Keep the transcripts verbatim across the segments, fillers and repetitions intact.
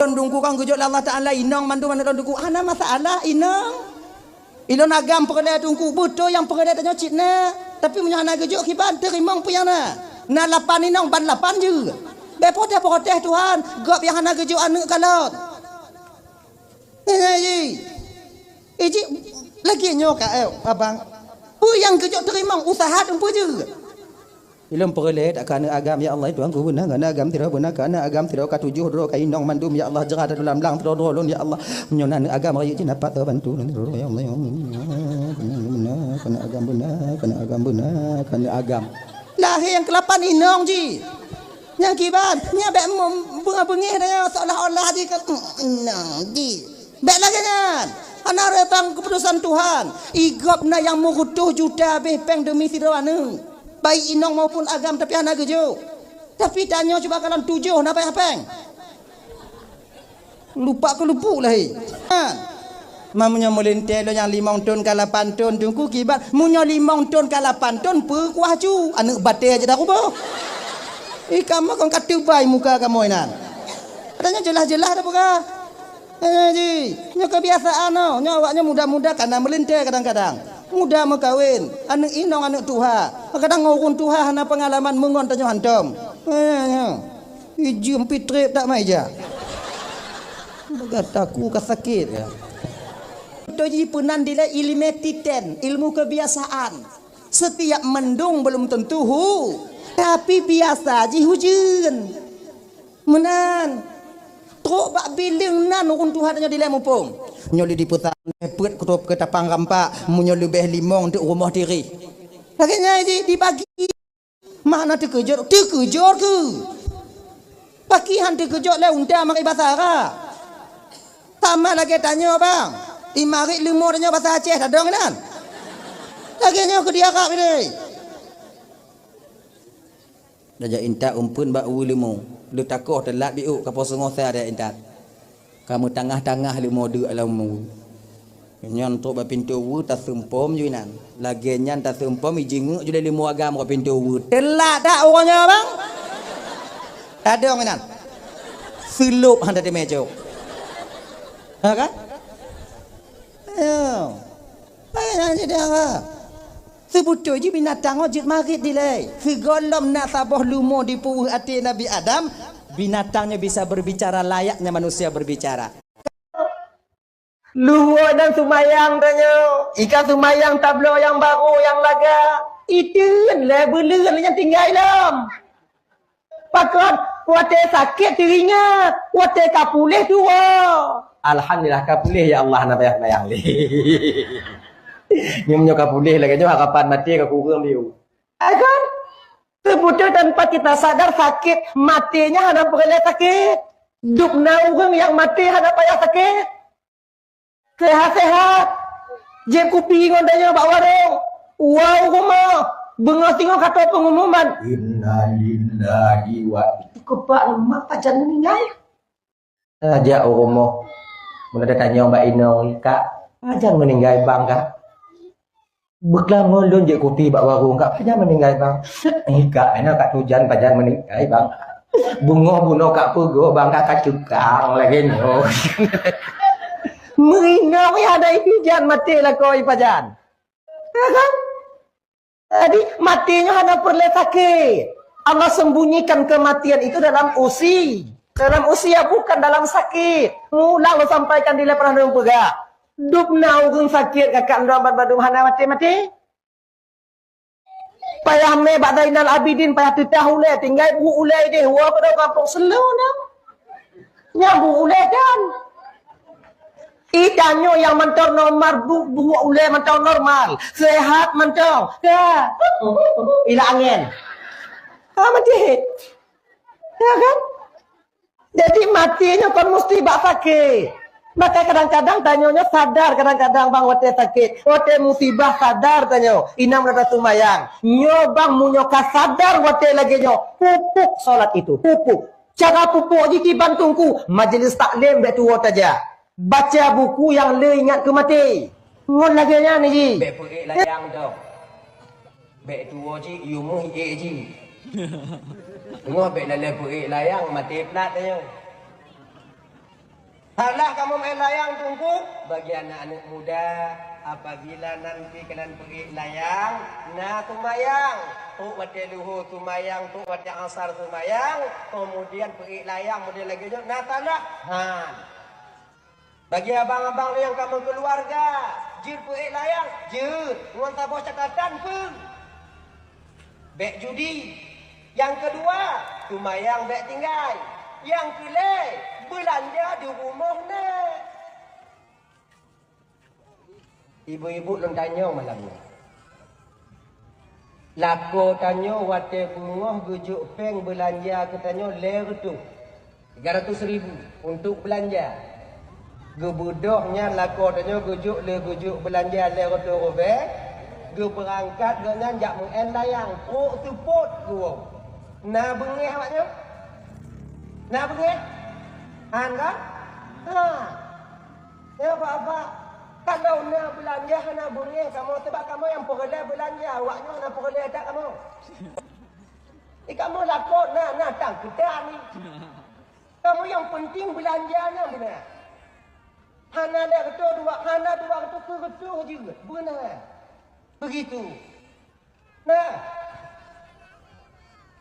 Lôn Teungku kon geujok lé Allah Taala inong mandum aneuk lôn Teungku. Hana masalah inong. Ilôn agam peureulée Teungku, beutôi nyang peureulée tanyoe cit na. Tapi meunyoe hana geujok kiban teurimong peue nyang na. Na lapan inong ban lapan jeuet. Bék protes-protes Tuhan, gob nyang hana geujok aneuk kalon. Nyan ji. Iji lagée nyoe ka, eh, abang. Peue nyang geujok teurimong usaha teumpeue jeuet. Ilôn peureulée dak keu aneuk agam, ya Allah, Tuhanku, beuna keu aneuk agam sidroe, beuna keu aneuk agam sidroe, ka tujoh droe, ka inong mandum, ya Allah, jeurat lam blang sidroe-droe lôn, ya Allah. Meunyoe na aneuk agam rayeuk jih dapat teubantu, ya Allah, ya Allah. Beuna keu aneuk agam, beuna keu aneuk agam, beuna keu aneuk agam. Lahé nyang keulapan inong jih. Nyang kiban, nyan bék mem-, beungéh-beungéh dah nyan, seolah-olah jih ka, mm, inong jih. Bék lagée nyan. Hana reutan keuputusan Tuhan. Igob na nyang meureutôh juta habéh péng deumi sidroe aneuk. Baik inong maupun agam, tapi hana geujok. Tapi tanyoe cuba kalon tujoh na payah péng. Lupak keu lupuk lahé. Ha. Ma meunyoe meulintée lôn nyang limong thon ka lapan thon Teungku kiban. Meunyoe limong thon ka lapan thon peue kuah cu. Aneuk batée aja dah kuboh. Ih, kamoe kon ka teubai muka kamoe nan. Katanya jeulaih-jeulaih dah peugah. Eh, ji, nyoe kebiasaan nyoe. Nyoe awaknyoe muda-muda kana meulintée kadang-kadang. Muda meukawen, aneuk inong aneuk tuha. Kadang ureuëng tuha hana peungalaman meungon tanyoe hantom. Eh, nyoe. Ijeuem pih treb that meuija. Gata ku ka sakét ya. Beutôi jih peunan dilée ilmu titen, ilmu kebiasaan. Setiap mendung belum tentu hu, tapi biasa jih hujeuen. Meunan. Trok bak bileueng nan ureuëng tuha tanyoe dilée muphom. Nyoe lé dipeusa peuet kutôb keu tapang rampak, meunyoe leubeh limong teuk rumoh tirih. Lagée nyan di, dibagi. Makna teukeujot, teukeujot keu. Pakri han teukeujot lé unta makai basa Arab. Sama lagée tanyoe, bang. Imarit leumo tanyoe basa Aceh tadong inan. Lagée nyoe keu di Arab ini. Dajak intat umpeuen bak uwe leumo. Leutakoh teulat biôk kapoh seungoh sa dajak intat. Ka meutangah-tangah leumo deuk lam uwe. Nyan trok bak pintoe uwe taseumpom ju inan. Lagée nyan taseumpom ijingeuk ju lé leumo agam bak pintoe uwe. Teulat that uroe nyoe, bang? Tadong inan. Seulop han tateumé cok. Ha kan? Ayo. Hai nyan jadi apa? Seubeutôi jih binatang nyoe jeuet marit dilée. Sigohlom na saboh leumo di puweuh até Nabi Adam, binatang nyoe bisa berbicara layaknya manusia berbicara. Luhôi dan seumayang tanyoe, ikan seumayang tabloe nyang barô nyang laga, iteun lé beuleuen nyang tinggai lom. Pakon, watée sakét teuingat, watée ka puléh tuwoe. Alhamdulillah ka puléh ya Allah, hana payah seumayang lé. Nyoe meunyoe ka puléh lagée nyoe harapan maté ka kureueng biôh. Hai kan? Seubeutôi tanpa kita sadar sakét, maté nyan hana peureulée sakét. Dub na ureuëng nyang maté hana payah sakét. Sehat-sehat. Jép kupi ngon tanyoe bak warong. Woe u rumoh. Beungoh singoh ka tô peungumuman. Innalillahi wa, itu keupak leumah pajan meuninggai. Tajak u rumoh. Meunan tatanyong bak inong, "Kak, pajan meuninggai bang, Kak?" Beuklam ngon lôn jép kupi bak warong, "Kak, pajan meuninggai bang?" "Kak, hana kak tujan pajan meuninggai bang. Beungoh bunoe kak peugah bang, kak ka ceukang lagée nyoe." Meuinong ya ada itu jan maté lakoe pajan. Ya kan? Jadi, maté nyoe hana peureulée sakét. Allah sembunyikan kematian itu dalam usi. Dalam usia, bukan dalam sakét. Mulang lôn sampaikan di lapangan ureuëng peugah. Dub na ureuëng sakét kakak droe ban bandum hana maté-maté. Payah mé bak Zainal Abidin, payah teutah ulée, tinggai buet ulée ideh, woe keudroe gampông seuleu na. Nyang buet ulée dan. Ih, tanyoe nyang mantong normal, bu-, buet ulée mantong normal. Sehat mantong. Ya. Ilak angén. Ha, maté. Ya kan? Jadi maté nyoe kon musti bak sakét. Maka kadang-kadang tanyoe nyoe sadar kadang-kadang bang watée sakét, watée musibah sadar tanyoe. Inong rada seumayang. Nyoe bang meunyoe ka sadar watée lagée nyoe, pupuk salat itu, pupuk. Cara pupuk jih kiban teungku, majelis taklim bék tuwoe tajak. Baca buku nyang le ingat keu maté. Ngon lagée nyan ji. Bék peuék layang tu. Bék tuwoe ji, yue meuh ék ji. Teungoh bék lalée peuék layang, maté plat tanyoe. Salah kamoe meu'en layang, Teungku? Bagi aneuk-aneuk muda, apabila nanti kalian peuék layang, na seumayang. Trok watèe luhô seumayang, trok watèe asar seumayang, kemudian peuék layang model lagèe nyoe, na salah? Han. Bagi abang-abang nyang ka meukeuluwarga, jeuet peuék layang, jeuet, ngon saboh catatan peue? Bèk judi. Nyang keudua, seumayang bèk tinggai. Nyang keulhèe, beulanja di rumoh na. Ibu-ibu lôn tanyong malam nyoe. Lakoe tanyoe watèe beungoh geujok pèng beulanja keu tanyoe lhèe reutôh, tiga ratus ribu, untuk beulanja. Geubeudôh nyan lakoe tanyoe geujok lé geujok beulanja lhèe reutôh ribèe, geubeurangkat gobnyan jak meu'en layang, trok seupôt geuwoe. Na beungèh awaknyoe? Na beungèh? Han kan? Ha. Ya, Bapak, kalau na beulanja hana beungèh kamoe, sabab kamoe nyang peureulèe beulanja, awaknyoe hana peureulèe that kamoe. Eh, kamoe lakoe na, na tang keutan ni. Kamoe nyang penting beulanja nyan beuna. Hana lhèe reutôh dua, hana dua reutôh, keu reutôh jeuet, beuna. Begitu. Nah,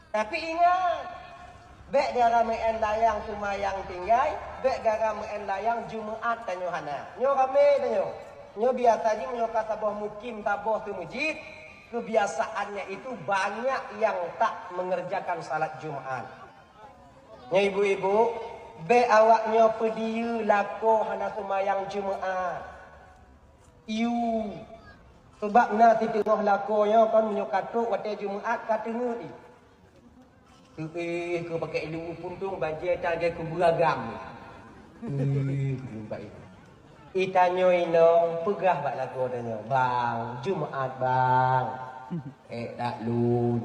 tapi ingat, bèk gara meu'en layang seumayang tinggai, bèk gara meu'en layang Jumaat tanyoe hana. Nyoe ramè tanyoe. Nyoe biasa jih meunyoe ka saboh mukim saboh teumeujid, kebiasaannya itu banyak yang tak mengerjakan salat Jumaat. Nyoe ibu-ibu, bèk awaknyoe peudiyeu lakoe hana seumayang Jumaat. Iyue, sabab na siteungoh lakoe nyoe kon meunyoe ka trok watèe Jumaat ka teungeut jih. Teuéh keu pakai ileumèe puntông bajèe tan lagèe keu beuragam. Teuéh keu jumpa itu. Itanyoe inong peugah bak lakoe tanyoe, "Bang, Jumaat, Bang." "Èk dak lôn."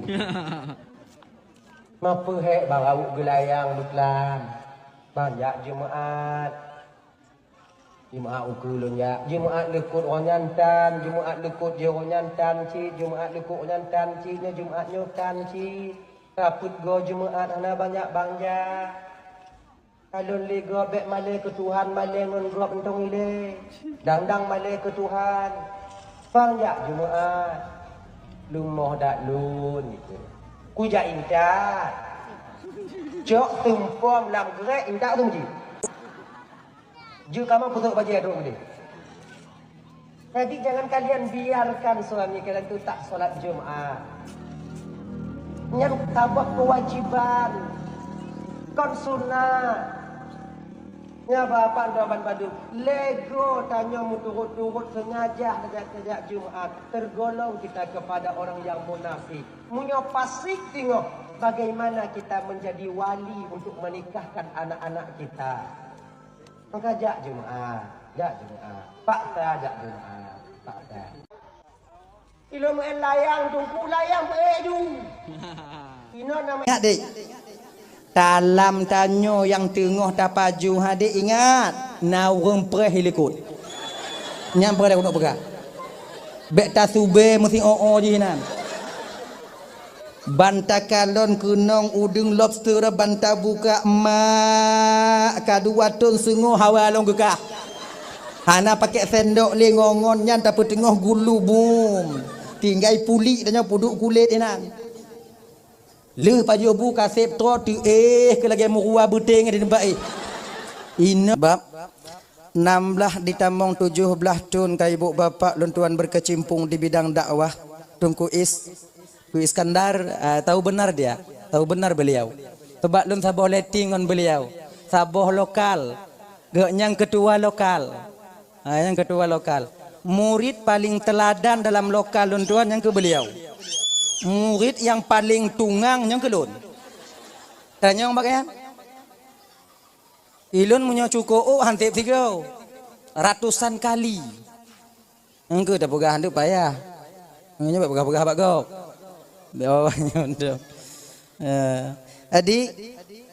"Ma peue hèk, Bang, awak geulayang beuklam?" "Bang, jak Jumaat." Jumaat ukeue lôn jak. Jumaat leukot uroe nyan tan, Jumaat leukot jih uroe nyan tan cit, Jumaat leukot uroe nyan tan cit, nyoe Jumaat nyoe tan cit. Ka peuet goe Jumaat hana banyak banja. Ka lôn lé gob bèk malèe keu Tuhan, malèe ngon gob mantong ilèe. Dang-dang malèe keu Tuhan. Bang jak Jumaat. Leumoh dak lôn gitu. Kujak intat. Cok teumpom lam grék intat tu meuji. Jeuet kamoe peutrok bajèe trok keudéh. Jadi jangan kalian biarkan suami kalian tu tak solat Jumaat. Nyan saboh kewajiban, kon sunat. Nyan Bapak droe ban bandum, lego tanyoe meuturot-turot sengaja tajak-tajak Jumaat, tergolong kita kepada orang yang munafik. Meunyoe fasik teungoh, bagaimana kita menjadi wali untuk menikahkan anak-anak kita? Maka jak Jumaat, jak Jumaat. Paksa jak Jumaat, paksa. Ilôn meu'en layang, Teungku, layang peuék ju. Inoe nama Ingat, Dek. Dalam tanyoe nyang teungoh tapaju, ha, Dek, ingat. Na ureueng preh i likot. Nyan preh lagèe keuneuk peugah. Bèk tasubé meusi o-o jih nan. Ban takalon keunong udeueng lobster ban tabuka, mak, ka dua thon seungoh hawa lôn geukah. Hana pakèk sendok lé ngon-ngon nyan tapeuteungoh gulu bum. Tinggai pulik tanyoe peuduek kulét inan. Lheueh pajoh bu ka sép troe teuéh keu lagèe meurua beuténg di teumpat éh. Inoe bab enam belas ditamong tujuh belas thon ka ibu bapak lôn tuan berkecimpung di bidang dakwah. Teungku Is Teungku Iskandar, ah, tahu benar dia, tahu benar beliau. Sebab lôn saboh letting ngon beliau, saboh lokal, geuh nyang ketua lokal. Ah, nyang ketua lokal. Murid paling teladan dalam lokal lôn tuan nyang keu beliau. Murid nyang paling tungang nyang keu lôn. Tanyong bak nyan. Ilôn meunyoe cuko ôk han sép sigoe. Ratusan kali. Engkeu tapeugah hana payah. Nyoe peugah-peugah bak gob. Oh, nyoe tu. Eh, jadi,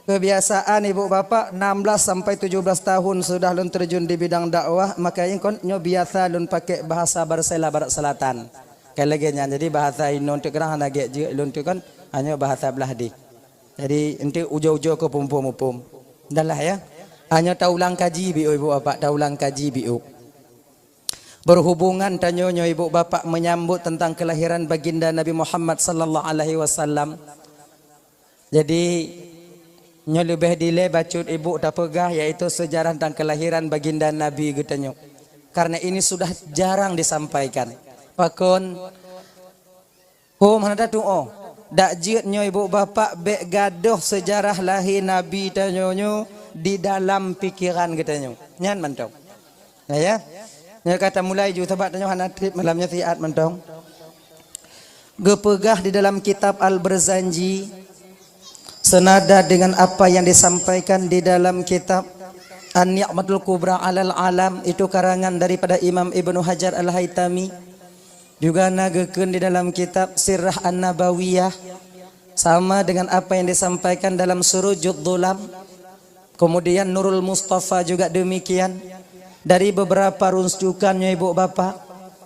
kebiasaan ibu bapak enam belas sampai tujuh belas tahun sudah lôn terjun di bidang dakwah, maka kon nyoe biasa lôn pakai bahasa Barsela Barat Selatan. Kan lagèe nyan, jadi bahasa inong teuk keurang hana gèt jeuet, lôn teuk kan hanya bahasa blah dih. Jadi, enteuk ujoe-ujoe keu muphom-muphom. Dah lah, ya. Tanyoe taulang kaji biôh, ibu bapak, taulang kaji biôh. Berhubungan tanyoe nyoe ibu bapak menyambut tentang kelahiran baginda Nabi Muhammad sallallahu alaihi wasallam. Jadi, nyoe leubeh dilée bacut ibu tapeugah, yaitu sejarah tentang kelahiran baginda Nabi geutanyoe. Karena ini sudah jarang disampaikan. Pakon? Hom hana tatuoh. Dak jeuet nyoe ibu bapak bék gadôh sejarah lahé Nabi tanyoe nyoe di dalam pikeran geutanyoe. Nyan mantong. Nah, ya. Nyoe ka tamulai ju, sabab tanyoe hana trép malam nyoe siat mantong. Geupeugah di dalam kitab Al-Barzanji, senada dengan apa yang disampaikan di dalam kitab An-Ni'matul Kubra alal Alam, itu karangan daripada Imam Ibnu Hajar Al-Haitami, juga na geukheun di dalam kitab Sirah An-Nabawiyah, sama dengan apa yang disampaikan dalam Surujud Dhulam. Kemudian Nurul Mustafa juga demikian. Dari beberapa rujukan, nyoe ibu bapak,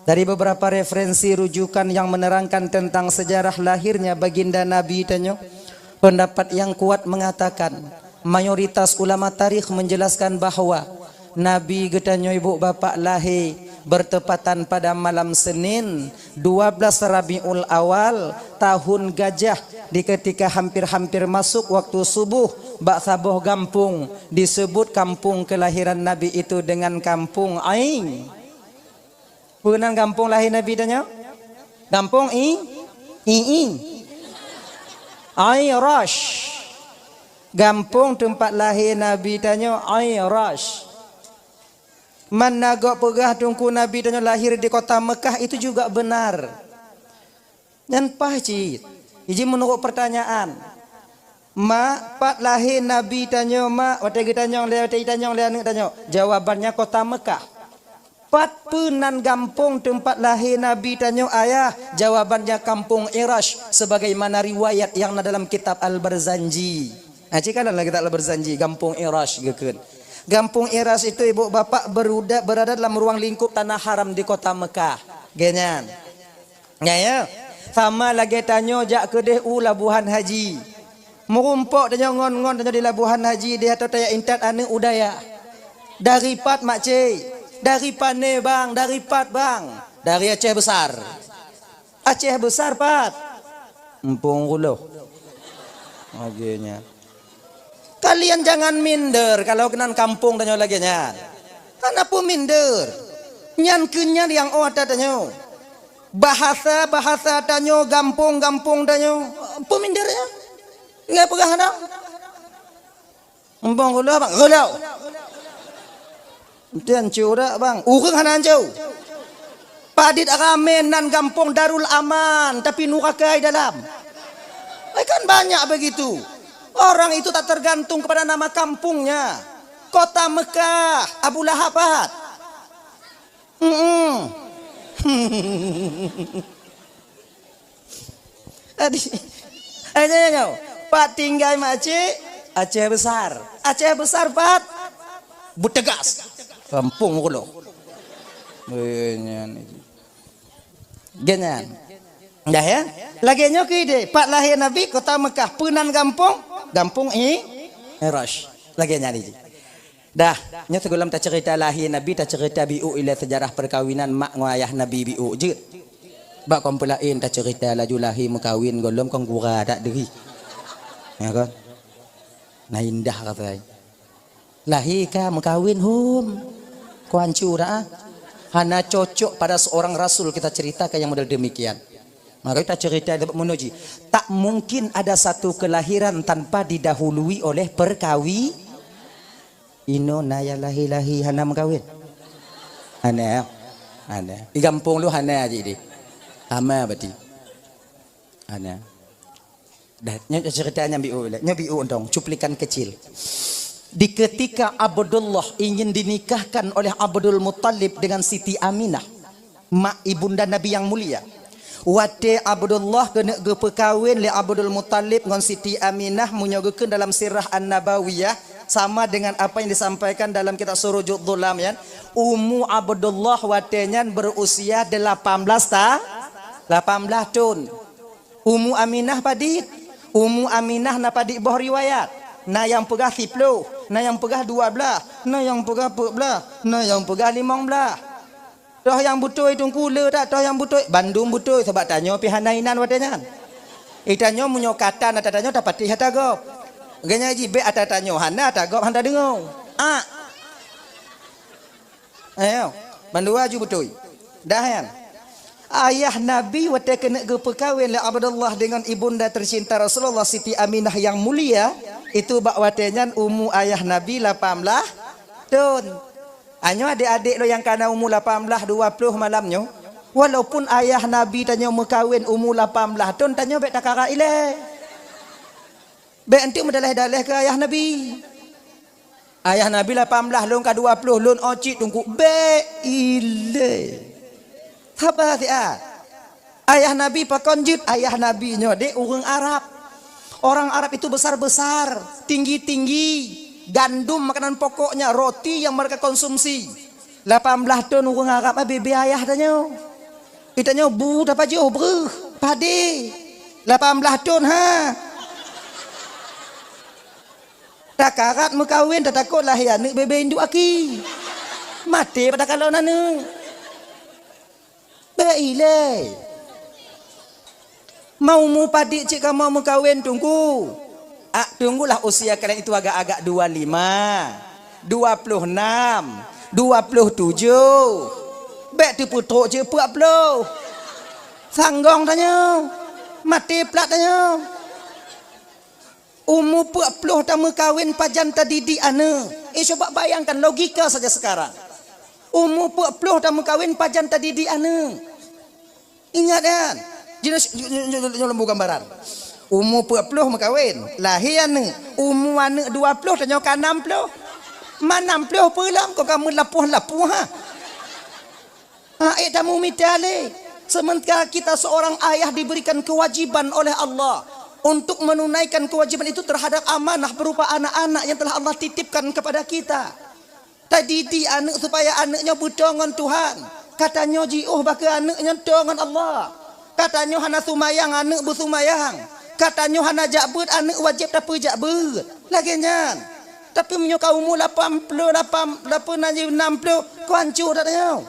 dari beberapa referensi rujukan yang menerangkan tentang sejarah lahirnya baginda Nabi tanyoe, pendapat yang kuat mengatakan, mayoritas ulama tarikh menjelaskan bahwa Nabi geutanyoe ibu bapak lahé bertepatan pada malam Senin, dua belas Rabiul Awal, tahun gajah, di ketika hampir-hampir masuk waktu subuh, bak saboh gampông disebut kampung kelahiran Nabi itu dengan Kampung Ain. Peue nan gampông lahé Nabi tanyoe? Gampông I, I, I. Ain Rash. Gampông teumpat lahé Nabi tanyoe Ain Rash. Man na gob peugah Teungku Nabi tanyoe lahir di kota Mekah, itu juga benar. Nyan paih cit. Iji meunurot pertanyaan. Mak, pat lahé Nabi tanyoe, Mak? Watée geutanyong lé, watée jitanyong lé aneuëk tanyoe, jawabannya kota Mekah. Pat peue nan gampông teumpat lahé Nabi tanyoe, Ayah? Jawabannya Kampung Irash, sebagaimana riwayat yang na dalam kitab Al-Barzanji. Nah, cit kalon lagée kitab Al-Barzanji, Gampông Irash geukheun. Gampông Irash itu, ibu bapak, beruda-, berada dalam ruang lingkup tanah haram di kota Mekah. Geuhnyan. Nyan, ya. Sama lagée tanyoe jak keudeh u Labuhan Haji. Meurumpok tanyoe ngon-ngon tanyoe di Labuhan Haji, di ateueh tajak intat aneuëk u dayah. Dari pat, Makcik? Dari Pane, Bang. Dari pat, Bang? Dari Aceh Besar. Aceh Besar pat? Gampông Kuloh. Lagée nyan. Kalian jangan minder kalau keunan kampung tanyoe lagée nyan. Hana peue minder. Nyan keuh nyan nyang ôh ata tanyoe. Bahasa-bahasa tanyoe, gampông-gampông tanyoe, peue minder nyan? Ngai peugah hana? Gampông Kuloh, Bang, Kuloh. Enten hanco dak, Bang? Ureuëng hana hanco. Padit ramé nan gampông Darul Aman, tapi nuraka di dalam. Eh, kan banyak begitu. Orang itu tak tergantung kepada nama kampungnya. Kota Mekah, Abu Lahab pat? Mm-mm. Adi, eh, nyoe, nyoe. Pat tinggai Makcik? Aceh Besar. Aceh Besar pat? Beutegas. Gampông Kuloh. Eh, nyan. Geuhnyan. Dah, ya? Lagée nyoe keuh deh, pat lahé Nabi, kota Mekah. Peue nan gampông? Gampông I-, Irash. Lagée nyan jih. Dah, nyoe sigohlom taceurita lahé Nabi, taceurita biôh ilée seujarah peukawinan mak ngon ayah Nabi biôh jeuet. Bak kon peulaén taceurita laju lahé meukawen gohlom kon gura that deuhi. Ya kan? Na indah rasai. Lahé ka meukawen hom. Kon hanco dah, ah. Hana cocok pada seorang rasul kita ceritakan yang model demikian. Maka kita cerita dapat menuji. Tak mungkin ada satu kelahiran tanpa didahului oleh perkawi-, Inoe na nyang lahé-lahé hana meukawen? Hana. Hana. Di gampông lôn hana jih deh. Hama berarti. Hana. Dah, nyoe cerita nyang biôh lé. Nyoe biôh dong, cuplikan kecil. Di ketika Abdullah ingin dinikahkan oleh Abdul Muttalib dengan Siti Aminah, mak ibunda Nabi yang mulia. Watée Abdullah keuneuk geupeukawen lé Abdul Muttalib ngon Siti Aminah, meunyoe geukheun dalam Sirah An-Nabawiyah, sama dengan apa yang disampaikan dalam kitab Surujud Dhulam, ya. Umu Abdullah watée nyan berusia delapan belas ta-, delapan belas thon. Umu Aminah padit? Umu Aminah na padit boh riwayat. Na nyang peugah siploh, na nyang peugah dua blaih, na nyang peugah peuet blaih, na nyang peugah limong blaih. Toh nyang beutôi Teungku le that, toh nyang beutôi, bandum beutôi, sabab tanyoe pih hana inan watée nyan. Itanyoe meunyoe ka tan ata tanyoe tapatéh ata gob. Geuhnyan jibék ata tanyoe hana, ata gob hana tadeungoe. Ah. Ayo, bandua ju beutôi. Dah nyan. Ayah Nabi watée keuneuk geupeukawen lé Abdullah dengan ibunda tercinta Rasulullah Siti Aminah yang mulia, itu bak watée nyan umu ayah Nabi lapan blaih thon. Anyoe adék-adék lôn nyang kana umu lapan blaih, dua ploh malam nyoe, walaupun ayah Nabi tanyoe meukawen umu lapan blaih thon, tanyoe bék takarat ilée. Bék enteuk meudaleh-daleh keu ayah Nabi. Ayah Nabi lapan blaih, lôn ka dua ploh, lôn o cit Teungku, bék ilée. Saba siat. Ayah Nabi pakon jeuet? Ayah Nabi nyoe dek ureuëng Arab. Orang Arab itu besar-besar, tinggi-tinggi. Gandum makanan pokoknya, roti yang mereka konsumsi. Lapan blaih thon ureuëng Arab, ah, bebe ayah tanyoe. Itanyoe bu tapajoh breuh, padé. Lapan blaih thon, ha. Takarat meukawen, tatakot lahé aneuëk bebe induk aki. Maté pada kalon aneuëk. Bék ilée. Mau mupadik cit kamoe meukawen Teungku. Ah, tunggulah usia kalian itu agak-agak dua lima, dua ploh enam, dua ploh tujoh. Bék teupeutrok cit peuet ploh. Sanggong tanyoe. Maté plat tanyoe. Umu peuet ploh tameukawen, pajan tadidik aneuëk? Eh, coba bayangkan logika saja sekarang. Umu peuet ploh tameukawen, pajan tadidik aneuëk? Ingat kan? Jinoe, jinoe, jinoe, jinoe lembu gambaran. Umu peuet ploh meukawen, lahé aneuëk. Umu aneuëk dua ploh, tanyoe ka nam ploh. Ma nam ploh peue lom, kok ka meulapoh-lapoh, ha? Ha, ék tamumita lé. Sementara kita seorang ayah diberikan kewajiban oleh Allah untuk menunaikan kewajiban itu terhadap amanah berupa anak-anak yang telah Allah titipkan kepada kita. Tadidik aneuëk supaya aneuëk nyoe beuto ngon Tuhan. Ka tanyoe jiôh bak keu aneuëk nyoe to ngon Allah. Ka tanyoe hana sumayang, aneuëk beusumayang. Ka tanyoe hana jak beuet, aneuëk wajéb tapeujak beuet. Lagée nyan. Tapi meunyoe ka umu lapan ploh lapan, lapan, nam ploh, kok hanco that nyoe.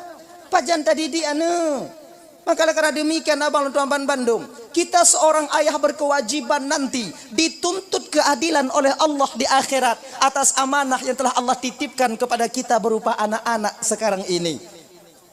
Pajan tadidik aneuëk? Maka oleh karena demikian, abang lôn tuan bandum, kita seorang ayah berkewajiban nanti dituntut keadilan oleh Allah di akhirat atas amanah yang telah Allah titipkan kepada kita berupa anak-anak sekarang ini.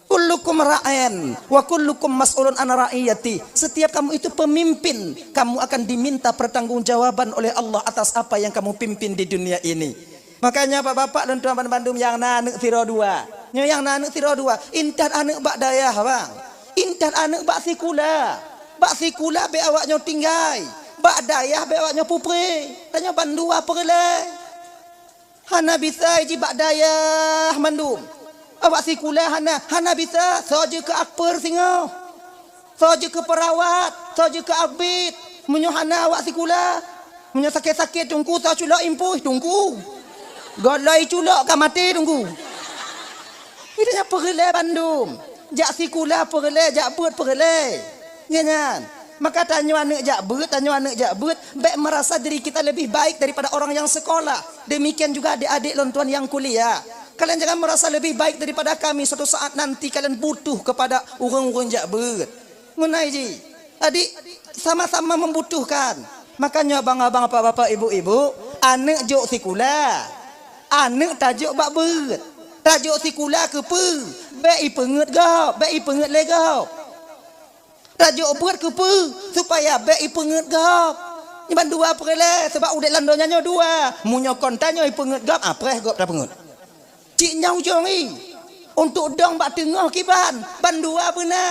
Kullukum ra'in wa kullukum mas'ulun an ra'iyati. Setiap kamu itu pemimpin, kamu akan diminta pertanggungjawaban oleh Allah atas apa yang kamu pimpin di dunia ini. Makanya bapak-bapak lôn tuan bandum nyang na aneuëk sidroe dua. Nyoe nyang na aneuëk sidroe dua, intat aneuëk bak dayah, bang. Intat aneuëk bak sikula. Bak sikula bék awak nyoe tinggai. Bak dayah bék awak nyoe pupre. Tanyoe bandua peureulée. Hana bisa jih bak dayah mandum. Awak sikula hana, hana bisa, soe jeuet keu akpeur singoh. Soe jeuet keu peurawat, soe jeuet keu abit. Meunyoe hana awak sikula, meunyoe sakét-sakét Teungku, soe culok impui Teungku. Gohlom culok ka maté Teungku. Itu nyan peureulée bandum. Jak sikula peureulée, jak beuet peureulée. Nyan nyan. Maka tanyoe aneuëk jak beuet, tanyoe aneuëk jak beuet, bék merasa diri kita lebih baik daripada orang yang sekolah. Demikian juga adik-adik lôn tuan yang kuliah. Kalian jangan merasa lebih baik daripada kami, suatu saat nanti kalian butuh kepada ureuëng-ureuëng jak beuet. Ngon ai jih. Adik sama-sama membutuhkan. Makanya abang-abang, bapak-bapak, ibu-ibu, aneuëk jok sikula. Aneuëk tajok bak beuet. Tajok sikula keupeue? Bék ipeungeut gob, bék ipeungeut lé gob. Tajok beuet keupeue? Supaya bék ipeungeut gob. Nyan bandua peureulée, sabab udeb lam donya nyoe dua. Meunyoe kon tanyoe ipeungeut gob, ah, preh gob tapeungeut. Cit nyan ujong i. Untuk dong bak teungoh kiban, bandua beuna.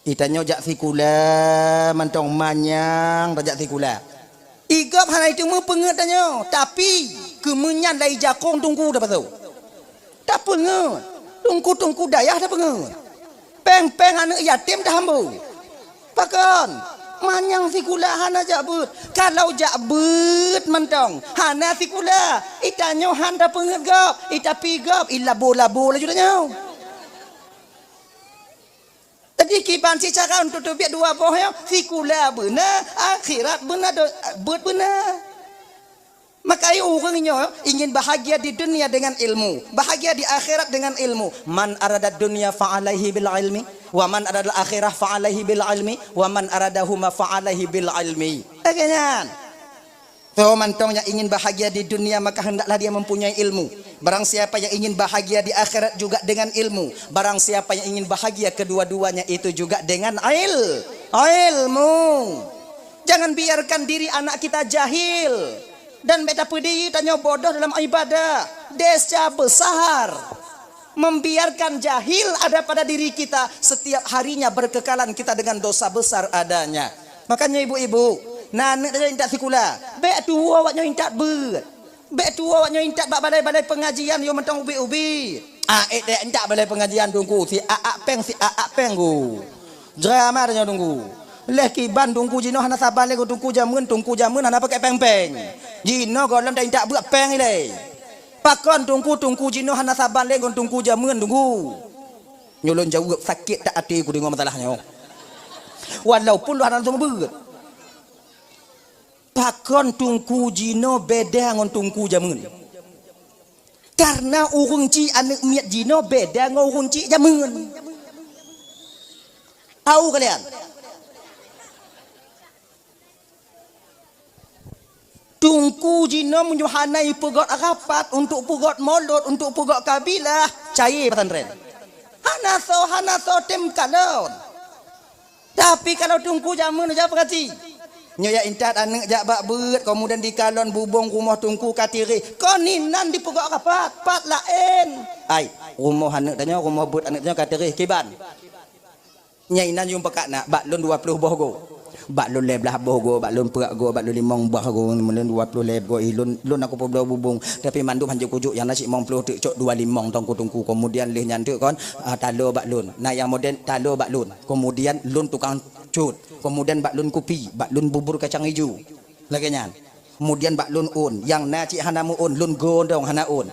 Itanyoe jak sikula, mantong manyang tajak sikula. I gob hana iteumé peungeut tanyoe, tapi keumeunyan lai jakong Teungku tapasoe. Tapeungeut, teungku-teungku dayah tapeungeut. Péng-péng aneuëk yatim tahambô. Pakon? Manyang sikula hana jak beuet. Kalau jak beuet mantong, hana sikula, itanyoe han tapeungeut gob, itapi gob, ilabo-labo laju tanyoe. Jadi Ikiban si cara untuk teubiet dua boh nyoe, sikula beuna, akhirat beuna, do-, beuet beuna. Maka ureuëng nyoe ingin bahagia di dunia dengan ilmu, bahagia di akhirat dengan ilmu. "Man arada dunya fa alaihi bil ilmi, wa man arada akhirah fa alaihi bil ilmi, wa man aradahuma fa alaihi bil ilmi." Lagée nyan. Soe mantong yang ingin bahagia di dunia, maka hendaklah dia mempunyai ilmu. Barang siapa yang ingin bahagia di akhirat juga dengan ilmu. Barang siapa yang ingin bahagia kedua-duanya itu juga dengan il-, ilmu. Jangan biarkan diri anak kita jahil. Dan beta pedih tanyoe bodoh dalam ibadah. Desya besar. Membiarkan jahil ada pada diri kita, setiap harinya berkekalan kita dengan dosa besar adanya. Makanya ibu-ibu, na aneuëk tanyoe intat sikula, bék tuwoe awak nyoe intat beuet. Bék tuwoe awak nyoe intat bak balai-balai pengajian yo mantong ubit-ubit. Ah, ék dek intat balai pengajian tungku, si aak péng, si aak péng gu. Drama tanyoe tungku. Leh kiban tungku jinoe hana saban lé ngon tungku jameun, tungku jameun hana pakai péng-péng. Jinoe gohlom ta intat beuet péng ilée. Pakon tungku, tungku jinoe hana saban lé ngon tungku jameun tungku. Nyoe lôn jaweueb sakét that até kudeungoe masalah nyoe. Walaupun lôn hana langsung beuet. Pakon tungku jinoe beda ngon tungku jameun? Karena ureuëng chik aneuëk miet jinoe beda ngon ureuëng chik jameun. Tahu kalian? Tungku jinoe meunyoe hana ipeugot rapat untuk peugot molot, untuk peugot kabilah, cayée pesantren. Hana soe, hana soe tem kalon. Tapi kalau tungku jameun jak peugati. Nyoe jak intat aneuëk jak bak beuet, kemudian dikalon bubong rumoh tungku ka tireh. Kon inan dipeugot rapat, pat laén. Ai, rumoh aneuëk tanyoe, rumoh beuet aneuëk tanyoe ka tireh kiban. Nyang inan yum peukat na, bak lôn dua ploh boh goe. Bak lôn lhée blaih boh goe, bak lôn peuet goe, bak lôn limong boh goe, lôn dua ploh lhée goe, ih, lôn, lôn aku peubloe bubong, tapi mandum hanjeuet kujok nyang na simong ploh teuk cok dua limong tongku-tungku. Kemudian lheueh nyan teuk kon, ah, talo bak lôn. Na nyang model talo bak lôn. Kemudian lôn tukang cut. Kemudian bak lôn kupi, bak lôn bubur kacang ijo. Lagée nyan. Kemudian bak lôn ôn, nyang na cit hana meu-ôn, lôn gondong hana ôn.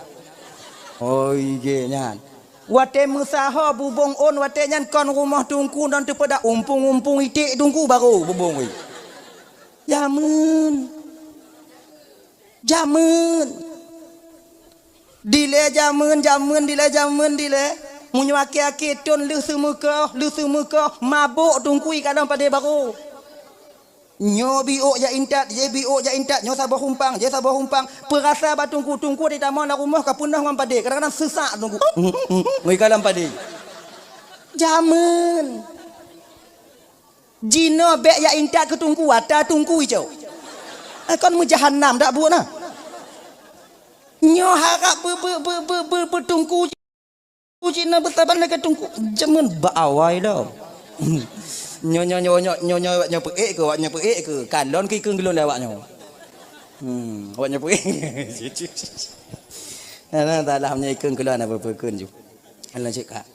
Oi, ge nyan. Watée meusaho bubong ôn, watée nyan kon rumoh tungku dan teupeudak umpung-umpung iték tungku baru bubong oi. Jameun. Jameun. Dilée jameun, jameun, dilée jameun, dilée. Meunyoe akhé-akhé thon lheueh seumeukoh, lheueh seumeukoh, mabök tungku ikalon padé baru. Nyoe biôk jak intat, jih biôk jak intat, nyoe saboh umpang, jih saboh umpang. Peurasa bak tungku, tungku di tamong lam rumoh ka peunoh ngon padé. Kadang-kadang seusak tungku. Ngui ka lam padé. Jameun. Jinoe bék jak intat keu tungku, ata tungku icok. Eh, kon meujahanam dak buet na. Nyoe harap be, be, be, be, be, be tungku. Cina beusaban lagée tungku jameun bak awai lom. Nyoe, nyoe, nyoe, nyoe, nyoe, nyoe, awak nyoe peuék keu, awak nyoe peuék keu. Kalon keu ikeueng geulon lé awak nyoe. Hmm, awak nyoe peuék. Alah, talah nyoe ikeueng geulon apa peukeun ju. Alah cek kak.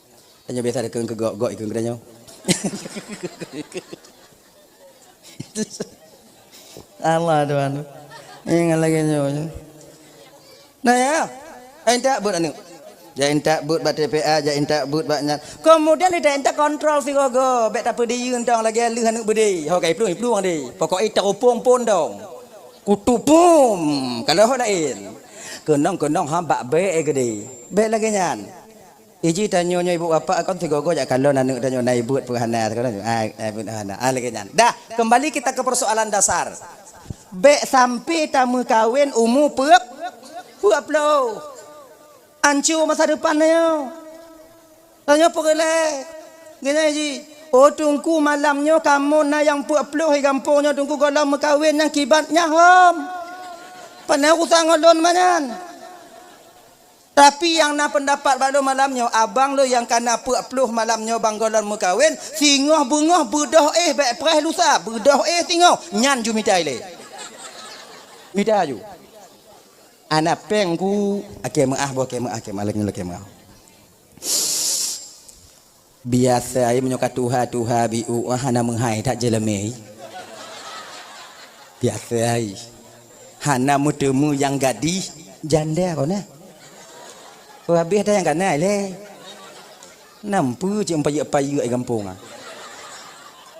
Nyoe biasa ikeueng keu gok, gok ikeueng geutanyoe. Allah Tuhan. Ingat lagée nyoe. Nah ya, intat beuet aneuëk. Jak intat beuet bak T P A, jak intat beuet bak nyan. Kemudian di intat kontrol sigogo, bék tapeudiyeue tong lagée lheueh aneuëk beudé. Ho ka iplueng, iplueng deh. Pokok i tarupong pon dong. Kutupum, kalau ho laén. Keunong-keunong ha bak bék geude. Bék lagée nyan. Iji tanyoe nyoe ibu bapak kon sigogo jak kalon aneuëk tanyoe na ibuet peuhana, ai, ai buet hana. Ah, lagée nyan. Dah, kembali kita ke persoalan dasar. Bék sampai tameukawen umu peuet, peuet ploh. Ancu masa depan tanyoe. Tanyoe peureulée. Geutanyoe ji, oh tungku malam nyoe kamoe na nyang peuet ploh di gampông nyoe tungku gohlom meukawen nyang kiban nyang hom. Pane urusan ngon lôn manyan. Tapi nyang na peundapat bak lôn malam nyoe, abang lôn nyang ka na peuet ploh malam nyoe bang gohlom meukawen, singoh beungoh beudôh éh bék preh lusa, beudôh éh singoh, nyan ju mita ilée. Mita ju. Ana péng ku, akhé meuáh boh, akhé meuáh, akhé meuáh, lagée nyoe akhé meuáh. Biasa ai meunyoe ka tuha-tuha biôk hana meuhai that jeuleumé. Biasa ai. Hana meuteumé nyang gadih janda kona. Oh, habéh dah nyang kana lé. Nampu cit payeuek-payeuek di gampông ah.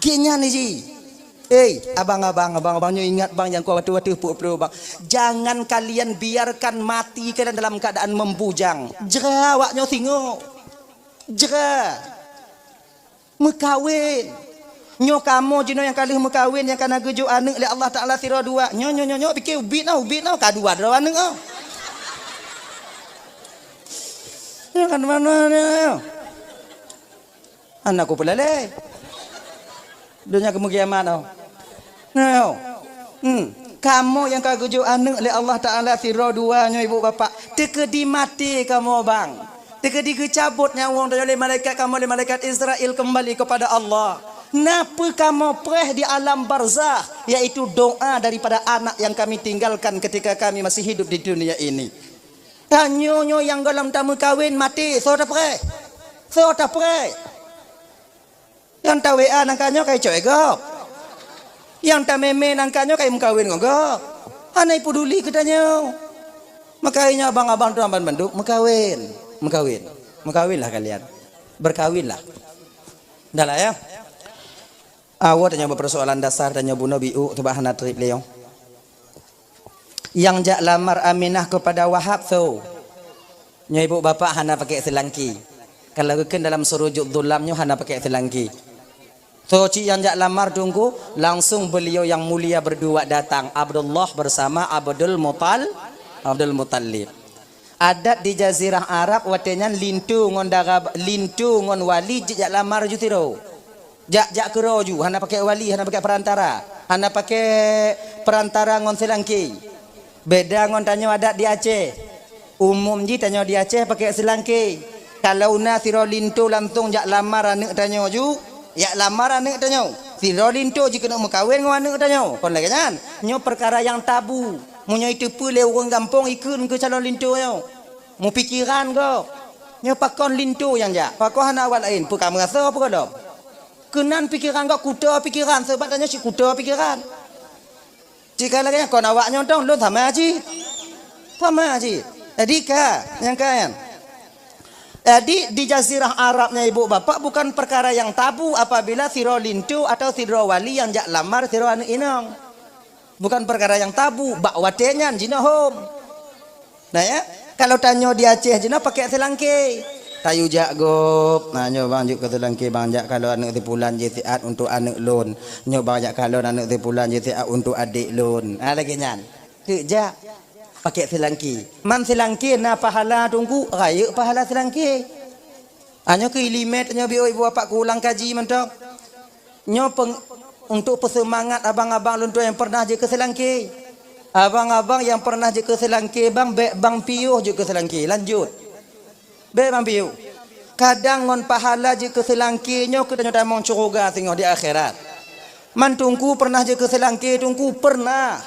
Geuhnyan ji. Hei, abang-abang, abang-abang, nyoe ingat bang, nyang ka watèe-watèe peuet ploh bang. Jangan kalian biarkan mati kalian dalam keadaan membujang. Jra awak nyoe singoh. Jra. Meukawen. Nyoe kamoe jinoe nyang ka lheueh meukawen, nyang ka na geujok aneuk lé Allah Taala sidroe dua. Nyoe, nyoe, nyoe, nyoe, pike ubit noh, ubit noh, ka dua droe aneuk noh. Nyoe kan mana nyoe? Hana kupeulalé. Donya keumeukiamat tau. Nah, hmm. Kamoe nyang ka geujok aneuk lé Allah Taala sidroe dua nyoe ibu bapak, teukeudi maté kamoe bang. Teukeudi geucabot nyawöng tanyoe lé malaikat kamoe, lé malaikat Israel kembali kepada Allah. Na peue kamoe preh di alam barzakh, yaitu doa daripada anak yang kami tinggalkan ketika kami masih hidup di dunia ini. Tanyoe nyoe nyang gohlom tameukawen maté, soe tapreh? Soe tapreh? Nyang ta-W A nangka nyoe ka icok lé gob. Nyang tamé-mé nangka nyoe ka imeukawen ngon gob. Hana ipeduli keu tanyoe. Maka nyoe abang-abang tuan ban bandum meukawen. Meukawen. Meukawenlah kalian. Berkawinlah. Dah lah ya. Awai tanyoe bak persoalan dasar tanyoe bunoe biuk, teuma hana treb lé nyoe. Nyang jak lamar Aminah kepada Wahab soe? Nyoe ibu bapak hana pakai seulangki. Kalau geukheun dalam surujud dhulam nyoe hana pakai seulangki. Soe cit nyang jak lamar Teungku, langsung beliau yang mulia berdua datang, Abdullah bersama Abdul Mutal-, Abdul Muttalib. Adat di Jazirah Arab watèe nyan linto ngon dara, linto ngon wali jijak lamar ju sidroe. Jak, jak keudroe ju, hana pakai wali, hana pakai perantara. Hana pakai perantara ngon seulangki. Beda ngon tanyoe adat di Aceh. Umum jih tanyoe di Aceh pakai seulangki. Kalau na sidroe linto langsung jak lamar aneuk tanyoe ju, jak lamar aneuk tanyoe. Sidroe linto jikeuneuk meukawen ngon aneuk tanyoe. Kon lagèe nyan. Nyoe peukara nyang tabu. Meunyoe iteupeue lé ureueng gampông ikheun keu calon linto nyoe. Meupikiran gob. Nyoe pakon linto nyang jak. Pakon hana awak laén. Peue ka meurasoe peue gohlom. Keunan pikiran gob kuto pikiran. Sabab tanyoe cit kuto pikiran. Jika lagèe nyan kon awak nyoe dong, lôn sama cit. Sama cit. Jadi ka, nyang ka nyan. Jadi di Jazirah Arab nyan ibu bapak bukan perkara yang tabu apabila sidroe linto atau sidroe wali nyang jak lamar sidroe aneuk inong. Bukan perkara yang tabu, bak watèe nyan jinoe hom. Nah ya, kalau tanyoe di Aceh jinoe pakai seulangki. Tayue jak gob. Nah, nyoe bang jeuet keu seulangki bang jak kalon aneuk si pulan jih siat untuk aneuk lôn. Nyoe bang jak kalon aneuk si pulan jih siat untuk adék lôn. Ha lagèe nyan. Teuk jak pakai seulangki. Man seulangki na pahala Teungku, rayeuk pahala seulangki. Ha nyoe keu ileumèe tanyoe biôh ibu bapak keu ulang kaji mantong. Nyoe peng-, untuk peuseumangat abang-abang lôn tuan nyang pernah jeuet keu seulangki. Abang-abang nyang pernah jeuet keu seulangki, bang, bèk bang piôh jeuet keu seulangki. Lanjut. Bèk bang piôh. Kadang ngon pahala jeuet keu seulangki nyoe keu tanyoe tamong syeuruga singoh di akhirat. Man Teungku pernah jeuet keu seulangki, Teungku pernah.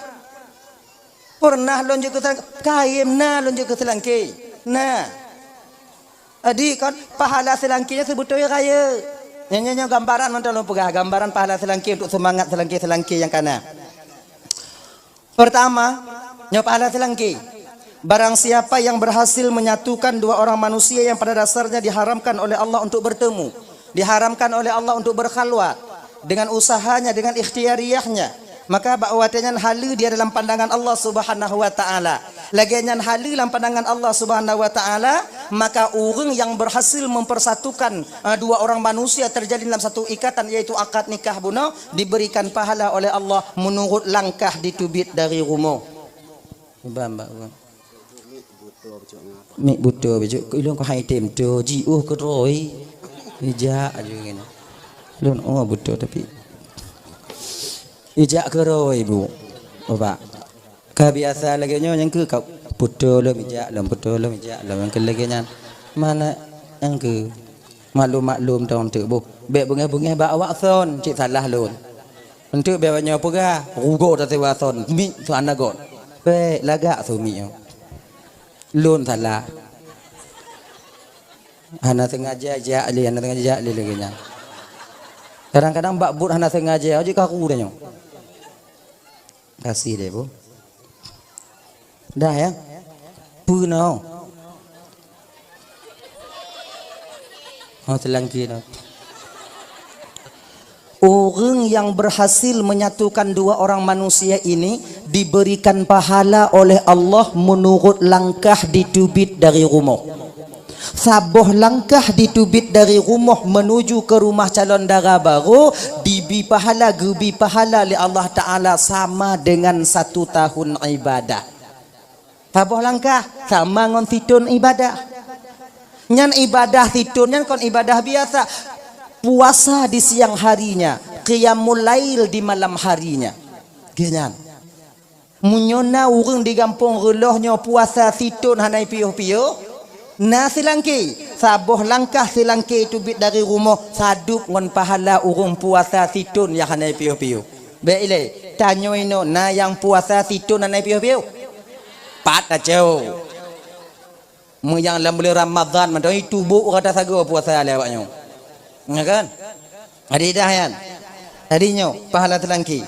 Pernah lôn jeuet keu seulangki, kayém na lôn jeuet keu seulangki. Na. Jadi kan, pahala seulangki nyan seubeutôi rayeuk. Nyan, nyan, nyan gambaran mantong lôn peugah, gambaran pahala seulangki untuk seumangat seulangki-seulangki nyang ka na. Pertama, nyoe pahala seulangki. Barang siapa yang berhasil menyatukan dua orang manusia yang pada dasarnya diharamkan oleh Allah untuk bertemu, diharamkan oleh Allah untuk berkhalwat, dengan usahanya, dengan ikhtiyariyahnya, maka bak watèe nyan haleue dia dalam pandangan Allah Subhanahu wa Ta'ala. Lagèe nyan haleue lam pandangan Allah Subhanahu wa Ta'ala, maka ureueng yang berhasil mempersatukan, eh, dua orang manusia terjalin dalam satu ikatan, yaitu akad nikah bunoe, diberikan pahala oleh Allah menurut langkah diteubiet dari rumoh. Bang, bang, bang. Mik buto biju, ilôn keuhai tem tu, jiôh keudroe. Ijak aju ngene. Lôn oh buto tapi. Ijak keudroe, Bu. Bapak. Ka biasa lagèe nyoe nyang keu ka buto lom ijak lom, buto lom ijak lom nyang keu lagèe nyan. Mana nyang keu maklum-maklum tong teuk, Bu. Bèk beungèh-beungèh bak awak son, cit salah lôn. Enteuk bèk awak nyoe peugah, rugoe tasewa son, mik su hana göt. Bèk lagak su mik nyoe. Lôn salah. Hana sengaja jak lé, hana sengaja jak lé lagée nyan. Kadang-kadang bak buet hana sengaja, jeuet karu tanyoe. Kasih deh, Bu. Dah ya? Peue na? Oh, teulangki dah. Ureuëng yang berhasil menyatukan dua orang manusia ini diberikan pahala oleh Allah menurut langkah diteubiet dari rumoh. Saboh langkah diteubiet dari rumoh menuju ke rumah calon dara barô, dibi pahala, geubi pahala lé Allah Taala sama dengan satu tahun ibadah. Saboh langkah sama ngon sithon ibadah. Nyan ibadah sithon nyan kon ibadah biasa. Puasa di siang harinya, qiyamul lail di malam harinya. Geuh nyan. Meunyoe na ureuëng di gampông reuloh nyoe puasa sithon hana piôh-piôh, na silangké. Saboh langkah silangké teubiet dari rumoh sadub ngon pahala ureuëng puasa sithon nyang hana piôh-piôh. Bék ilée, tanyoe inoe na nyang puasa sithon hana piôh-piôh? Pat tacok. Meunyoe lam buleuen Ramadhan mantong, itu bôk rata sagoe puasa lé awak nyoe. Ya kan? Jadi dah nyan. Jadi nyoe pahala teulangké.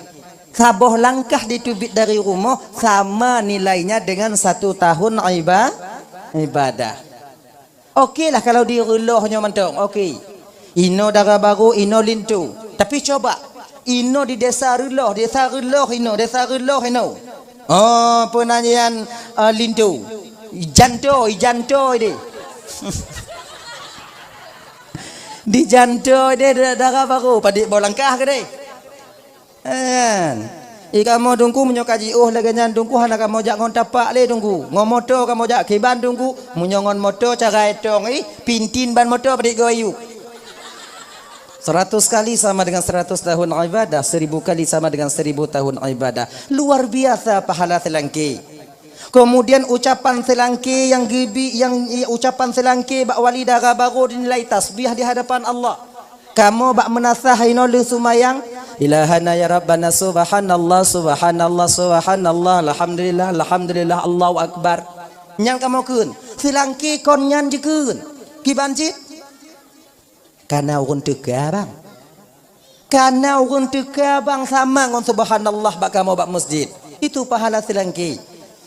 Saboh langkah diteubiet dari rumoh sama nilainya dengan satu tahun iba-, ibadah. Oke lah kalau di reuloh nyoe mantong. Oke. Inoe dara barô, inoe linto. Tapi coba, inoe di desa reuloh, desa reuloh inoe, desa reuloh inoe. Oh, peue nan nyan, eh, linto. Ijanto, ijanto deh. Dijanto deh da-, dara barô, padit boh langkah keudeh. Kan? I kamoe Teungku, meunyoe ka jiôh lagée nyan Teungku, hana kamoe jak ngon tapak lé Teungku. Ngon moto kamoe jak kiban Teungku. Meunyoe ngon moto cara étong ih, pintin ban moto padit goe ayue. Seratus kali sama dengan seratus tahun ibadah, seribu kali sama dengan seribu tahun ibadah. Luar biasa pahala silangké. Kemudian ucapan silangké nyang geubi, nyang, ucapan silangké bak wali dara barô dinilai tasbih di hadapan Allah. Kamoe bak meunasah inoe lheueh seumayang, "Ilahana ya Rabbana, subhanallah, subhanallah, subhanallah, alhamdulillah, alhamdulillah, Allahu Akbar." Nyan kamoe kheun, silangké kon nyan jikheun. Kiban cit? Kana ureuëng teuka, bang. Kana ureuëng teuka, bang, sama ngon subhanallah bak kamoe bak masjid. Itu pahala silangké.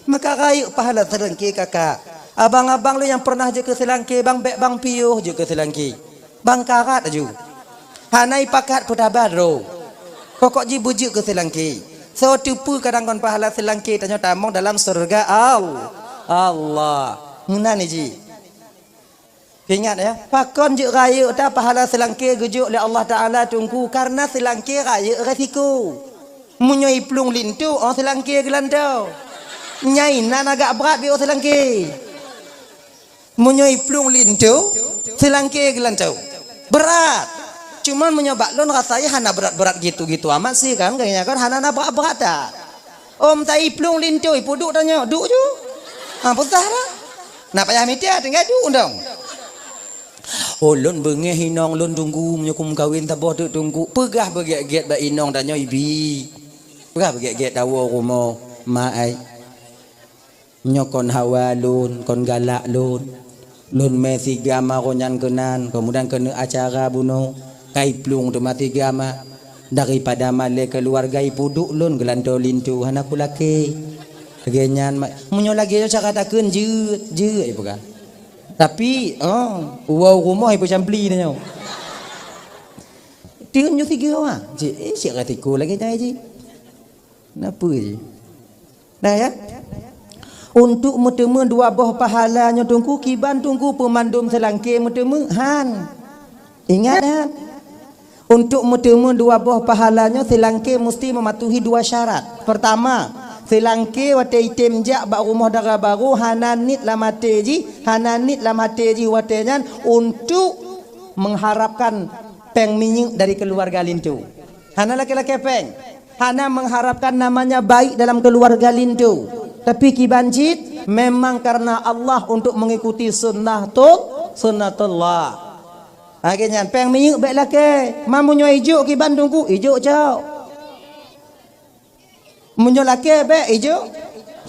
Maka rayeuk pahala silangké, kakak. Abang-abang lôn nyang pernah jeuet keu silangké, bang, bék bang piôh jeuet keu silangké. Bang karat aju. Hana ipakat peutabat droe. Pokok jih beujeuet keu silangké. Soe teupeu kadang kon pahala silangké tanyoe tamong dalam syeuruga Al-, Allah. Meunan jih. Ingat ya, pakon jeuet rayeuk ta pahala silangké geujok lé Allah Taala Teungku, karena silangké rayeuk resiko. Meunyoe iplueng linto, oh silangké geulanto. Nyai nan agak brat biôh silangké. Meunyoe iplueng linto, silangké geulanto. Brat. Cuman meunyoe bak lôn rasai hana brat-brat gitu-gitu amat sih kan, kayaknya kan hana na brat-brat ta. Om ta iplueng linto, ipeuduek tanyoe, duek ju. Ha, peugah dah. Nak payah mita, tinggai duek dong. Oh, lôn beungéh inong lôn Teungku, meunyoe kumeukawen saboh teuk Teungku. Peugah beugét-gét bak inong tanyoe ibi. Peugah beugét-gét tawoe rumoh, mak ai. Nyoe kon hawa lôn, kon galak lôn. Lôn mé sigama roh nyan keunan, keumudian keuneuk acara bunoe, ka iplueng teuma sigama. Daripada malée keuluwarga ipeuduek lôn geulantoe linto hana kulakée. Lagée nyan ma-, meunyoe lagée nyoe cara takheun jeuet, jeuet ipeugah. Tapi, oh, uwoe u rumoh ipeucampli tanyoe. Tiun nyoe sigoe, ah. Cit, eh, cit ka tiko lagée nyan jih. Napa jih? Nah, ya. Untuk meuteumé dua boh pahala nyoe Teungku, kiban Teungku peumandum seulangké meuteumé? Han. Ingat, han. Untuk meuteumé dua boh pahala nyoe, seulangké musti meumatuhi dua syarat. Pertama, seulangké watée item jak bak rumoh dara barô hana niet lam até jih, hana niet lam até jih watée nyan untuk mengharapkan péng minyeuk dari keuluwarga linto. Hana lakée-lakée péng. Hana mengharapkan namanya baik dalam keuluwarga linto. Tapi kiban cit memang karena Allah untuk mengikuti sunnah tu, sunnatullah. Lagée nyan péng minyeuk bék lakée. Ma meunyoe ijok kiban Teungku, ijok cok. Meunyoe lakée bék ijok.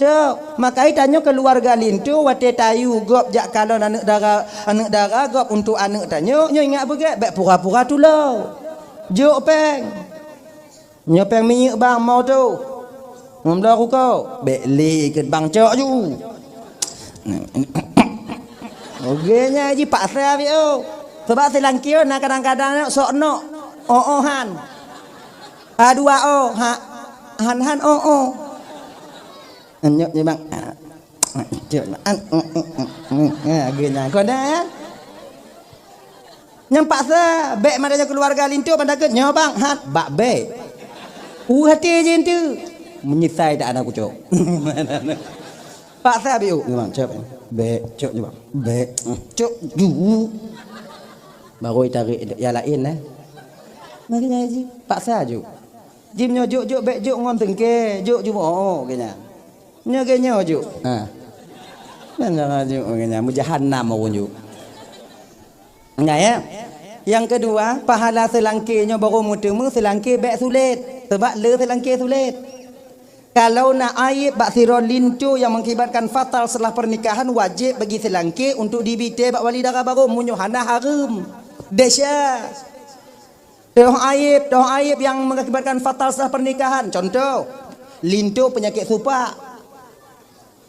Cok, makai tanyoe keuluarga linto watée tayue gob jak kalon aneuëk dara, aneuëk dara gob untuk aneuëk tanyoe, nyoe ingat beugét, bék pura-pura tulông. Jok péng. Nyoe péng minyeuk bang mo tu. Ngon bloe ruko, bék lé keu bang cok ju. Oke nya ji paksa biôh. Sebab silangkir na kadang-kadang sok nok. Oh, oh, han. A dua oh, ha, han, han, oh, oh. Nyok je bang. Cok, an, mm, mm, mm, mm. Ha, geuh nyan. Kon dah, ya? Nyang paksa, bék mandanya keuluarga linto, mandakeuet nyoe bang, hat, bak bék. Uh, hati je entu. Menyisai dak anak kucok. Paksa biôh, ni bang, cok. Bék, cok je bang. Bék, cok ju. Baru tarik ya lain, eh. Makanya ji, paksa ju. Jim nyoe jok-jok bék jok ngon teungke, jok ju, oh, oh, keunya. Nyoe ge nyoe ju. Ha. Nyoe ju nyan, meujahanam ureueng ju. Nyan ya. Yang kedua, pahala seulangke nyoe baru meuteumé seulangke bék sulet. Sebab le seulangke sulet. Kalau na aib bak sidroe linto yang mengakibatkan fatal setelah pernikahan, wajib bagi seulangke untuk dibite bak wali dara baru meunyoe hana hareuem. Desya. Toh aib, toh aib yang mengakibatkan fatal setelah pernikahan. Contoh, linto penyakit supak.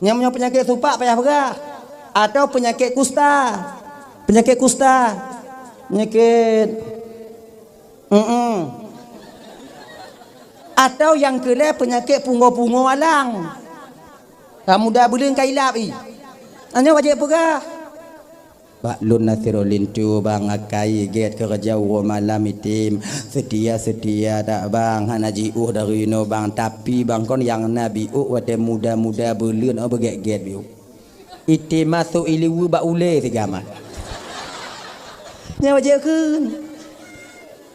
Nyang meunyoe penyakit supak payah peugah. Atau penyakit kusta. Penyakit kusta. Penyakit, mm-mm. Atau yang keulhèe penyakit pungo-pungo alang. Ka muda buleuen ka ilap i. Nyoe wajéb peugah. Bak lôn na sidroe linto bang, akai gét keureuja uroe malam item. Seutia-seutia dak bang, hana jiôh dari inoe bang. Tapi bang kon nyang na biôh watée muda-muda buleuen, oh, beugét-gét biôh. Item masôk i liweue bak ulée sigamat. Nyan wajéb kheun.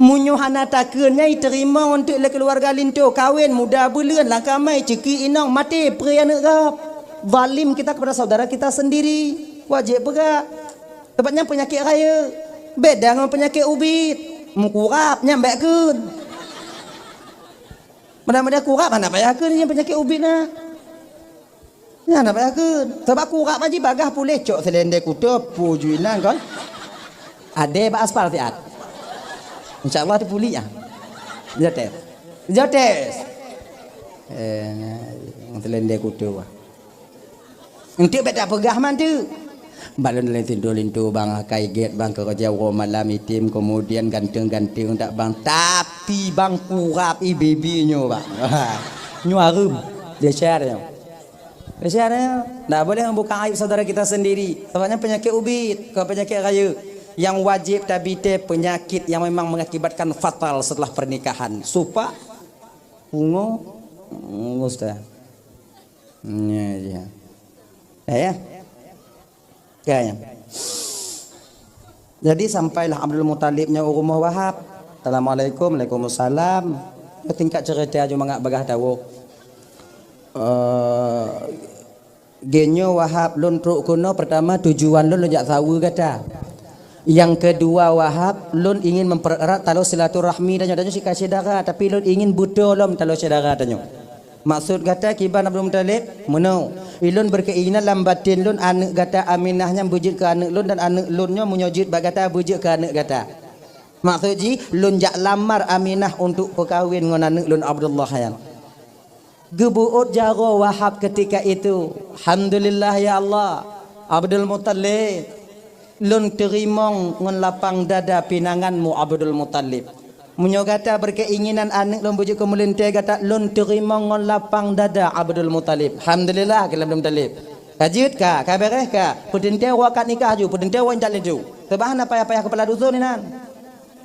Meunyoe hana takheun nyan iteurimong eunteuk lé keuluwarga linto, kawen muda buleuen lam kamai, ceuki inong, maté peureué aneuëk gob. Zalim kita kepada saudara kita sendiri. Wajéb peugah. Teuma nyan peunyakét rayeuk. Beda ngon peunyakét ubit. Meukurab nyan bék kheun. Mudah-mudahan kurab hana payah kheun nyan peunyakét ubit na. Nyan hana payah kheun. Sabab kurab aji bagah puléh cok seulendé kuto puju inan kon. Adé bak aspal siat. Insya Allah teupuli ah. Jotes. Jotes. Eh, seulendé kuto wah. Eunteuk bék tapeugah man teuk. Bak lôn laén linto-linto bang, akai gét bang, keureuja uroe malam item, keumudian ganteng-ganteng dak bang. Tapi bang kurab i bibi nyoe bang. Nyoe hareuem. Desya nyoe. Desya nyoe. Ndak boleh membuka aib saudara kita sendiri. Sabab nyan peunyakét ubit, kon peunyakét rayeuk. Nyang wajéb tabite peunyakét nyang memang mengakibatkan fatal setelah pernikahan. Supak, pungo, ustaz. Ya, ya. Ya, ya. Oke, ya. Jadi sampailah Abdul Muthalib nyoe u rumoh Wahab. Assalamualaikum, waalaikumsalam. Tingkat cerita aju mangat bagah tawoe. Eh, geunyoe Wahab lôn trok keunoe, pertama tujuan lôn, lôn jak saweue gata. Yang kedua Wahab, lôn ingin mempererat talo silaturahmi tanyoe, tanyoe sika syedara, tapi lôn ingin beutôi lom talo syedara tanyoe. Maksud gata kiban Abdul Muthalib? Meunoe, ilôn berkeinginan lam batin lôn aneuëk gata Aminah nyan beujeuet keu aneuëk lôn dan aneuëk lôn nyoe meunyoe jeuet bak gata beujeuet keu aneuëk gata. Maksud jih, lôn jak lamar Aminah untuk peukawen ngon aneuëk lôn Abdullah nyan. Geubeuôt jaroe Wahab ketika itu. Alhamdulillah ya Allah, Abdul Muthalib. Lôn teurimong ngon lapang dada pinanganmu Abdul Muthalib. Meunyoe gata berkeinginan aneuëk lôn beujeuet keu meulintée gata, lôn teurimong ngon lapang dada Abdul Muthalib. Alhamdulillah keu Abdul Muthalib. Ka jeuet ka, ka beres ka. Peuteuntée uroe akad nikah ju, peuteuntée uroe intat linto. Sabab hana payah-payah keupala dusun inan.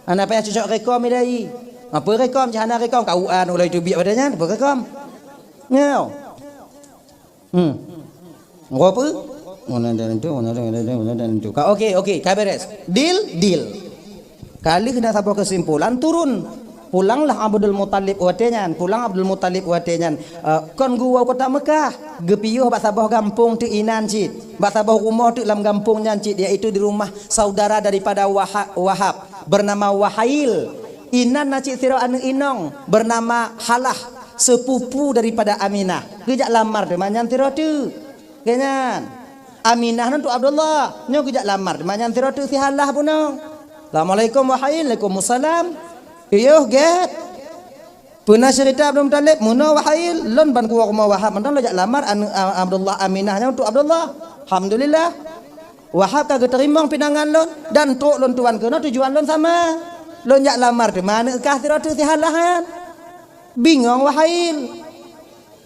Hana payah cocok rekom idai. Apa rekom, jih hana rekom, K U A ulai teubiet pada nyan, apa rekom? Nyoe. Hmm. Ngon apa? Mana ada itu, mana ada, mana ada, mana ada itu. Ka, oke, oke, ka beres. Deal, deal. Ka lheueh na saboh kesimpulan, turun. Pulanglah Abdul Muthalib watée nyan. Pulang Abdul Muthalib watée nyan. Eh, kon geuwoe kota Mekah. Geupiôh bak saboh gampông teuk inan cit. Bak saboh rumoh teuk lam gampông nyan cit, yaitu di rumah saudara daripada Waha-, Wahab, bernama Wahail. Inan na cit sidroe aneuëk inong, bernama Halah. Sepupu daripada Aminah. Geujak lamar teuma nyan sidroe teuk. Lagèe nyan. Aminah nyan untuk Abdullah. Nyoe geujak lamar teuma nyan sidroe teuk si Halah bunoe. "Assalamualaikum, Wahai." "Waalaikumsalam." "Yoh, gèt. Peue na ceurita Abdul Muthalib?" "Meunoe, Wahai, lôn ban kuwoe rumoh Wahab mantong lôn jak lamar aneuk, a, Abdullah, Aminah nyan untuk Abdullah." "Alhamdulillah. Wahab ka geuteurimong pinangan lôn dan trok lôn tuan keunoe tujuan lôn sama. Lôn jak lamar teuma aneuk kah sidroe teuk si Halah nyan." Bingong Wahail.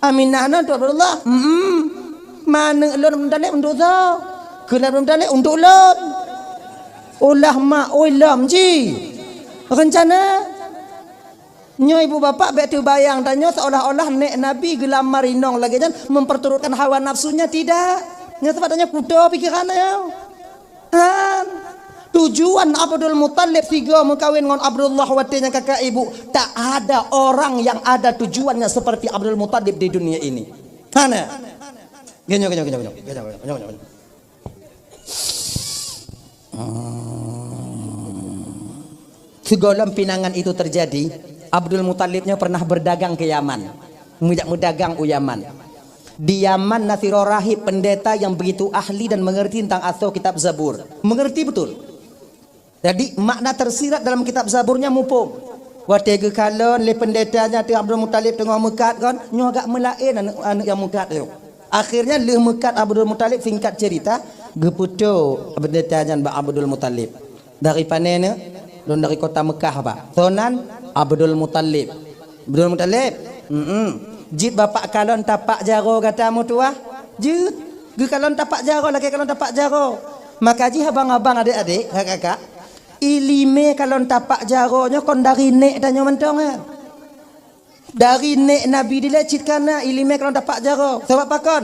"Aminah nyan untuk Abdullah?" "Mm-mm." "Maneuk lôn Abdul Muthalib untuk soe?" "Keunan Abdul Muthalib untuk lôn." Ulah mak oi lom ji. Rencana. Nyoe ibu bapak bèk teubayang tanyoe seolah-olah nèk Nabi geulamar inong lagèe nyan memperturutkan hawa nafsunya, tidak. Nyoe sabab tanyoe kuto pikiran nyoe. Han. Tujuan Abdul Muthalib sigoe meukawen ngon Abdullah watèe nyan kakak ibu, tak ada orang yang ada tujuannya seperti Abdul Muthalib di dunia ini. Hana. Geunyoe, geunyoe, geunyoe, geunyoe. Sigohlom pinangan itu terjadi, Abdul Muthalib nyoe pernah berdagang ke Yaman. Meujak meudagang u Yaman. Di Yaman na sidroe rahib pendeta yang begitu ahli dan mengerti tentang asoe kitab Zabur. Mengerti betul. Jadi, makna tersirat dalam kitab Zabur nyan muphom. Watèe geukalon lé pendeta nyan teuk Abdul Muthalib teungoh meukat kon, nyoe agak meulaén aneuk, aneuk nyang meukat nyoe. Akhirnya lheueh meukat Abdul Muthalib, singkat cerita, geupeutoe pendeta nyan bak Abdul Muthalib. "Dari pane neuk?" "Lôn dari kota Meukah, Pak." "Soe nan?" "Abdul Muthalib." "Abdul Muthalib?" "Mm-mm." "Jeuet bapak kalon tapak jaroe gata meutuwah?" "Jeuet." "Geukalon tapak jaroe, lakèe kalon tapak jaroe." Maka jih abang-abang, adék-adék, kakak-kakak, ileumèe kalon tapak jaroe nyoe kon dari nèk tanyoe mantong, ha. Dari nèk Nabi dilèe cit ka na ileumèe kalon tapak jaroe. Sabab pakon?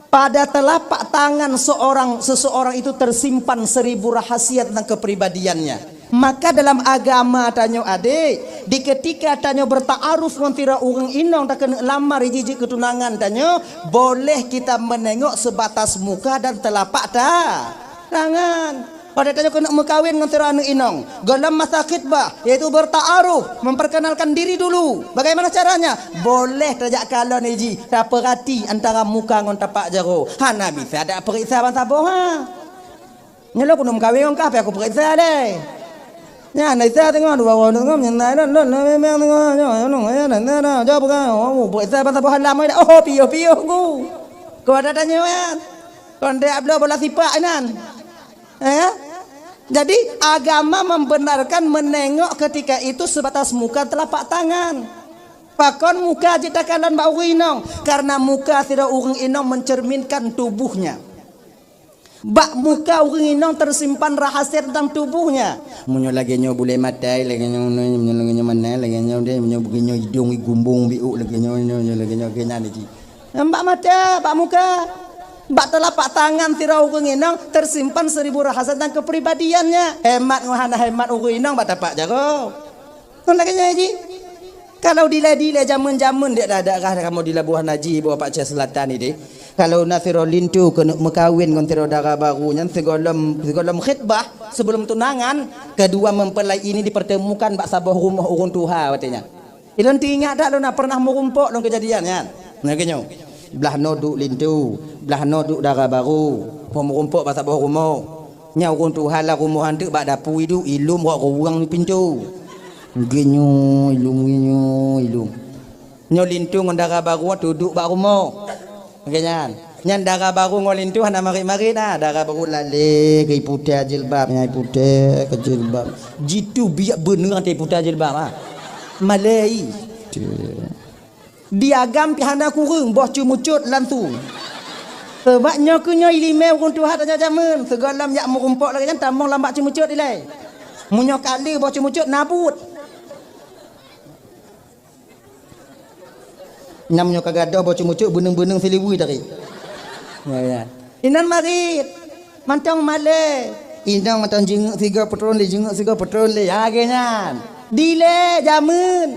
Pada telapak tangan seorang, seseorang itu tersimpan seribu rahasia tentang kepribadiannya. Maka dalam agama tanyoe, adék, di ketika tanyoe bertaaruf ngon sidroe ureueng inong, takeuneuk lamar jih jeuet keu tunangan tanyoe, boleh kita menengok sebatas muka dan telapak ta-, tangan. Pada tanyoe keuneuk meukawen ngon sidroe aneuk inong, gohlom masa khitbah, yaitu bertaaruf, memperkenalkan diri dulu. Bagaimana caranya? Boleh tajak kalon jih, tapeurati antara muka ngon tapak jaroe. Hana bisa dak peuriksa ban saboh, ha. Nyoe lôn keuneuk meukawen ngon kah, pih aku peuriksa deh. Nyan, na Isa teungoh, dua ureueng teungoh, nyan na lôn, lôn, lôn, memang teungoh, nyoe, nyoe, nyoe, nyoe, nyoe, nyoe, jaweueb kan, oh, peuriksa ban saboh halam, oh, piôh-piôh ku. Kau ada tanya, kan? Kau ndak bloe bola sipak inan. Eh? Jadi, agama membenarkan menengok ketika itu sebatas muka telapak tangan. Pakon muka jeuet takalon bak ureueng inong? Karena muka sidroe ureueng inong mencerminkan tubuhnya. Bak muka ureueng inong tersimpan rahasia tentang tubuhnya. Meunyoe lagèe nyoe bulèe maté, lagèe nyoe, meunyoe lagèe nyoe mané, lagèe nyoe deh, meunyoe beugèt nyoe idông, gumbong, biôk, lagèe nyoe, nyoe, lagèe nyoe, keunan jih. Bak maté, bak muka, bak telapak tangan sidroe ureueng inong tersimpan seribu rahasia tentang kepribadiannya. Hemat ngon hana hemat ureueng inong bak tapak jaroe. Kon lagèe nyan jih. Kalau dilèe-dilèe jameun-jameun dek daerah kamoe di Labuhan Haji, Bukit Paceh Selatan idéh. Kalau na sidroe linto keuneuk meukawen ngon sidroe dara barô nyan sigohlom, sigohlom khitbah, sebelum tunangan, kedua mempelai ini dipertemukan bak saboh rumoh ureueng tuha watèe nyan. Ilôn teuingat that lôn na pernah meurumpok lôn keujadian nyan. Nah, geunyoe. Blah noe duek linto, blah noe duek dara barô, meurumpok bak saboh rumoh. Nyan ureueng tuha lam rumoh nyan teuk bak dapu iduek, ilôn rot ruweueng pintoe. Geunyoe ilôn, geunyoe ilôn. Nyoe linto ngon dara barô teuduek bak rumoh. Lagèe nyan. Nyan dara barô ngon linto hana marit-marit na. Dara barô lalè keu iputéh jilbab, nyan iputéh keu jilbab. Jitu biak beuneueng teuh iputéh jilbab, ha. Malèe. Di agam pih hana kureueng, boh ceumeucot langsung. Sabab nyoe keuh nyoe ileumèe ureueng tuha tanyoe jameun. Sigohlom jak meurumpok lagèe nyan tamong lam bak ceumeucot ilèe. Meunyoe ka lheueh boh ceumeucot nabut. Nyan meunyoe ka gadôh boh ceumeucot beuneueng-beuneueng siliwi tadi. Ya, ya. Inan marit. Mantong malèe. Inong mantong jingeuk sigoe peutrôn lé, jingeuk sigoe peutrôn lé. Ha, lagèe nyan. Dilèe jameun.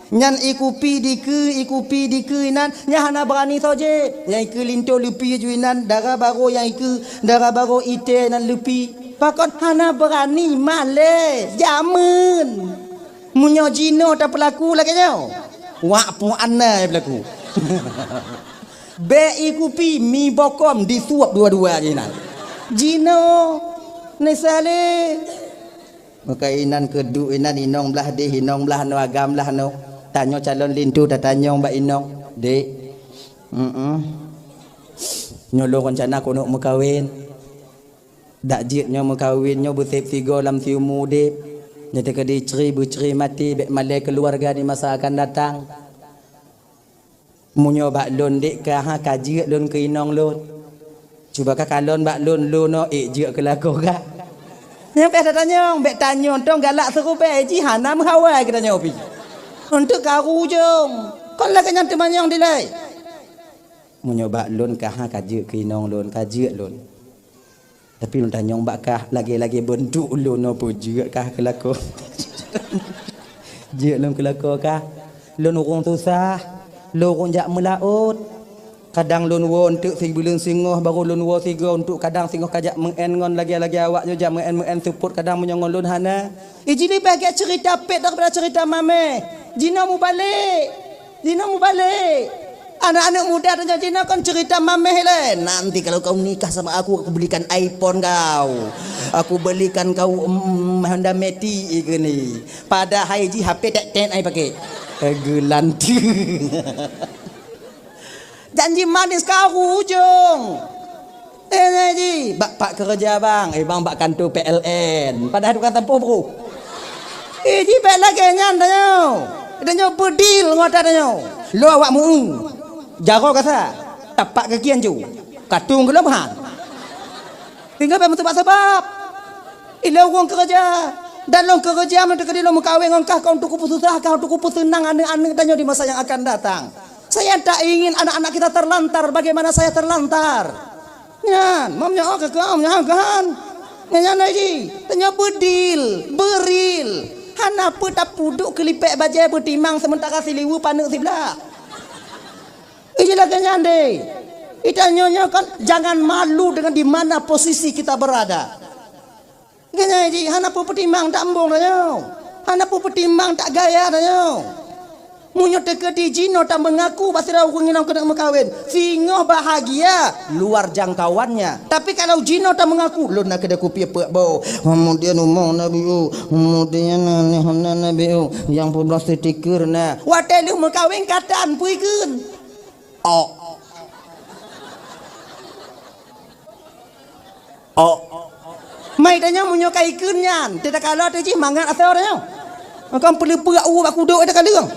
Nyan ikupi dikeue, ikupi dikeue inan, nyan hana beurani soe jép. Nyang ikeue linto leupi ju inan, dara barô nyang ikeue, dara barô itéh inan leupi. Pakon hana beurani malèe jameun. Meunyoe jinoe tapeulaku lagèe nyoe. Wak puan na beulaku. Bèk ikupi mi bokom disuap dua-dua jinan. Jinoe, Ni Saleh. Maka inan keuduek inan inong blah deh, inong blah noe, agam blah noe. Tanyoe calon linto tatanyong bak inong, "Dek, mm-mm, nyoe lôn rencana keuneuk meukawen. Dak jeuet nyoe meukawen nyoe beusép sigoe lam siumu udép. Nyoe teukeudi cre beucre maté, bèk malèe keuluwarga di masa akan datang." Meunyoe bak lôn dek kah, ka jeuet lôn keu inong lôn. Cuba kakalon bak lôn, lôn nyoe ék jeuet keu lakoe kah? Nyang payah tatanyong, bèk tanyong tong galak seurubèe jih hana meuhawa geutanyoe pih. Untuk karu ujong, kon lagèe nyan teumanyong dilèe. Meunyoe bak lôn kah, ka jeuet keu inong lôn, ka jeuet lôn. Tapi lôn tanyong bak kah, lagèe-lagèe beuntuk lôn nyoe peue jeuet kah keu lakoe? Jeuet lôn keu lakoe kah? Lôn ureueng susah, lôn ureueng jak meulaôt. Kadang lôn woe eunteuk sibuleuen singoh, barô lôn woe sigoe eunteuk, kadang singoh ka jak meu'en ngon lagèe-lagèe awak nyoe jak meu'en-meu'en seupôt, kadang meunyoe ngon lôn hana. Ih, jih leubeh gèt ceurita pet daripada ceurita mamèh. Jinoe mubalek. Jinoe mubalek. Aneuk-aneuk muda tanyoe jinoe kan ceurita mamèh lé. "Nanti kalau kau nikah sama aku, aku belikan iPhone kau. Aku belikan kau, mm, Honda Matic," ikeu ni. Padahai jih H P tek-tek ai pakai. Eh, geulanti. Janji manis karu ujong. Eh, nyan jih, bak pat keureuja bang. Eh, bang bak kantô P L N. Padahai tukang sampôh bro. Eh, jih bèk lagèe nyan tanyoe. Tanyoe beudil ngon ata tanyoe. Lo awak meu-eu. Jaroe kasa. Tapak kaki ancu. Katong geulom han. Tinggai bèk meusabab-sabab. Ilôn ureueng keureuja. Dan lôn keureuja meunyoe teukeudi lôn meukawen ngon kah, ka untuk kupeususah kah, untuk kupeuseunang aneuk-aneuk tanyoe di masa nyang akan datang. Saya tak ingin anak-anak kita terlantar bagaimana saya terlantar. Nyan, mam nyoe ka keuh, nyan kan. Nyan, nyan lagi. Tanyoe beudil, beuril. Hana peue tapuduk keu lipék bajèe beutimang sementara siliweue paneuk siblah. Iji lagèe nyan deh. Ita nyoe, nyoe kan jangan malu dengan di mana posisi kita berada. Nyan jih hana peue peutimang that embong tanyoe. Hana peue peutimang that gaya tanyoe. Meunyoe teukeudi jinoe tameungaku bak sidroe ureueng inong keuneuk meukawen, singoh bahagia luar jangkauannya. Tapi kalau jinoe tameungaku, "Lôn na keudeh kupiep peuet boh, kemudian umoe na biôh, kemudian na, na, na biôh, nyang peubloe stiker na." Watèe lheueh meukawen ka tan peue ikheun. Ok. Ok. Mai tanyoe meunyoe ka ikheun nyan, teuh takalon teuh jih mangat asoe tanyoe. Makam peuleupeuk u bak kudok teuh kaleueng.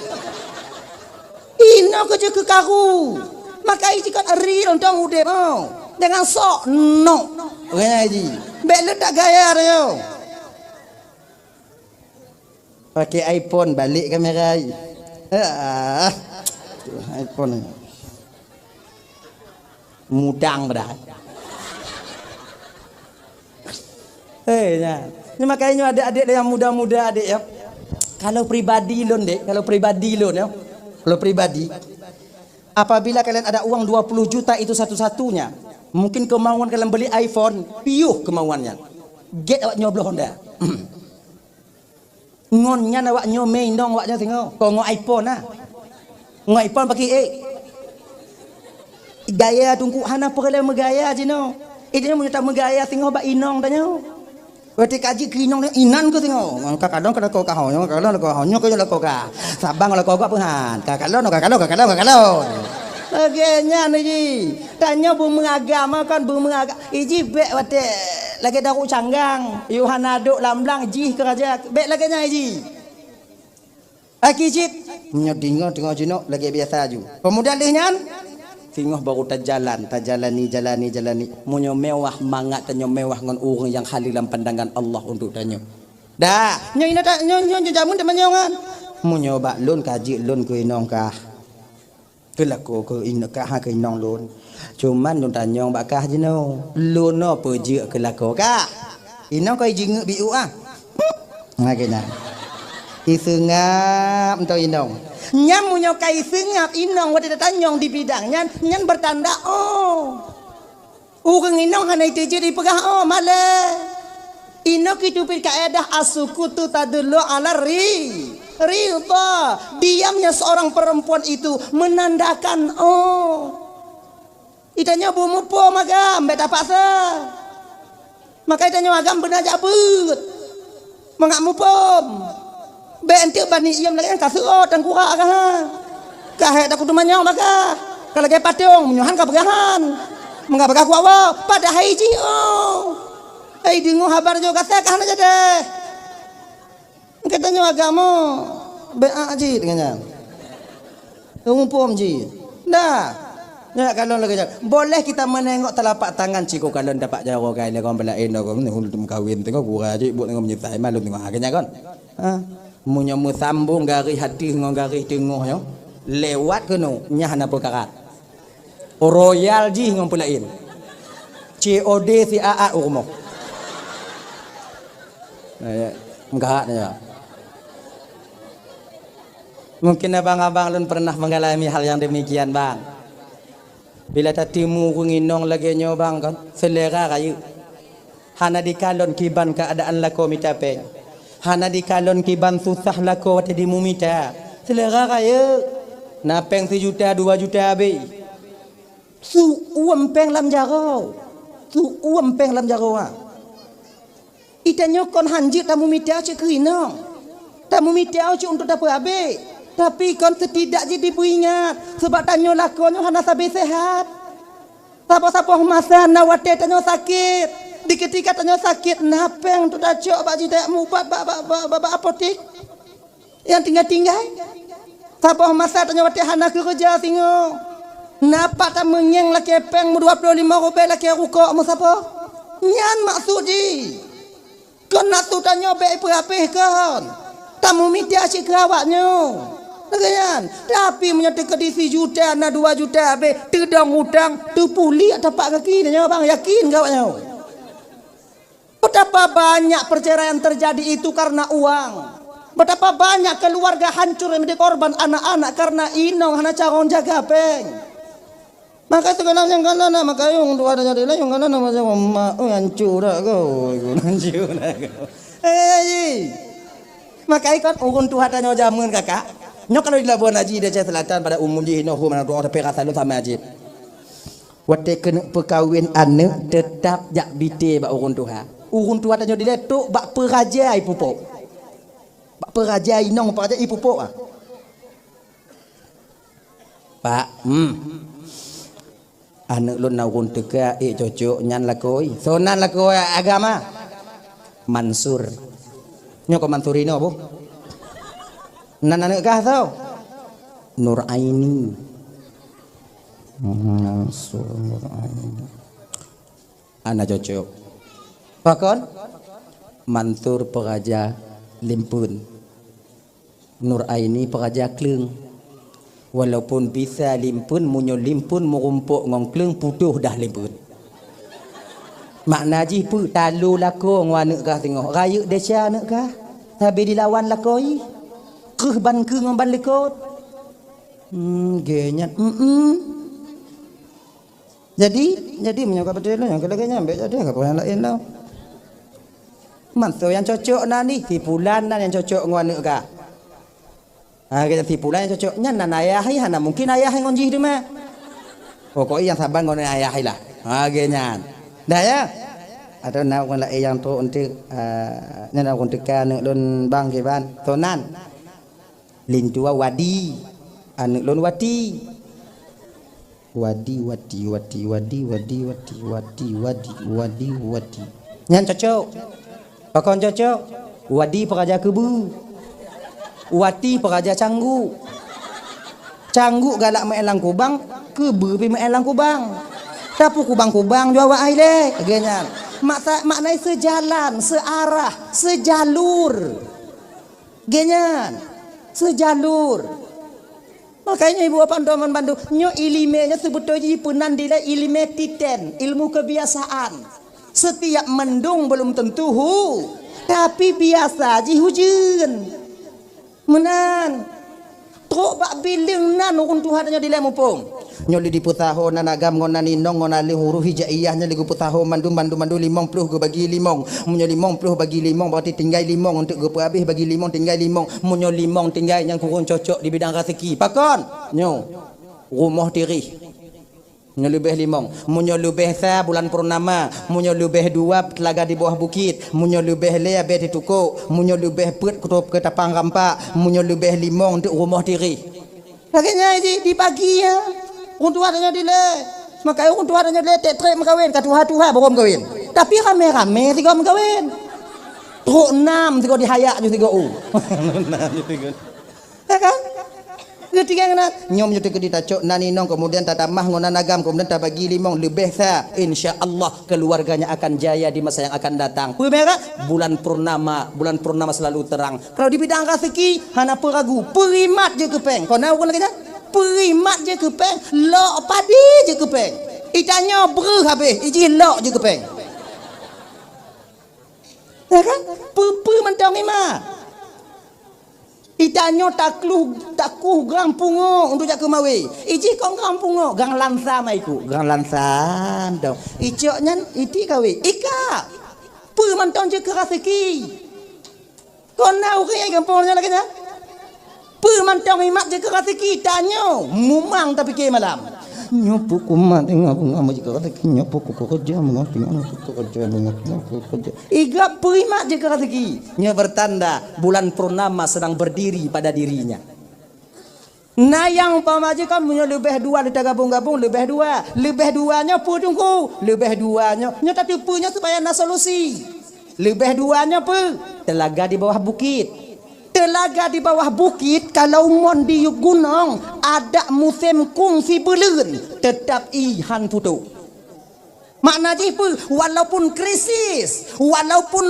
Inoe keuh jeuet keu karu. Maka iji kon real tong udép, oh. Jangan sok nok. Orang iji. Bèk leutak gaya tanyoe. Pakai iPhone, balik kamera. Ah, iPhone. Mudang padahai. Eh, nya. Ni makanya adek-adek yang muda-muda adek ya. Kalau pribadi lôn dek, kalau pribadi lôn ya. Kalau pribadi, apabila kalian ada uang dua puluh juta itu satu-satunya, mungkin kemauan kalian beli iPhone, piôh kemauannya. Gét awak nyoe bloe Honda. Ngon nyan awak nyoe mé inong awak nyoe singoh. Kon ngon iPhone na. Ngon iPhone paki ék. Gaya teungku hana peureulèe meugaya jinoe. Ih, jinoe meunyoe tameugaya singoh bak inong tanyoe. Watèe ka jeuet keu inong inan keuh singoh. Ka kalon ka lakoe ka ho nyoe, ka kalon lakoe ho nyoe keuh lakoe ka. Sabang lakoe ka peuhan. Ka kalon, ka kalon, ka kalon, ka kalon. Lagèe nyan jih. Tanyoe beumeuagama kan beumeuaga-, iji bèk watèe lagèe daru canggang, yôh hana dok lam blang jih keuraja, bèk lagèe nyan iji. Aki cit, meunyoe deungoe teungoh jinoe lagèe biasa aju. Peumuda lheueh nyan, singoh baru tajalan, tajalani, jalani, jalani. Meunyoe mewah mangat tanyoe mewah ngon ureueng nyang haleue lam pandangan Allah untuk tanyoe. Dah, nyoe inoe ta-, nyoe, nyoe, nyoe jameun teumanyong kan. Meunyoe bak lôn ka jeuet lôn keu inong kah. Keu lakoe keu in-, kah keu inong lôn. Cuman lôn tanyong bak kah jinoe, lôn nyoe peue jeuet keu lakoe kah? Inong kah jingeuk biôh ah. Nah, keu nyan. Iseungab mantong inong. Nyan meunyoe ka iseungab inong watèe tatanyong di bidang nyan, nyan bertanda, oh. Ureueng inong hana iteujeuet ipeugah, "Oh, malèe." Inoe keuh teubiet kaedah as-sukutu tadullu 'alar ri-, Ridha, diamnya seorang perempuan itu menandakan, oh, itanyoe beumeupom agam, bèk tapaksa. Maka itanyoe agam beuna jak beuet. Mangat meupom. Bèk enteuk bani iem lagèe nyan ka seuôt tangkurak ka ha. Ka hék takutu manyong baka. Ka lagèe patong, meunyoe han ka peugah han. Meuga baka kuat woe, padahai jih oh. Hai deungoe haba nyoe ka sah ka hana jadeh. Geutanyoe agama beu'ah jih deungon nyan. Muphom jih. Nah, nyak kalon lagèe nyan. Boleh kita menengok telapak tangan cit, kalon tapak jaroe gai lé kon beulaén kon meukawen teungoh gura jih buet teungoh meunyeusai malu teungoh akhé nyan kon. Ha? Meunyoe meusambong garéh ateueh ngon garéh teungoh nyoe, lewat keunoe, nyan hana peukarat. Royal jih ngon peulaén. C O D siat-at u rumoh. Eh, meugahat ya. Mungkin abang-abang lôn pernah mengalami hal yang demikian, bang. Bila tatimu ureueng inong lagèe nyoe, bang, kan, selera rayeuk. Hana dikalon kiban keuadaan lakoe mita péng. Hana dikalon kiban susah lakoe watèe jimumita. Selera rayeuk. Na péng sijuta, dua juta abéh. Su uem péng lam jaroe. Su uem péng lam jaroe, ha. Itanyoe kon hanjeuet tamumita cit keu inong. Tamumita cit untuk tapeuabéh. Tapi kon setidak jih dipeuingat. Sabab tanyoe lakoe nyoe hana sabe seuhat. Saboh-saboh masa na watèe tanyoe sakét. Di keutika tanyoe sakét, na péng untuk tacok bak jih tajak mubat bak, bak, bak, bak, bak apotek. Nyang tinggai-tinggai. Saboh masa tanyoe watèe hana keureuja singoh. Na pat tameungieng lakèe péng meudua ploh limong rubèe lakèe rukok meusaboh. Nyan maksud jih. Kon nafsu tanyoe bèk ipeuhabéh kon. Tamumita cit keu awak nyoe. Lagèe nyan. Tapi meunyoe teukeudi sijuta na dua juta abéh, teudong utang, teupuléh tapak gaki tanyoe bang, yakin keu awak nyoe. Betapa banyak perceraian terjadi itu karena uang. Betapa banyak keluarga hancur yang menjadi korban anak-anak karena inong hana carông jaga péng. Maka sigohlom nyang kana na makayong tuha tanyoe dilèe nyang kana na macam mak, oi, hancur dak kau, hancur dak kau. Eh, ji. Maka ikot ureueng tuha tanyoe jameun kakak. Nyoe kalau di Labuan Haji di Aceh Selatan pada umum jih inoe hu mana doa tapi rasa lu sama aja. Watèe keuneuk peukawen aneuk teutap jak bite bak ureueng tuha. Ureueng tuha tanyoe dilèe trok bak peuraja ipupok. Bak peuraja inong peuraja ipupok ah. Pak, hmm. Aneuk lôn na ureueng teuka ék cocok nyan lakoe. Soe nan lakoe agama? Mansur. Nyoe kon Mansur inoe boh. Nan aneuk kah soe? Nur Aini. Mansur Nur Aini. Hana cocok. Pakon? Mansur peuraja limpeuen. Nur Aini peuraja kleueng. Walaupun bisa limpeuen, meunyoe limpeuen meurumpok ngon kleueng, putôh dah limpeuen. Makna jih peue? Talo lakoe ngon aneuk kah singoh. Rayeuk desya aneuk kah. Sabe dilawan lakoe. Kreueh ban keue ngon ban likot. Hmm, gèt nyan. Hmm, hmm. Jadi, jadi meunyoe ka beutôi lôn nyang keu lagèe nyan bèk jadi ka peue nyang laén lom. Man soe nyang cocok na nih, si pulan na nyang cocok ngon aneuk kah. Ha, kata si pulan nyang cocok nyan nan ayah, hana mungkin ayah ngon jih teuma. Pokok nyang saban ngon ayah lah. Ha, lagèe nyan. Dah ya? Atau na ureueng laén nyang trok eunteuk, ah, nyan ureueng teuka aneuk lôn bang kiban. Soe nan? Lintua Wadi. Aneuk lôn Wati. Wadi, Wati, Wati, Wadi, Wadi, Wati, Wadi, Wadi, Wadi, Wadi. Nyan cocok. Pakon cocok? Wadi peuraja keubeu. Wati peuraja cangguk. Cangguk galak meu'en lam kubang, keubeu pih meu'en lam kubang. Tapi kubang-kubang jua awak ai lé. Lagèe nyan. Maksa-, makna seujalan, seuarah, seujalur. Lagèe nyan, seujalur. Makanya ibu bapak teman bandu, nyoe ileumèe nyoe seubeutôi jih peunan dilèe ileumèe titen, ilmu kebiasaan. Setiap mendung belum tentu hu, tapi biasa jih ujeuen. Meunan. Trok bak bileueng nan ureueng tuha tanyoe dilèe muphom. Nyoe lé dipeusaho nan agam ngon nan inong ngon aléh uroh hijaiyah nyoe lé geupeusaho mandum, mandum, mandum limong ploh geubagi limong. Meunyoe limong ploh bagi limong, berarti tinggai limong untuk geupeuhabéh bagi limong, tinggai limong. Meunyoe limong tinggai nyang kureueng cocok di bidang raseuki. Pakon? Nyoe. Rumoh tireh. Nyoe leubeh limong. Meunyoe leubeh sa bulan purnama, meunyoe leubeh dua teulaga di bawah bukit, meunyoe leubeh lhée abée teutukok, meunyoe leubeh peuet kutôb keutapang rampak, meunyoe leubeh limong teuk rumoh tireh. Lagée nyan jih dibagi ya. Ureuëng tuha tanyoe dilée. Maka ureuëng tuha tanyoe dilée treb-treb meukawen, ka tuha-tuha baru meukawen. Tapi ramé-ramé sigoe meukawen. Trok nam sigoe dihayak ju sigoe u. Nam ju sigoe. Ya kan? Keutika nyan, nyoe meunyoe teukeudi tacok nan inong, kemudian tatamah ngon nan agam, kemudian tabagi limong, leubeh sa, insya Allah keluarganya akan jaya di masa yang akan datang. Peue meuga? Bulan purnama, bulan purnama selalu terang. Kalau di bidang raseuki, hana peue ragu, peurimat jeuet keu péng. Kon na ureuëng lagée nyan? Peurimat jeuet keu péng, lok padé jeuet keu péng. Itanyoe breuh habéh, ijih lok jeuet keu péng. Ya kan? Peue-peue mantong imat. Itanyoe takluh, takuh gang pungo untuk jak keu mawe. Ijih kon gang pungo, gang lansa maiku, gang lansa dong. Icok nyan iti kawe. Ika. Peue mantong jeuet keu raseuki. Kon na ureuëng gampông nyoe lagée nyan. Peue mantong imat jeuet keu raseuki tanyoe, mumang tapike malam. Nyoe pukon mat teungoh beungoh meukeureuja, nyoe pukon keureuja beungoh teungoh keureuja beungoh teungoh keureuja. Iga peurimat jeuet keu raseuki. Nyoe bertanda bulan purnama sedang berdiri pada dirinya. Na nyang umpama jih kan meunyoe leubeh dua lé tagabong-gabong leubeh dua. Leubeh dua nyoe peue teungku? Leubeh dua nyoe, nyoe tateupeue nyoe supaya na solusi. Leubeh dua nyoe peue? Telaga di bawah bukit. Telaga di bawah bukit kalau mon di gunong adak musém kung sibeuleuen, teutap i han putôh. Makna jih peue? Walaupun krisis, walaupun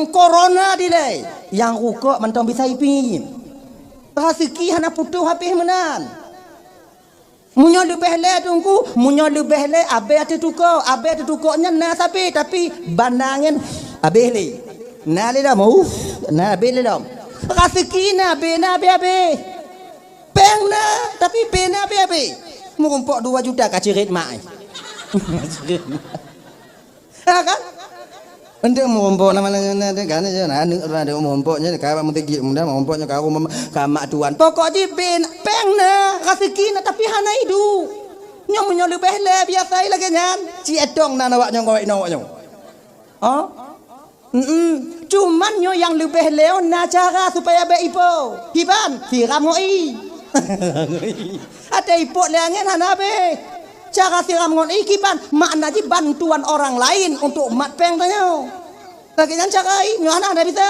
korona dilée, nyang rukok mantong bisa ipiep. Raseuki hana putôh habéh meunan. Meunyoe leubeh lé teungku, meunyoe leubeh lé abée teutukok, abée teutukok nyan na sabe, tapi banda angén abeh lé. Na lé lom, uff, na abeh lé lom. Raseuki na abeh, na abeh-abeh. Péng na, tapi abeh na abeh-abeh. Meurumpok dua juta ka cirét mak. Ha kan? Untuk meurumpok nama na kan je na aneuk ada meurumpok je ka meuteugik muda meurumpok je ka rumah ka mak tuan. Pokok jih bin péng na, raseuki na tapi hana idup. Nyoe meunyoe leubeh lé biasa lagée nyan. Ci etong na awak nyoe ngawai nyoe awak nyoe. Oh? Mm-mm. Cuman nyoe nyang leubeh lé na cara supaya bék ipo. Hiban, siram ngon ie. Até ipok lé angén hana abéh. Cara siram ngon ie kiban, makna jih bantuan orang lain untuk mat péng tanyoe. Lagée nyan cara ie, nyoe hana, hana bisa.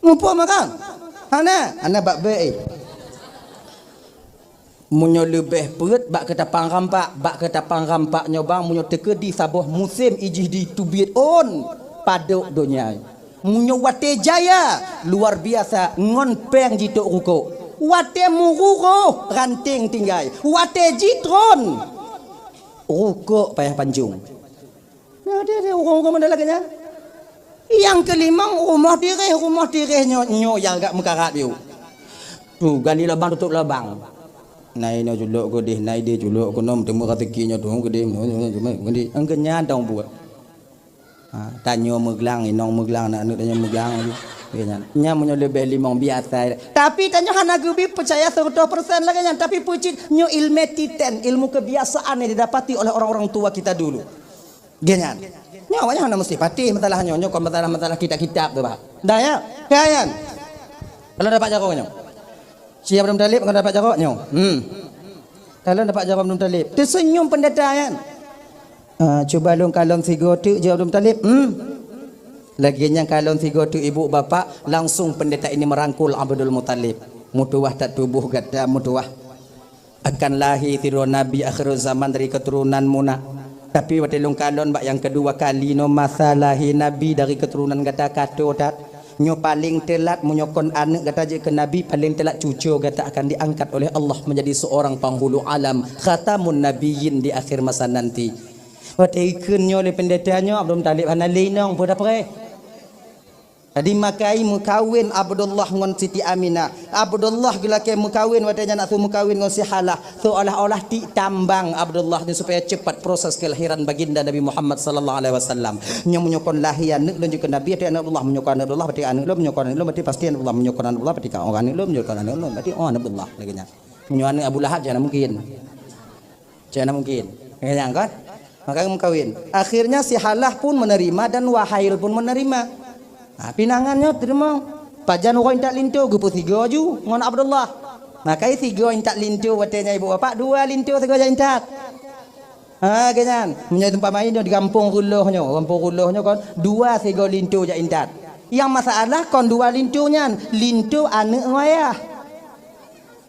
Muphom kan? Hana, hana bak bék ie. Meunyoe leubeh peuet bak keutapang rampak, bak keutapang rampak nyoe bang, meunyoe teukeudi saboh musém ijih di teubiet ôn, padub donya. Meunyoe watée jaya, luar biasa ngon péng jitok rukok. Watée meururoh, ranting tinggai. Watée jitron, rukok payah panjong. Nah, dia, dia ureuëng-ureuëng model lagée nyan. Nyang keulimong rumoh tireh, rumoh tireh nyoe, nyoe nyang agak meukarat yue. Tu, gali lubang tutup lubang. Nai nyoe culok keudeh, nai deh culok keunoe, teumeu raseuki nyoe tu keudeh, nyoe, nyoe, nyoe, keudeh. Engkeu nyan dong buet. Ha, tanyoe meuglang, inong meuglang, aneuk-aneuk tanyoe meuglang laju. Lagée nyan. Nyan meunyoe leubeh limong biasa. Tapi tanyoe hana geubi peucaya seureutôh persen lagée nyan. Tapi peucit nyoe ilmu titen, ilmu kebiasaan yang didapati oleh orang-orang tua kita dulu. Lagée nyan. Nyoe awaknyan hana meusti patéh masalah nyoe. Nyoe kon masalah-masalah kitab-kitab tu, bah. Dah ya? Ya, ya. Kalau dapat jaroe nyoe. Si Abdul Muthalib kalau dapat jaroe nyoe. Hmm. Kalau dapat jaroe Abdul Muthalib. Teuseunyum pendeta nyan. Ah, cuba lôn kalon sigoe teuk, jaweueb Abdul Muthalib. Hmm. Lagée nyan kalon sigoe teuk ibu bapak, langsung pendeta ini merangkul Abdul Muthalib. Meutuwah that tuboh gata, meutuwah. Akan lahé sidroe nabi akhirul zaman dari keturunan muna. Tapi watée lôn kalon bak nyang keudua kali nyoe masa lahé nabi dari keturunan gata ka toe that. Nyoe paleng teulat meunyoe kon aneuk gata jeuet keu nabi, paleng teulat cucoe gata akan diangkat oleh Allah menjadi seorang penghulu alam, khatamun nabiyyin di akhir masa nanti. Watée ikheun nyoe lé pendeta nyoe, Abdul Muthalib hana lé inong peue dapreh. Jadi makai meukawen Abdullah ngon Siti Aminah. Abdullah geulakée meukawen watée nyan, nak su meukawen ngon si Halah. Seolah-olah tik tambang Abdullah nyoe supaya cepat proses kelahiran baginda Nabi Muhammad sallallahu alaihi wasallam. Nyoe meunyoe kon lahé aneuëk lôn jeuet keu Nabi, até aneuëk Abdullah, meunyoe kon aneuëk Abdullah, berarti aneuëk lôn, meunyoe kon aneuëk lôn, berarti pasti aneuëk Abdullah, meunyoe kon aneuëk Abdullah, berarti oh aneuëk lôn, meunyoe kon aneuëk lôn, berarti oh aneuëk Abdullah lagée nyan. Meunyoe aneuëk Abu Lahab, jangan mungkin. Cek na mungkin. Nyang kan? Maka meukawen. Akhirnya si Halah pun menerima dan Wahail pun menerima. Ha, pinangan nyoe terima. Pajan uroe intat linto geupeu sigo ju ngon Abdullah. Maka sigo intat linto watée nyan ibu bapak, dua linto sigo jak intat. Ha, ganyan. Meunyoe tempat main nyoe di gampông Ruloh nyoe, gampông Ruloh nyoe kon dua sigo linto jak intat. Yang masalah kon dua linto nyan, linto aneuëk ngon ayah.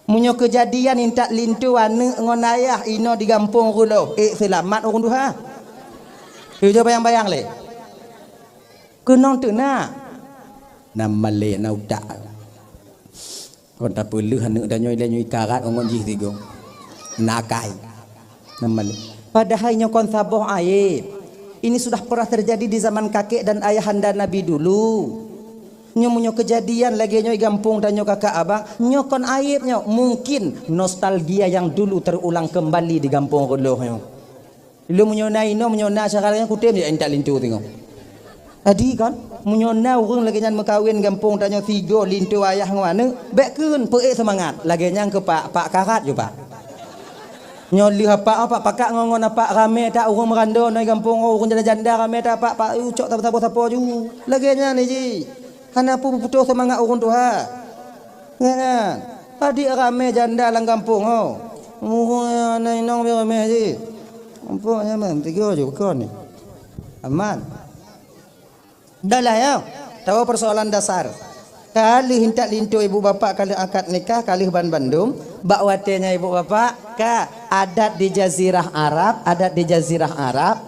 Meunyoe keujadian intat linto aneuëk ngon ayah inoe di gampông Ruloh, ék seulamat ureuëng tuha. Tujoe bayang-bayang lé. Keunong teunak. Nam malée na utak. Kon tapeuleueh aneuëk tanyoe ilée nyoe ikarat ngon jih sigoe. Nakai. Nam malée. Padahai nyoe kon saboh aib. Ini sudah pernah terjadi di zaman kakek dan ayahanda Nabi dulu. Nyoe meunyoe keujadian lagée nyoe i gampông tanyoe kakak abang, nyoe kon aib nyoe. Mungkin nostalgia yang dulu terulang kembali di gampông Ruloh nyoe. Lôn meunyoe na inoe, meunyoe na syedara nyan kutem jak intat linto singoh. Jadi kan, meunyoe na ureuëng lagée nyan meukawen gampông tanyoe sigo linto ayah ngon aneuëk, bék kheun peuék seumangat. Lagée nyan keu pak, pak karat ju pak. Nyoe lheueh apak, apak pakat ngon, ngon apak ramé that ureuëng meurando ngon gampông, ureuëng janda-janda ramé that apak, pak ucok sapo-sapo ju. Lagée nyan jih. Hana peue putôh seumangat ureuëng tuha. Nyan. Adik ramé janda lam gampông ho. Muhôi aneuk inong pih ramé jih. Gampông nyaman, tiga ju kon ni. Aman. Dah lah ya. Tahu persoalan dasar. Ka lheueh intat linto ibu bapak, ka lheueh akad nikah, ka lheueh ban bandum, bak watée nyan ibu bapak, ka adat di jazirah Arab, adat di jazirah Arab,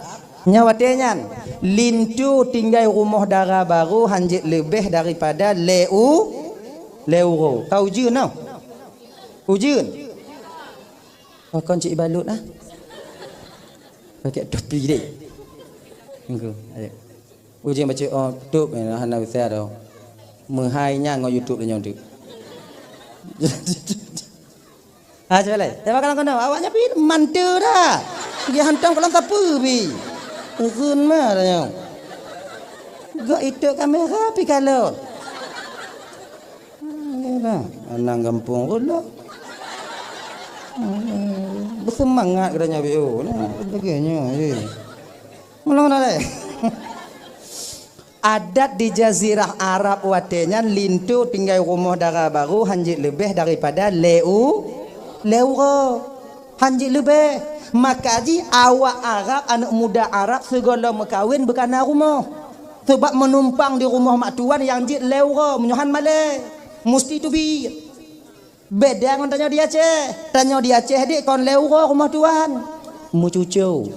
nyan watée nyan linto tinggai rumoh dara baru hanjeuet leubeh daripada lé u-, lé uroe. Ka ujeuen noh. Ujeuen. Pakon cik balut ah. Pakai topi deh. Engko. Ayo. Ujeuen baca, oh, tutup, eh, hana usah dah. Meuhai nyan ngon YouTube nyoe tu. Ha, cuba lai. Tapi kalau kena awaknya pi mantu dah. Dia hantam kalau sapu pi. Urun mah dah nyoe. Gak itu kamera pi kalau. Alah, anang gampông pula. Bersemangat katanya B O. Nah, sebagainya. Eh. Mana-mana deh. Adat di jazirah Arab watée nyan linto tinggai rumoh dara baru hanjeuet leubeh daripada lé u-, lé uroe. Hanjeuet leubeh. Maka jih awak Arab, aneuk muda Arab sigohlom meukawen beukana rumoh. Sabab meunumpang di rumoh mak tuan nyang jeuet lé uroe, meunyoe han malée. Musti teubiet. Beda ngon tanyoe di Aceh. Tanyoe di Aceh dek kon lé uroe rumoh tuan. Meucucue.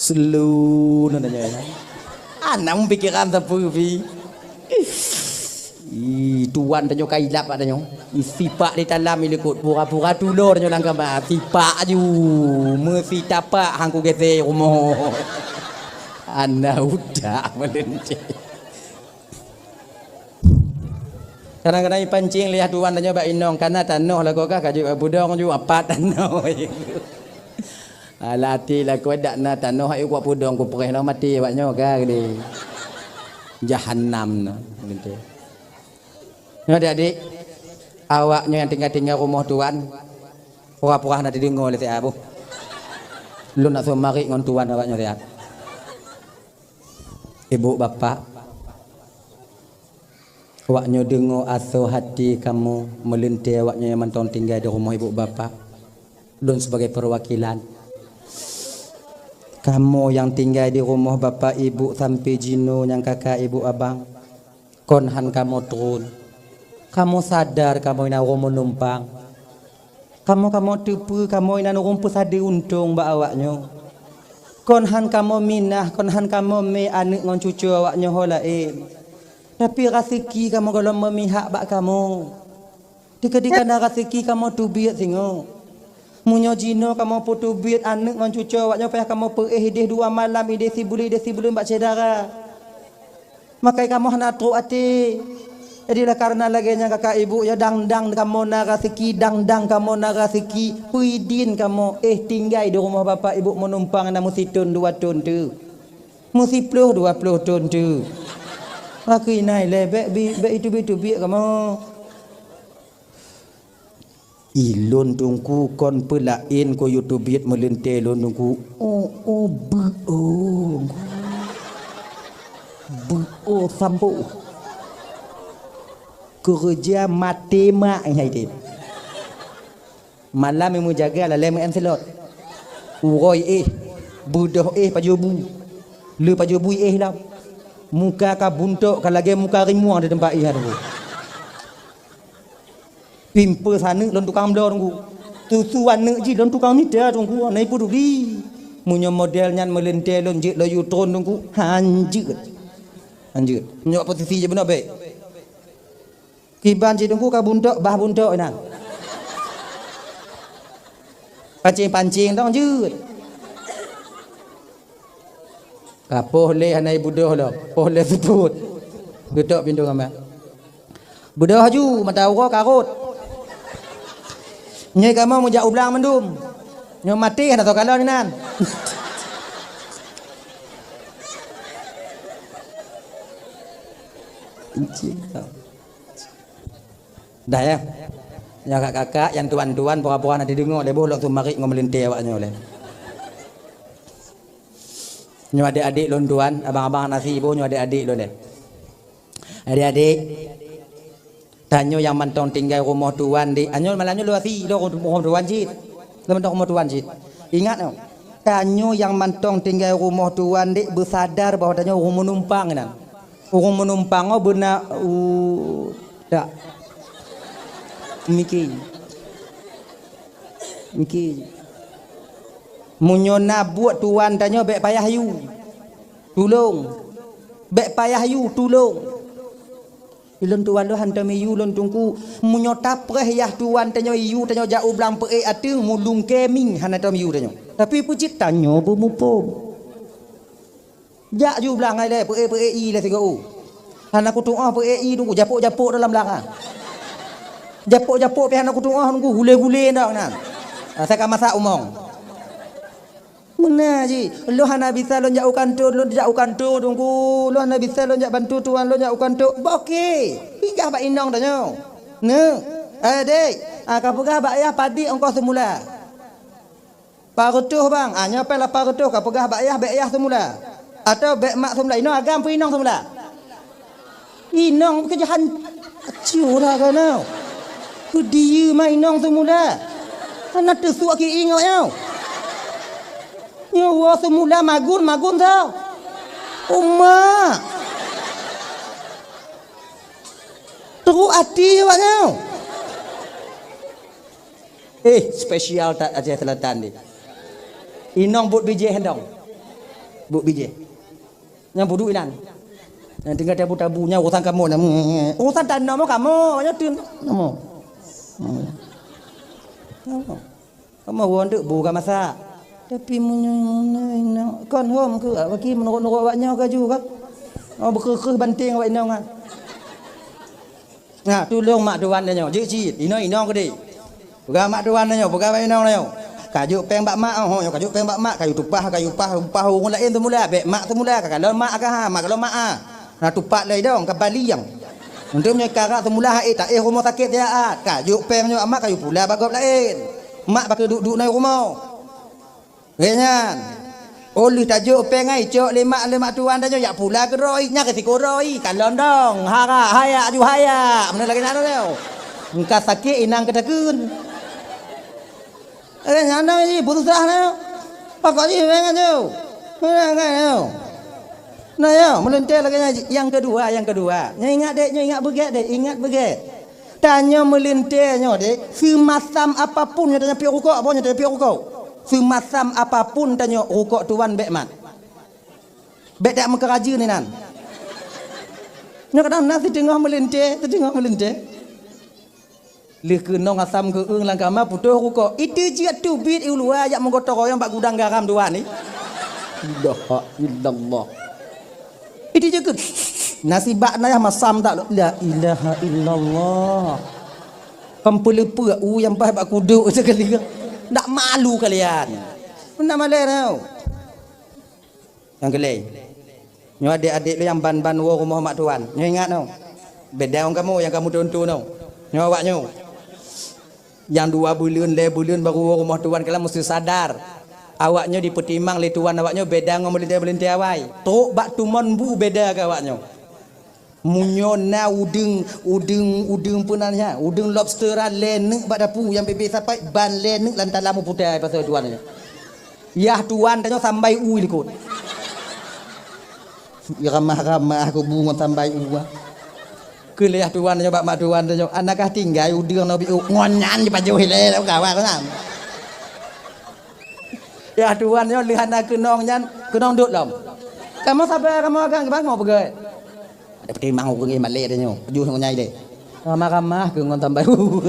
Selu na tanyoe. Anang pikiran sapeue pi. Ih, tuan tanyoe ka ilap bak tanyoe. Sipak di dalam ilikot pura-pura tulor tanyoe lam kama. Sipak aju. Meusitapak hangku gese rumoh. Ana udak meulente. Kadang-kadang ipancing lé tuan tanyoe bak inong, kana tanoh lakoe kah ka jeuet bak pudong ju apat tanoh. Alah até lakoe dak na tanoh, ayo kuat pudong kupreh lom até awak nyoe ka geude. Jahanam na. Gitu. Nyoe adik-adik, awak nyoe nyang tinggai-tinggai rumoh tuan, pura-pura hana teudeungoe lé siat boh. Lôn nak soe marit ngon tuan awak nyoe siat. Ibu bapak, awak nyoe deungoe asoe hati kamoe meuleuntée awak nyoe nyang mantong tinggai di rumoh ibu bapak. Lôn sibagai peuwakilan kamoe nyang tinggai di rumoh bapak ibu sampoe jinoe nyang kakak ibu abang. Kon han kamoe tron. Kamoe sadar kamoe na ureuëng meunumpang. Kamoe, kamoe teupeue kamoe inan ureuëng peusadeue untông bak awak nyoe. Kon han kamoe minah, kon han kamoe mé aneuëk ngon cucoe awak nyoe ho laén. Tapi raseuki kamoe gohlom meumihak bak kamoe. Dikeue-dikeue na raseuki kamoe teubiet singoh. Meunyoe jinoe kamoe peuteubiet aneuëk ngon cucoe awak nyoe payah kamoe peuéh ideh dua malam, ideh sibuleuen, ideh sibuleuen bak syedara. Makai kamoe hana trok até. Jadi, oleh karena lagée nyan, kakak ibu, ya, dang-dang kamoe na raseuki, dang-dang kamoe na raseuki, peue idin kamoe, eh, tinggai di rumoh bapak ibu meunumpang na meusithon dua thon teuk. Meusiploh dua ploh thon teuk. Aku inai lé, bék bi-, bék iteubiet-teubiet kamoe. Ilôn teungku kon peulaén keu yue teubiet meuleuntée lôn teungku. Oh, oh, beu, oh. Beu, oh, sampoe. Keureuja maté mak hai deh. Malam nyang meujaga lalée meu-M slot. Uroe éh, beudôh éh pajoh bu. Le pajoh bu éh lom. Muka ka buntok ka lagée muka rimueng di teumpat éh teungku. Pimpeu saneuk lôn tukang bloe teungku. Susu aneuk jih lôn tukang mita teungku, hana ipeuduli. Meunyoe model nyan meuleuntée lôn jeuet laju tron teungku, hanjeuet. Hanjeuet. Meunyoe posisi jih beuna bék. Kiban cit teungku ka buntok, bah buntok inan. Pancing-pancing dong jeuet. Ka poh lé hana ibeudôh lom, poh lé seupôt. Geutok pintoe kamar. Beudôh laju, mata uroe ka rhot. Nyoe kamoe meujak u blang mandum. Nyoe maté hana soe kalon inan. Dah ya. Nyang kakak-kakak, nyang tuan-tuan, pura-pura na dideungoe lé boh lôn seumarit ngon meulintée awak nyoe lé. Nyoe adék-adék lôn tuan, abang-abang na si boh nyoe adék-adék lôn deh. Adék-adék, tanyoe nyang mantong tinggai rumoh tuan dek, anyoe malam nyoe lôn si lôn rumoh tuan cit. Lôn mantong rumoh tuan cit. Ingat nyoe, tanyoe nyang mantong tinggai rumoh tuan dek beusadar bahwa tanyoe ureuëng meunumpang inan. Ureuëng meunumpang nyoe beuna u dak. Miki. Miki. Meunyoe na buet tuan tanyoe bék payah yue. Tulông. Bék payah yue, tulông. Ilôn tuan lôn hantom yue lôn teungku. Meunyoe tapreh yah tuan tanyoe yue tanyoe jak u blang peuék ateueng mulung keming hana tom yue tanyoe. Tapi peucit tanyoe beumuphom. Jak ju blang hai lé, peuék-peuék ié lé sigoe. Hana kutuoh peuék ié teungku, japôk-japôk dalam blang ha. Japôk-japôk pih hana kutuoh teungku, gulé-gulé ndak nan. Asai ka masak umong. Meunan jih, lôn hana bisa lôn jak u kantô, lôn jak u kantô teungku. Lôn hana bisa lôn jak bantu tuan lôn jak u kantô. Bah oke. Peugah bak inong tanyoe. Neuk, eh dek, ah, ka peugah bak yah padit ongkoh seumula. Lapan reutôh bang, ah, nyoe péng lapan reutôh ka peugah bak yah, bék yah seumula. Atawa bék mak seumula, inong agam peue inong seumula? Inong keujahan, acuh lah keunoe. Peudiyeu ma inong seumula. Hana teusuak ki ingat nyoe. Nyoe woe seumula magun, magun tau. Uma. Teruk até awak nyoe. Eh, spesial that Aceh Selatan ni. Inong buet bijéh dong. Buet bijéh. Nyang budu inan. Nyang tinggai tabu-tabu nyang urusan kamoe nyan. Urusan tanah mo kamoe, nyoe tu kamoe. Kamoe. Kamoe won tu bu ka masak. Tapi meunyoe inong kon hom ke bagi menurut-nurut awak nyoe ka ju ka. Oh, beukeuh-keuh banting awak inong ah. Nah, tulông mak tuan tanyoe, jeuet cit, inong-inong keudeh. Peugah mak tuan tanyoe, peugah bak inong tanyoe. Kajok péng bak mak, oh, nyoe kajok péng bak mak, kayue tupah, kayue upah, upah ureuëng laén seumula, bék mak seumula, ka kalon mak ka ha, mak kalon mak ah. Nah, tupat lé idong, ka bali nyang. Untuk meunyoe karak seumula ha, eh, taéh rumoh sakét siat, kajok péng nyoe mak, kayue pula bak gob laén. Mak bak duek-duek na rumoh. Lagée nyan, oh lheueh tajok péng ai cok lé mak, lé mak tuan tanyoe jak pula keudroe, nyan keu sikoe droe, kalon dong, hara, hayak ju hayak, meunan lagée nyan nyoe. Engka sakét inang keuteukheun. Lagée nyan nyoe jih, peususah nyoe. Pakon jih péng nyoe. Meunan nyoe. Nah, ya, meulintée lagée nyan. Nyang keudua, nyang keudua. Nyoe ingat dek, nyoe ingat beugét dek, ingat beugét. Tanyoe meulintée nyoe dek, seumasam apapun nyoe tanyoe piôh rukok, boh nyoe tanyoe piôh rukok. Seumasam apapun tanyoe rukok tuan bék mat. Bék dak meukeurajeuen inan. Nyoe kadang na siteungoh meulintée, siteungoh meulintée. Lheueh keunong asam geueueng lam kama putôh rukok. Itu jeuet teubiet u luwa jak meugotong royong bak gudang garam tuan ni. La ilaha illallah. Itu jeuet keu Nasibak na yah masam tak, la ilaha illallah. Kan peuleupeuk u nyang paih bak kuduk sekali. Ndak malu kalian. Ndak malèe tau. Nyang keulhèe. Nyoe adék-adék lôn nyang ban-ban woe rumoh mak tuan. Nyoe ingat nyoe. Beda ngon kamoe nyang kamoe tuntu nyoe. Nyoe awak nyoe. Nyang dua buleuen, lhèe buleuen baru woe rumoh tuan, kalian meusti sadar. Awak nyoe jipeutimang lé tuan awak nyoe beda ngon meulintèe-meulintèe awai. Trok bak tumon bu beda keu awak nyoe. Meunyoe na udeueng, udeueng, udeueng peue nan nyan, udeueng lobster lhèe neuk bak dapu nyang bèk-bèk sapai, ban lhèe neuk lam talam u putai pasai tuan nyoe. Yah tuan tanyoe sambai u likot. Ramah-ramah kubu ngon sambai u. Keu lé yah tuan tanyoe bak mak tuan tanyoe, "Ana kah tinggai udeueng nyoe biôh ngon nyan jipajoh ilèe lam kawan nyan." Yah tuan nyoe lheueh hana keunong nyan, keunong dot lom. Kamoe sabe, kamoe agam, kamoe peugah. Ada peutimang ureueng malèe tanyoe, pajoh ngon nyan ilèe. Ramah-ramah keu ngon sambai u.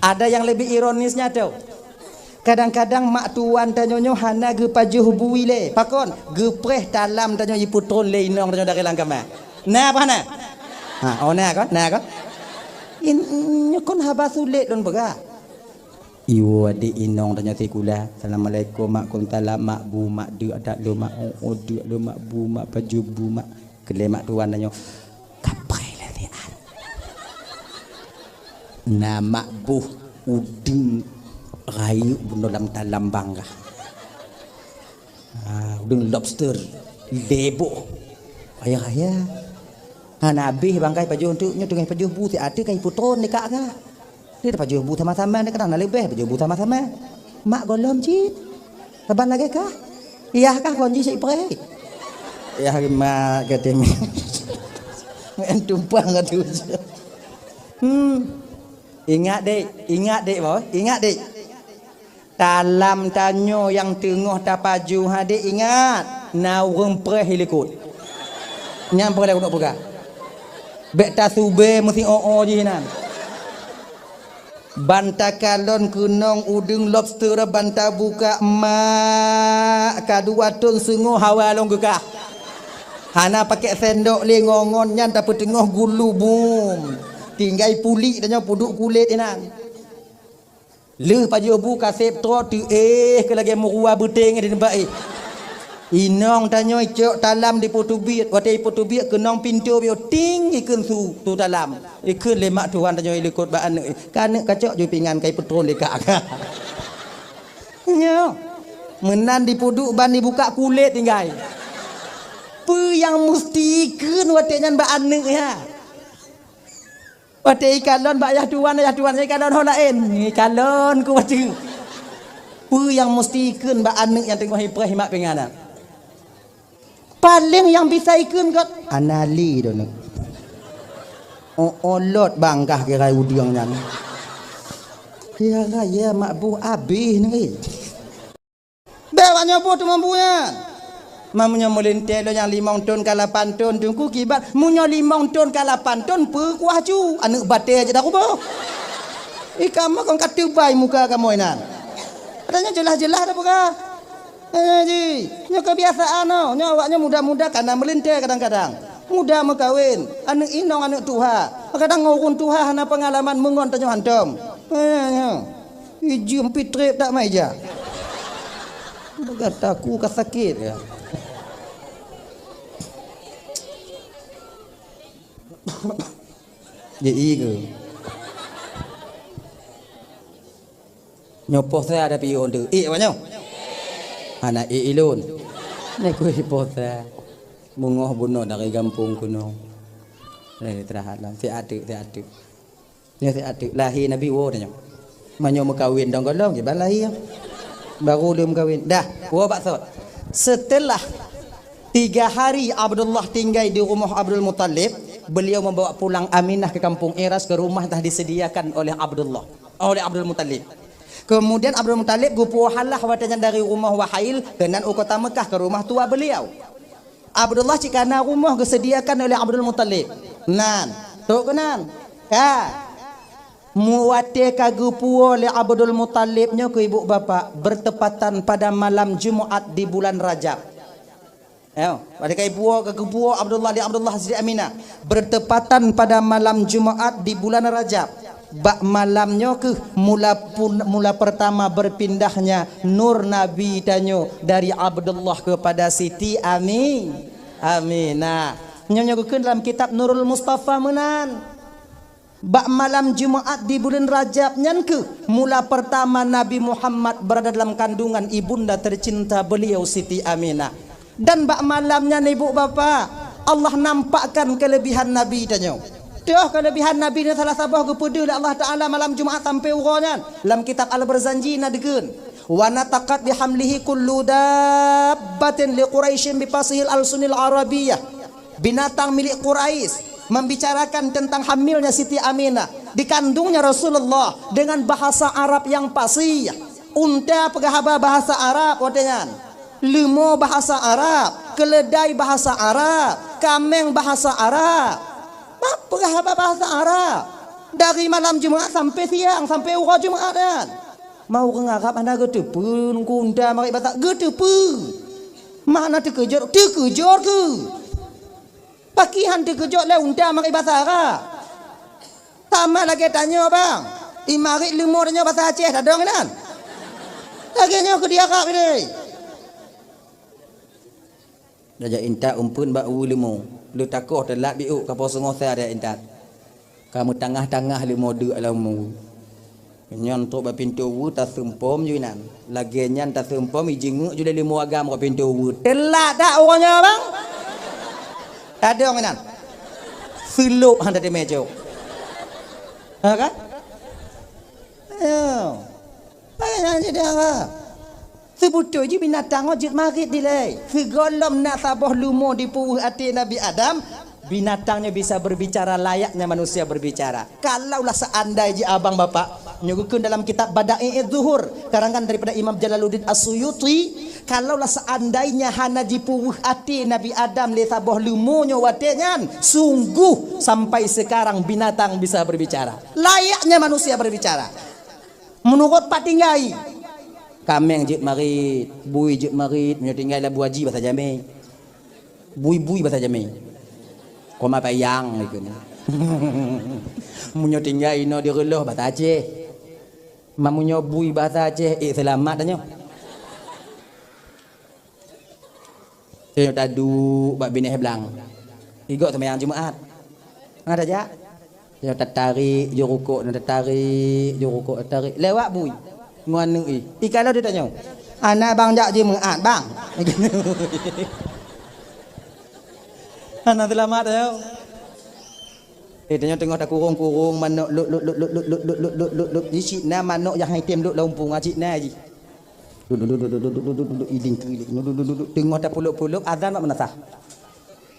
Ada nyang leubeh ironisnya teuh. Kadang-kadang mak tuan tanyoe nyoe hana geupajoh bu ilèe. Pakon? Geupreh talam tanyoe jipeutron lé inong tanyoe dari lam kama. Na apa na? Ha, oh na kan? Na kan? In, nyoe kon haba sulet lôn peugah. Iwoe adék inong tanyoe sikula. Assalamualaikum, mak. Waalaikumsalam, mak. Bu, mak, deuk adak lôn, mak. Oh, oh, deuk lôn, mak. Bu, mak. Pajoh bu, mak. Keu lé mak tuan tanyoe. Kapai lé siat. Na mak boh udeueng rayeuk bunoe lam talam bangkah. Ah, udeueng lobster. Lhèe boh. Ayah-ayah. Hana abéh bangkai pajoh tu, nyoe teungoh pajoh bu siat ka jipeutron dikak ka. Dia pajoh bu sama-sama, dia kadang na leubeh pajoh bu sama-sama. Mak gohlom cit. Saban lagèe kah? Yah kah kon jih cit preh. Yah mak kata mi. Main tumpang kat tu. Hmm. Ingat dek, ingat dek boh, ingat dek. Talam tanyoe nyang teungoh tapajoh adek ingat, na ureueng preh i likot. Nyan preh lé keuneuk peugah. Bèk tasubé meusi o-o jih nan. Ban takalon keunong udeueng lobster ban tabuka, mak, ka dua thon seungoh hawa lôn geukah. Hana pakèk sendok lé ngon-ngon nyan tapeuteungoh gulu bum. Tinggai pulik tanyoe peuduek kulét inan. Lheueh pajoh bu kaseb troe teuéh keu lagèe meurua beuteng di teumpat éh. Inong tanyoe icok talam dipeuteubiet, watèe ipeuteubiet keunong pintoe bioe ting ikheun su, su talam. Ikheun lé mak tuan tanyoe i likot bak aneuk, "Ka aneuk kacok ju pingan ka ipeutron lé kak." Nyoe. Meunan dipeuduek ban dibuka kulét tinggai. Peue nyang musti ikheun watèe nyan bak aneuk nyan? Watèe ikalon bak yah tuan, yah tuan ikalon ho laén, ikalon ku bacut. Peue nyang musti ikheun bak aneuk nyang teungoh ipreh mak pingan nyan? Paleng nyang bisa ikheun göt, "Ana lé droeneuh." Oh, olot bangkah kirai udeueng nyan. Ya raya mak boh abéh neuh. Bèk awak nyoe boh teumampu nyan. Ma meunyoe meulintèe lôn nyang limong thon ka lapan thon, Teungku, kiban meunyoe limong thon ka lapan thon, peue kuah cu, aneuk batèe jeuet takuboh. Ih, kamoe kon ka teubai muka kamoe nan. Ata nyoe jeulaih-jeulaih tapeugah. Eh, ji, nyoe keubiasaan nyoe. Nyoe awak nyoe muda-muda kana meulintèe kadang-kadang. Muda meukawen, aneuk inong, aneuk tuha. Kadang ureueng tuha hana peungalaman meungon tanyoe hantom. Eh, nyoe. Ijeuem pih trép dak meja. Gata ku ka sakét ya. Jadi ke? Nyoe poh saya ada pion tu. Eh, awak nyoe. Hana eh ilôn. Ni kui poh saya. Beungoh bunoe dari gampông keunoe. Dari terahat lah. Si ateuk, si ateuk. Nyoe si ateuk lahé Nabi woe tanyoe. Meunyoe meukawen dong golom, kiban lahé. Baru lheueh meukawen. Dah, woe bak sot. Setelah tiga hari Abdullah tinggai di rumoh Abdul Muttalib, beliau membawa pulang Aminah ke kampung Iras, ke rumah dah disediakan oleh Abdullah, oleh Abdul Muttalib. Kemudian Abdul Muttalib geupeuhalah watèe nyan dari rumoh Wahail keunan u kota Mekah ke rumah tua beliau. Abdullah cit kana rumoh geusediakan oleh Abdul Muttalib. Nan, trok keunan. Ka. Muwatèe ka geupuwoe lé Abdul Muttalib nyoe keu ibu bapak, bertepatan pada malam Jumat di bulan Rajab. Ayo, pada kai buo ke buo Abdullah di Abdullah Siti Aminah. Bertepatan pada malam Jumaat di bulan Rajab. Bak malam nyoe keuh mula pun, mula pertama berpindahnya nur Nabi tanyoe dari Abdullah kepada Siti Ami-, Aminah. Nyoe nyoe geukheun dalam kitab Nurul Mustafa meunan. Bak malam Jumaat di buleuen Rajab nyan keuh mula pertama Nabi Muhammad berada dalam kandungan ibunda tercinta beliau Siti Aminah. Dan bak malam nyan, ibu bapa, Allah nampakkan kelebihan Nabi tanyoe. Toh kelebihan Nabi nyoe salah saboh geupeudeuh lé Allah Taala malam Jumaat sampai uroe nyan. Lam kitab Al-Barzanji na deukeuen, "Wa nataqat bihamlihi kullu dabbatin li Quraisyin bi fasihil alsunil Arabiyyah." Binatang milik Quraisy membicarakan tentang hamilnya Siti Aminah, dikandungnya Rasulullah, dengan bahasa Arab yang fasih. Unta peugah haba bahasa Arab watée nyan. Leumo bahasa Arab, keuleudai bahasa Arab, kaméng bahasa Arab. Bah, peugah haba bahasa Arab. Dari malam Jumaat sampai siang, sampai uroe Jumaat nyan. Mau ureuëng Arab hana geuteupeue, unta marit bahasa geuteupeue. Makna teukeujot, teukeujot keuh. Pakriban teukeujot lé unta marit bahasa Arab. Sama lagée tanyoe, bang. Imarit leumo tanyoe bahasa Aceh, tadong inan. Lagée nyoe keu di Arab ini. Tajak intat umpeuen bak uwe leumo. Leuh takoh teulat biôk kapoe seungoh sa tajak intat. Ka meutangah-tangah leumo deuk lam uwe. Nyan trok bak pintoe uwe taseumpom ju inan. Lagée nyan taseumpom ijeungeuk ju lé leumo agam bak pintoe uwe. Teulat dak uroe nyoe, bang? Tadong inan. Seulop han tateumé cok. Ha kan? Ayo. Hai, nyan jadi apa? Seubeutôi jih binatang nyoe jeuet marit dilée. Sigohlom na saboh leumo di puweuh até Nabi Adam, binatang nyoe bisa berbicara layaknya manusia berbicara. Kalaulah seandai jih abang bapak, nyoe geukheun dalam kitab Bada'i'idz Zuhur, karangan daripada Imam Jalaluddin As-Suyuti, kalaulah seandainya hana jipuweuh até Nabi Adam lé saboh leumo nyoe watée nyan, sungguh sampai sekarang binatang bisa berbicara. Layaknya manusia berbicara. Meunurot pat tinggai. Kaméng jeuet marit, bui jeuet marit, meunyoe tinggai lam Abu Haji bahasa jamé. Bui-bui bahasa jamé. Koma payang ikeu. Meunyoe tinggai inoe di Reulôh bahasa Aceh. Ma meunyoe bui bahasa Aceh, eh, seulamat tanyoe. Tanyoe taduek bak binéh blang. Igok seumayang Jumaat. Hana tajak. Tanyoe tatarék, jurukok na tatarék, jurukok tatarék. Lewat bui. Ngon aneuk i. I ka lheueh tanyoe. Aneuk bang jak Jumaat, bang. Hana seulamat tanyoe. Eh, tanyoe teungoh takurong-kurong manok lop, lop, lop. Di sinan manok nyang item lop lam umpung, ah, sinan jih. Duduk, duduk, duduk, iding keulik. Duduk, duduk, duduk. Teungoh tapulop-pulop, azan bak meunasah.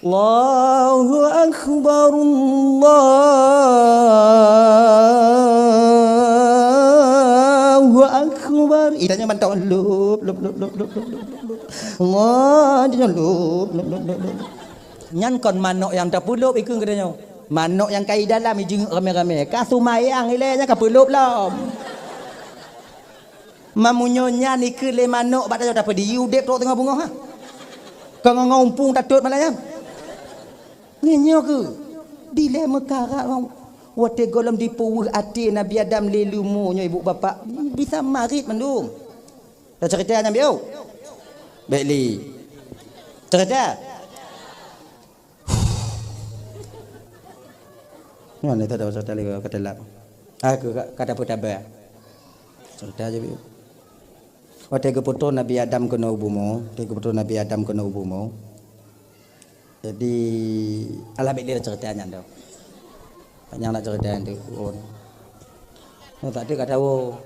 Allahu Akbar, Allahu Akbar. Ih, tanyoe mantong. Lop, lop, lop. Allah, tanyoe lop, lop, lop, lop, lop. Nyan kon manok nyang tapulop ikeu geutanyoe. Manok nyang ka i dalam ijeungeuk ramé-ramé. Ka seumayang ilée nyan ka pulop lom. Mamunyo nyan ikeu lé manok bak tanyoe tapeudi udeb trok teungoh beungoh, ha. Ka ngon umpung tatot malam nyan. Nyoe keuh dilée meukarat watée gohlom dipeuweuh até Nabi Adam lé leumo nyoe ibu bapak bisa marit mandum. Taceurita nyan biôh. Bék li. Ceurita. Nyoe ni tak ada cerita lagi kata lak. Aku kata apa tabah. Cerita aja biôh. Watée geupeutoh Nabi Adam keunoe u bumoe, watée geupeutoh Nabi Adam keunoe u bumoe. Jadi, alah bék lé cerita nyan dah. Panyang nak cerita nyan tu. Oh. Nyoe tak ada kata, oh.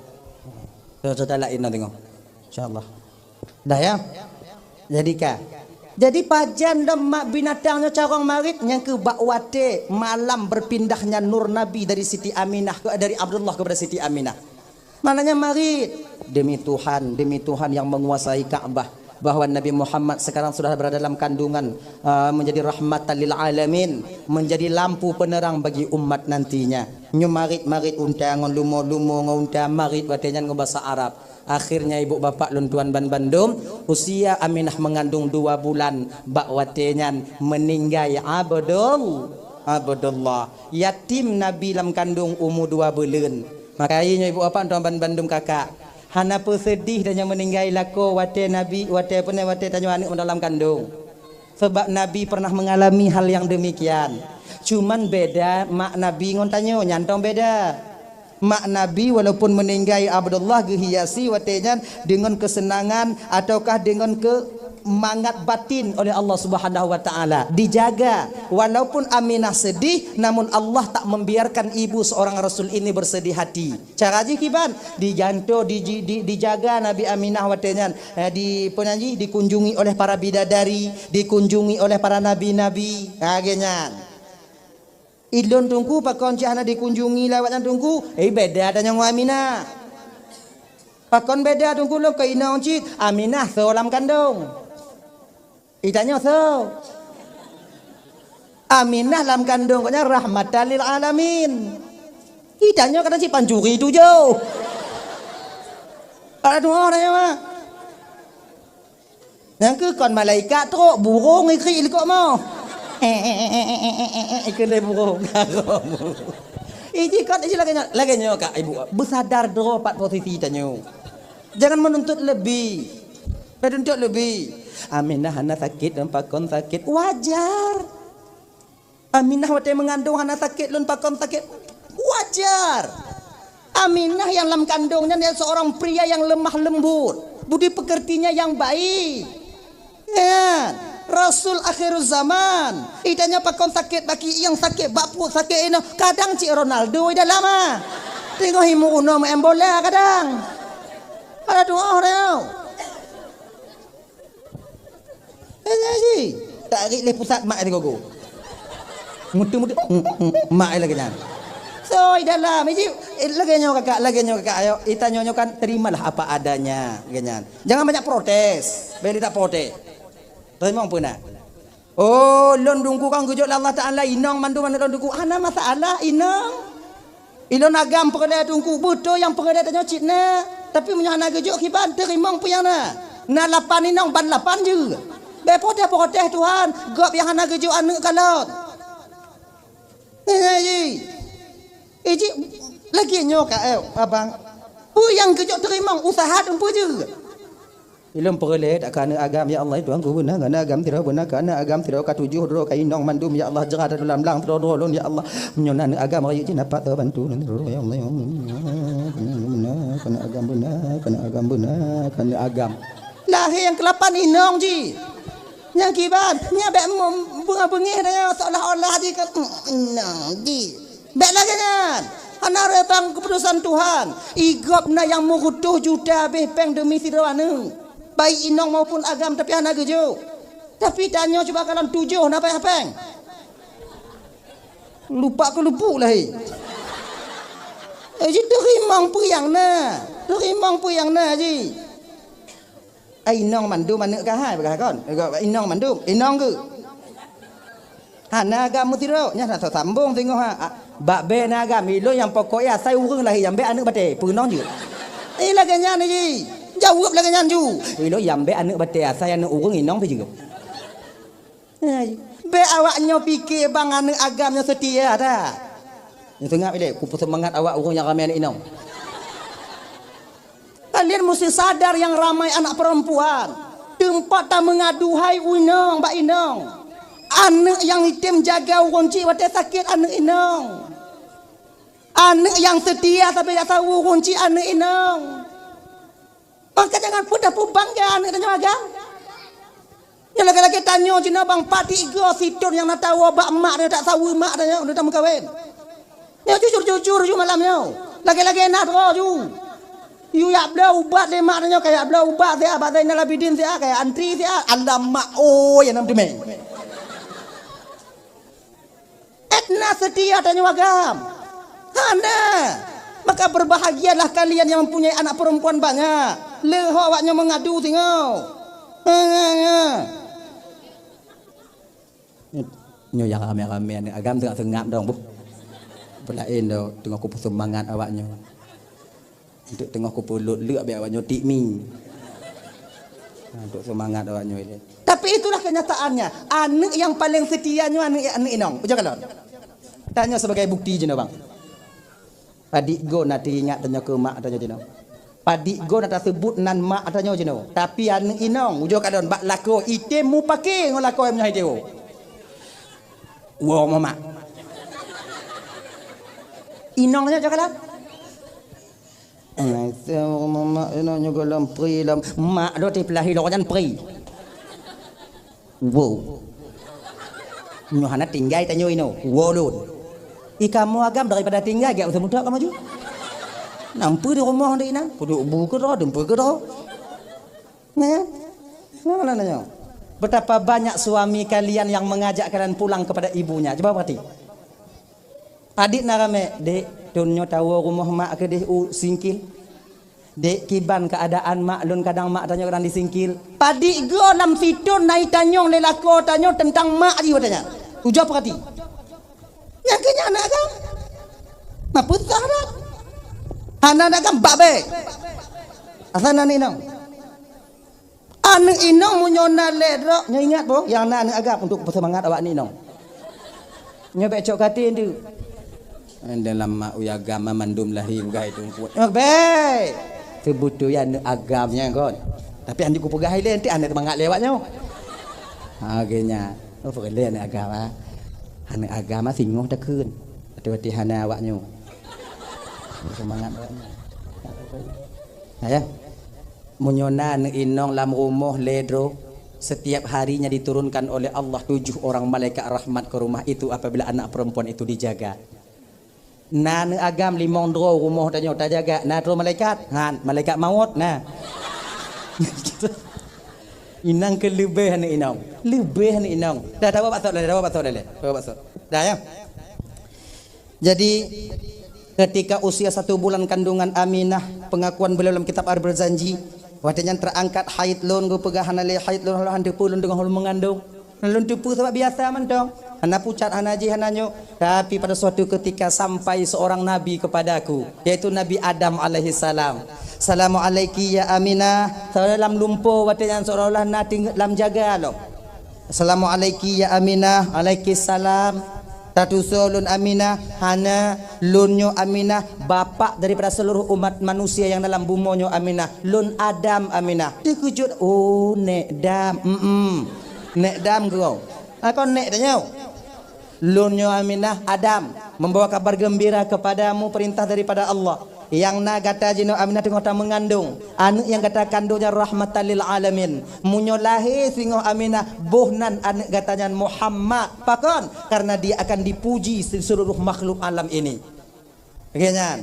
Cerita laén na tengok. InsyaAllah. Dah ya? Jadi ka. Jadi pajan lom mak binatang nyoe carông marit nyang keu bak watée malam berpindahnya nur Nabi dari Siti Aminah ke, dari Abdullah kepada Siti Aminah. Maknanya marit. Demi Tuhan, demi Tuhan yang menguasai Ka'bah, bahwa Nabi Muhammad sekarang sudah berada dalam kandungan, ah, menjadi rahmatan lil alamin, menjadi lampu penerang bagi umat nantinya. Nyoe marit-marit unta ngon leumo, leumo ngon unta, marit watée nyan ngon basa Arab. Akhirnya ibu bapak lôn tuan ban bandum, usia Aminah mengandung dua bulan, bak watée nyan meuninggai Abdul, Abdullah. Yatim Nabi lam kandung umu dua buleuen. Maka nyoe ibu bapak tuan ban bandum kakak, hana peuseudih tanyoe meuninggai lakoe watée Nabi, watée peue nyan, watée tanyoe aneuëk dalam kandung. Sabab Nabi pernah mengalami hal yang demikian. Cuman beda mak Nabi ngon tanyoe, nyan tong beda. Mak Nabi walaupun meuninggai Abdullah geuhiasi watée nyan deungon keuseunangan ataukah deungon keu mangat batin oleh Allah Subhanahu wa Taala. Dijaga, walaupun Aminah sedih, namun Allah tak membiarkan ibu seorang Rasul ini bersedih hati. Cara jih kiban, dijanto, di, di, dijaga Nabi Aminah watée nyan, eh, di, peue nyan jih, dikunjungi oleh para bidadari, dikunjungi oleh para nabi-nabi. Ha, lagée nyan. Ilôn teungku pakon cit hana dikunjungi lé awak nyan teungku? Eh, beda tanyoe ngon Aminah. Pakon beda teungku lôn keu inong cit? Aminah soe lam kandong? Itanyoe soe? Aminah lam kandong gobnyan rahmatan lil alamin. Itanyoe kadang cit pancuri tujoh. Ada dua orang ya, Mak. Nyang keu kon malaikat trok, burung ikrik likot moh. Ikheun lé burung. Iji kon iji lagée nyoe, lagée nyoe kak ibu. Beusadar droe pat posisi tanyoe. Jangan menuntut lebih. Menuntut lebih. Aminah hana sakét dan pakon sakét. Wajar. Aminah watée meungandong hana sakét lôn pakon sakét. Wajar. Aminah yang lam kandong nyan dia seorang pria yang lemah lembut, budi pekertinya yang baik. Nyan, Rasul akhiruz zaman. Itanyoe pakon sakét bak kieng, sakét bak pruet, sakét inoe. Kadang cit Ronaldo di dalam ah. Teungoh imu unoe main bola kadang. Ada doa orang. Eh, ngaji. Tarik lé pusat mak di gogo. Mutu-mutu, mak lagée nyan. Soi dalam, iji, eh, lagée nyoe kakak, lagée nyoe kakak, ayo, itanyoe nyoe kan terimalah apa adanya, lagée nyan. Jangan banyak protes. Beli tak protes. Terima pun nak. Oh, lôn dungku kan geujok lé Allah Taala inong mandum aneuk lôn dungku. Hana masalah inong. Ilôn agam peureulée teungku, beutôi nyang peureulée tanyoe cit na. Tapi meunyoe hana geujok kiban, teurimong peue nyang na. Na lapan inong ban lapan jeuet. Bék protes-protes Tuhan, gob nyang hana geujok aneuk kalon. Nyan jih. Eh, jih, lagée nyoe ka, eh, abang. Peue nyang geujok teurimong, usaha teumpeue jeuet. Ilôn peureulée dak keu aneuk agam, ya Allah, Tuhanku, beuna keu aneuk agam sidroe, beuna keu aneuk agam sidroe, ka tujoh droe, ka inong mandum, ya Allah, jrat lam blang sidroe-droe lôn, ya Allah. Meunyoe na aneuk agam rayeuk jih dapat teubantu, ya Allah, ya Allah. Beuna keu aneuk agam, beuna keu aneuk agam, beuna keu aneuk agam. Lahé nyang keulapan inong jih. Nyang kiban, nyan bék beungéh-beungéh dah nyan, seolah-olah jih ka inong jih. Bék lagée nyan. Hana reutan keuputosan Tuhan. Igob na nyang meureutôh juta habéh péng deumi sidroe aneuk. Baik inong maupun agam, tapi hana geujok. Tapi tanyoe cuba kalon tujoh na payah péng. Lupa keu lupuk lahé. Eh, jih teurimong peue nyang na. Teurimong peue nyang na jih. Ai inong mandum aneuk ka hai peugah kon. Inong mandum, inong geuh. Hana agam meusidroe, nyan rasa sambong singoh ha. Bak bék na agam, ilôn nyang pokok ya asai ureuëng lahé nyang bék aneuk batée, peunong jeuet. Eh, lagée nyan jih. Jaweueb lagée nyan ju. Ilôn nyang bék aneuk batée asai aneuk ureuëng inong pih jeuet. Hai, bék awak nyoe pike bang aneuk agam nyoe seutia that. Nyoe seungab ilée, kupeuseumangat awak ureuëng nyang ramé aneuk inong. Kalian musti sadar nyang ramai anak perempuan teumpat tameungaduhai u inong bak inong. Aneuk nyang item jaga ureuëng cit watée sakét aneuk inong. Aneuk nyang seutia sabe jak saweue ureuëng cit aneuk inong. Maka jangan mudah peubangga aneuk tanyoe agam. Nyang lagée-lagée tanyoe cit na bang pat tiga siton nyang na tawoe bak mak tanyoe, tak saweue mak tanyoe, udah tameukawen. Nyoe jujur-jujur ju malam nyoe. Lagée-lagée na droe ju. Yue jak bloe ubat lé mak tanyoe, ka jak bloe ubat siat bak Zainal Abidin siat, ka jak antri siat. Alamak, oh, ya nam teumé. Edna seutia tanyoe agam. Hana. Maka berbahagialah kalian yang mempunyai anak perempuan banyak. Leuhok awak nyoe meungadu singoh. Ha, ha, ha. Nyoe nyang ramé-ramé aneuk agam teungoh seungab dong, boh. Peulaén do teungoh kupeuseumangat awak nyoe. Untuk teungoh kupeulot leuk biar awak nyoe tik mi. Nah, untuk semangat awak nyoe ilée. Tapi itulah kenyataannya. Aneuk yang paling setia nyoe aneuk, aneuk inong. Ujoe kalon. Tanyoe sebagai bukti jinoe bang. Padit go na teuingat tanyoe keu mak tanyoe jinoe. Padit go na taseubut nan mak tanyoe jinoe. Tapi aneuk inong, ujoe kalon bak lakoe item mupake ngon lakoe meunyoe hai teuo. Woe mak. Inong tanyoe ujoe kalon. Nah, itu mak inong nyoe goh lom pri lom. Mak do tipeulahi lôn nyan pri. Wow. Nyoe hana tinggai tanyoe inoe. Wow lôn. I kamoe agam daripada tinggai gak usah mutok kamoe ju. Nampu di rumoh di inan. Puduk bu keudroe, dumpu keudroe. Nah, nah, nah, nah. Betapa banyak suami kalian yang mengajak kalian pulang kepada ibunya. Coba perhati. Padit na ramé, "Dek, thon nyoe tawoe rumoh mak keudeh u Singkil. Dek, kiban keuadaan mak lôn, kadang mak tanyoe kadang di Singkil." Padit go lam sithon na itanyong lé lakoe tanyoe teuntang mak jih watée nyan. Ujoe peurati. Nyang keu nyan aneuk agam. Mapeusah dah. Hana aneuk agam bak bék. Asai na aneuk inong. Aneuk inong meunyoe na lhée droe, nyoe ingat boh, nyang na aneuk agam untuk peuseumangat awak aneuk inong. Nyoe bék cok katé ndeuk. Dalam mak uya agam mandum lahé bugai teungku. Nyoe bék. Teubeutôi aneuk agam nyan kon. Tapi hanjeuet kupeugah ilée, nanti aneuk teumangat lé awak nyoe. Ha, geuh nyan. Oh, peureulée aneuk agam, ah. Aneuk agam, ah, singoh takheun. Watée-watée hana awak nyoe. Seumangat awak nyoe. Nah, ya. Meunyoe na aneuk inong lam rumoh lhée droe, setiap harinya diturunkan oleh Allah tujuh orang malaikat rahmat ke rumah itu apabila anak perempuan itu dijaga. Na aneuk agam limong droe rumoh tanyoe tajaga, na droe malaikat? Ngan, malaikat maut, na. Inong keu leubeh aneuk inong. Leubeh aneuk inong. Dah, dah, bawa batok dah, dah, bawa batok dah, dah. Bawa batok. Dah, ya. Jadi, ketika usia satu bulan kandungan Aminah, pengakuan beliau dalam kitab Al-Barzanji, watée nyan terangkat haid lôn, geupeugah hana lé haid lôn, hana teupeue lôn teungoh lôn meungandung. Lôn teupeue sabab biasa mantong. Hana pucat, hana jih, hana nyoe. Tapi pada suatu ketika sampai seorang nabi kepadaku, yaitu Nabi Adam alaihissalam. "Assalamualaiki ya Aminah." Salam lumpoe watée nyan seolah-olah na ting-, lam jaga lom. "Assalamualaiki ya Aminah." "Alaikissalam." "Tatusoe lôn Aminah?" "Hana, lôn nyoe Aminah, bapak daripada seluruh umat manusia yang dalam bumoe nyoe Aminah. Lôn Adam Aminah." Teukeujot, "Oh, Nék Dam." "Mm-mm. Nék Dam keu." "Ah, kon Nék tanyoe?" "Lôn nyoe Aminah Adam, membawa kabar gembira kepadamu perintah daripada Allah. Nyang na gata jinoe Aminah teungoh tameungandung. Aneuk nyang gata kandung nyan rahmatan lil alamin. Meunyoe lahé singoh Aminah, boh nan aneuk gata nyan Muhammad. Pakon? Karena dia akan dipuji se-, seluruh makhluk alam ini." Lagée nyan.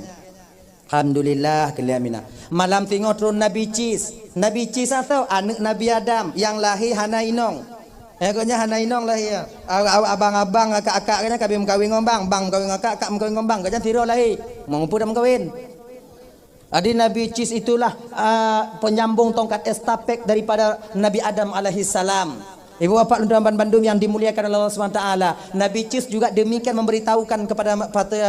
Alhamdulillah, keu lé Aminah. Malam singoh tron Nabi Cis. Nabi Cis atau aneuk Nabi Adam nyang lahé hana inong. Eh, gobnyan hana inong lahé. A-, a-, abang-abang, akak-akak gobnyan ka meukawen ngon bang, bang meukawen ngon akak, akak meukawen ngon bang, gobnyan sidroe lahé. Meunyoe peue dak meukawen. Jadi Nabi Cis itulah, ah, penyambung tongkat estafet daripada Nabi Adam alaihissalam. Ibu bapak lôn tuan bandum yang dimuliakan oleh Allah Subhanahu Wa Taala, Nabi Cis juga demikian memberitahukan kepada,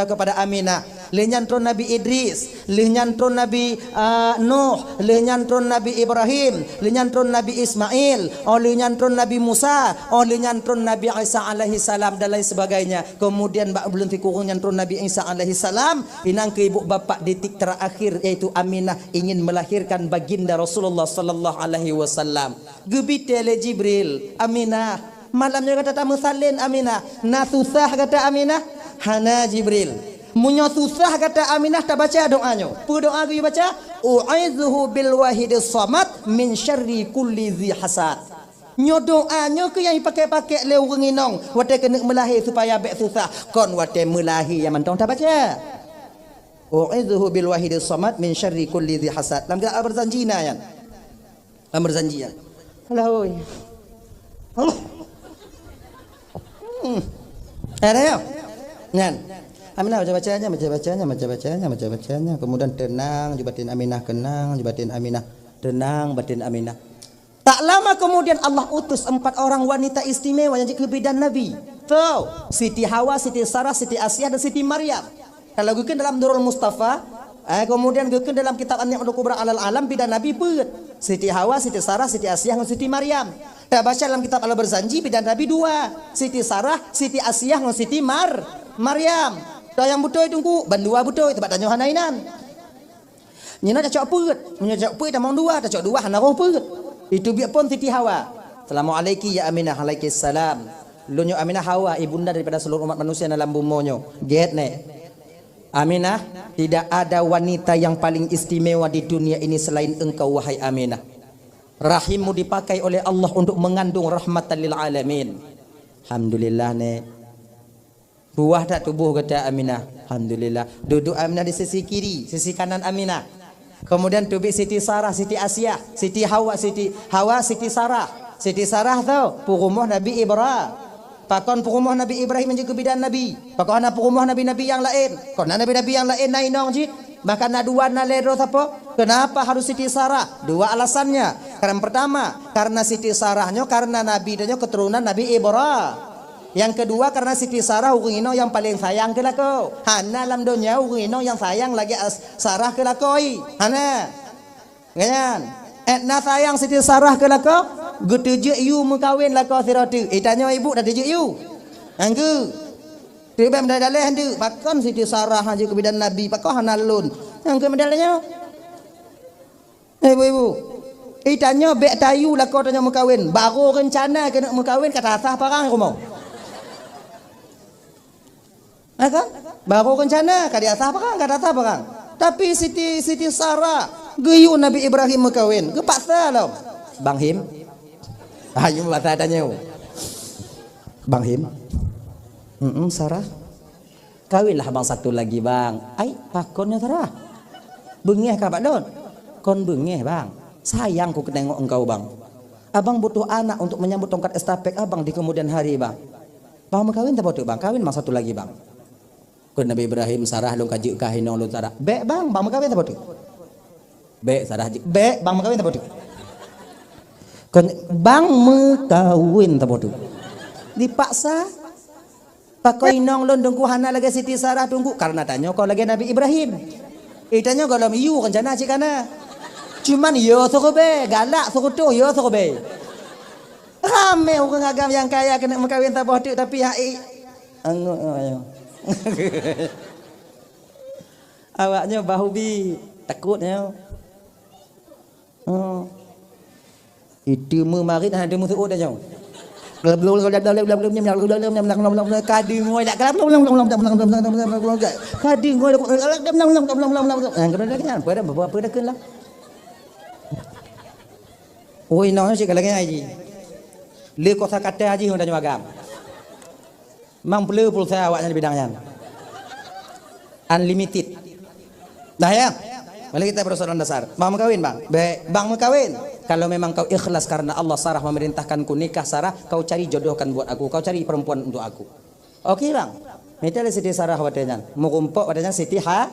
kepada Aminah. Lheueh nyan tron Nabi Idris, lheueh nyan tron Nabi, ah, Nuh, lheueh nyan tron Nabi Ibrahim, lheueh nyan tron Nabi Ismail, oh lheueh nyan tron Nabi Musa, oh lheueh nyan tron Nabi Isa alaihissalam dan lain sebagainya. Kemudian bak buleuen sikureueng nyan tron Nabi Isa alaihissalam, inong keu ibu bapak detik terakhir yaitu Aminah ingin melahirkan baginda Rasulullah sallallahu alaihi wasallam. Geubitée lé Jibril, "Aminah, malam nyoe gata tameusalin Aminah. Na susah gata Aminah?" "Hana Jibril." "Meunyoe susah gata Aminah, tabaca doa nyoe." Peue doa geuyue baca? "U'idzuhu bil wahidis samad min syarri kulli dzi hasad." Nyoe doa nyoe keuh nyang jipakék-pakék lé ureuëng inong watée keuneuk meulahé supaya bék susah. Kon watée meulahé nyang mantong tabaca. "U'idzuhu bil wahidis samad min syarri kulli dzi hasad." Lam kitab Al-Barzanji na nyan. Lam Barzanji nyan. Alah, oi. Allah. Hmm. Eh, dah, ya? Nyan. Aminah baca-bacanya, baca-bacanya, baca-bacanya, baca-bacanya. Kemudian tenang, ju batin Aminah, kenang, ju batin Aminah. Tenang, batin Aminah. Tak lama kemudian Allah utus empat orang wanita istimewa yang jeuet keu bidan Nabi. Tuh, Siti Hawa, Siti Sarah, Siti Asiah, dan Siti Maryam. Kalau geukheun dalam Nurul Mustafa, Eh, kemudian geukheun dalam kitab An-Ni'matul Kubra alal Alam bidan Nabi peuet. Siti Hawa, Siti Sarah, Siti Asiah ngon Siti Maryam. Tabaca dalam kitab Al-Barzanji bidan Nabi dua. Siti Sarah, Siti Asiah ngon Siti Mar-, Maryam. Toh nyang beutôi Teungku, ban dua beutôi, teuma tanyoe hana inan. Nyoe na tacok peuet. Meunyoe tacok peuet tamong dua, tacok dua hana roh peuet. Itu biet phon Siti Hawa. "Assalamualaiki ya Aminah." "Alaikissalam." "Lôn nyoe Aminah Hawa, ibunda daripada seluruh umat manusia dalam bumoe nyoe." Gét nè. "Aminah, tidak ada wanita yang paling istimewa di dunia ini selain engkau, wahai Aminah. Rahimmu dipakai oleh Allah untuk mengandung rahmatan lil alamin." Alhamdulillah, Nek. Puas that tuboh gata, Aminah? Alhamdulillah. Duduk Aminah di sisi kiri, sisi kanan Aminah. Kemudian teubiet Siti Sarah, Siti Asiah, Siti Hawa, Siti Hawa, Siti Sarah. Siti Sarah tu peurumoh Nabi Ibra-, pakon peurumoh Nabi Ibrahim nyang jeuet keu bidan Nabi? Pakon hana peurumoh nabi-nabi nyang laén? Kon na nabi-nabi nyang laén na inong jih? Bahkan na dua, na lhèe droe sapo? Kenapa harus Siti Sarah? Dua alasannya. Yang pertama, karena Siti Sarah nyoe karena Nabi nyoe keturunan Nabi Ibra-, Yang kedua, karena Siti Sarah ureueng inong nyang paleng sayang keu lakoe. Hana lam donya ureueng inong nyang sayang lagèe as-, Sarah keu lakoe. Hana. Nyan. Eh, na sayang Siti Sarah keu lakoe, geuteujeuet yue meukawen lakoe sidroe teuk. Eh, tanyoe ibu dak teujeuet yue. Anggu. Teubiet meudaléh-daléh ndeuk, pakon Siti Sarah jeuet keu bidan Nabi, pakon hana lôn. Nyang keu meudaléh nyoe. Eh, ibu-ibu, eh, tanyoe bèk tayue lakoe tanyoe meukawen. Barô reuncana keuneuk meukawen ka tasah parang rumoh. Ya kan? Barô reuncana ka tasah parang, ka tasah parang. Tapi Siti, Siti Sarah geuyue Nabi Ibrahim meukawen, geupaksa lom. "Bang Him." Ayo bahasa tanyoe. "Bang Him." "Mm-mm, Sarah." "Kawinlah abang satu lagi, bang." "Ai, pakon nyoe, Sarah? Beungèh kah bak lôn?" "Kon beungèh, bang. Sayang ku kutengok engkau, bang. Abang butuh anak untuk menyambut tongkat estafet abang di kemudian hari, bang. Bang meukawen saboh teuk, bang. Kawin abang satu lagi, bang." Kheun Nabi Ibrahim, "Sarah lôn ka jeuet kah inong lôn, Sarah?" "Bèk, bang. Bang meukawen saboh teuk." "Bèk, Sarah jeuet." "Bèk, bang meukawen saboh teuk." "Kon bang meukawen saboh teuk." Dipaksa. "Pakon inong lôn Teungku hana lagèe Siti Sarah Teungku?" "Karena tanyoe kon lagèe Nabi Ibrahim. Eh, tanyoe gohlom yue reuncana cit kana. Cuman yo seureubèe, galak seureutôh yo seureubèe." Ramè ureueng agam nyang kaya keuneuk meukawen saboh teuk tapi hai angoe. Awak nyoe bahubi, takot nyoe. Oh. Itu meumarit hana teumeusu'ut dah nyoe. Ka deungö dak. Ka deungö dak. Apa dah, apa dah kheun lah. Oi, nyoe cit ka lagèe nyan jih. Le kosa kata jih ureueng tanyoe agam. Mang peuleu pulsa awak nyan bidang nyan. Unlimited. Nah ya. Mari kita persoalan dasar. Bang meukawen, bang. Bèk, bang meukawen. Kalau memang kau ikhlas karena Allah, Sarah memerintahkanku nikah, Sarah, kau cari jodohkan buat aku, kau cari perempuan untuk aku. Oke, bang. Mita lé Siti Sarah watèe nyan. Meurumpok watèe nyan Siti Ha-,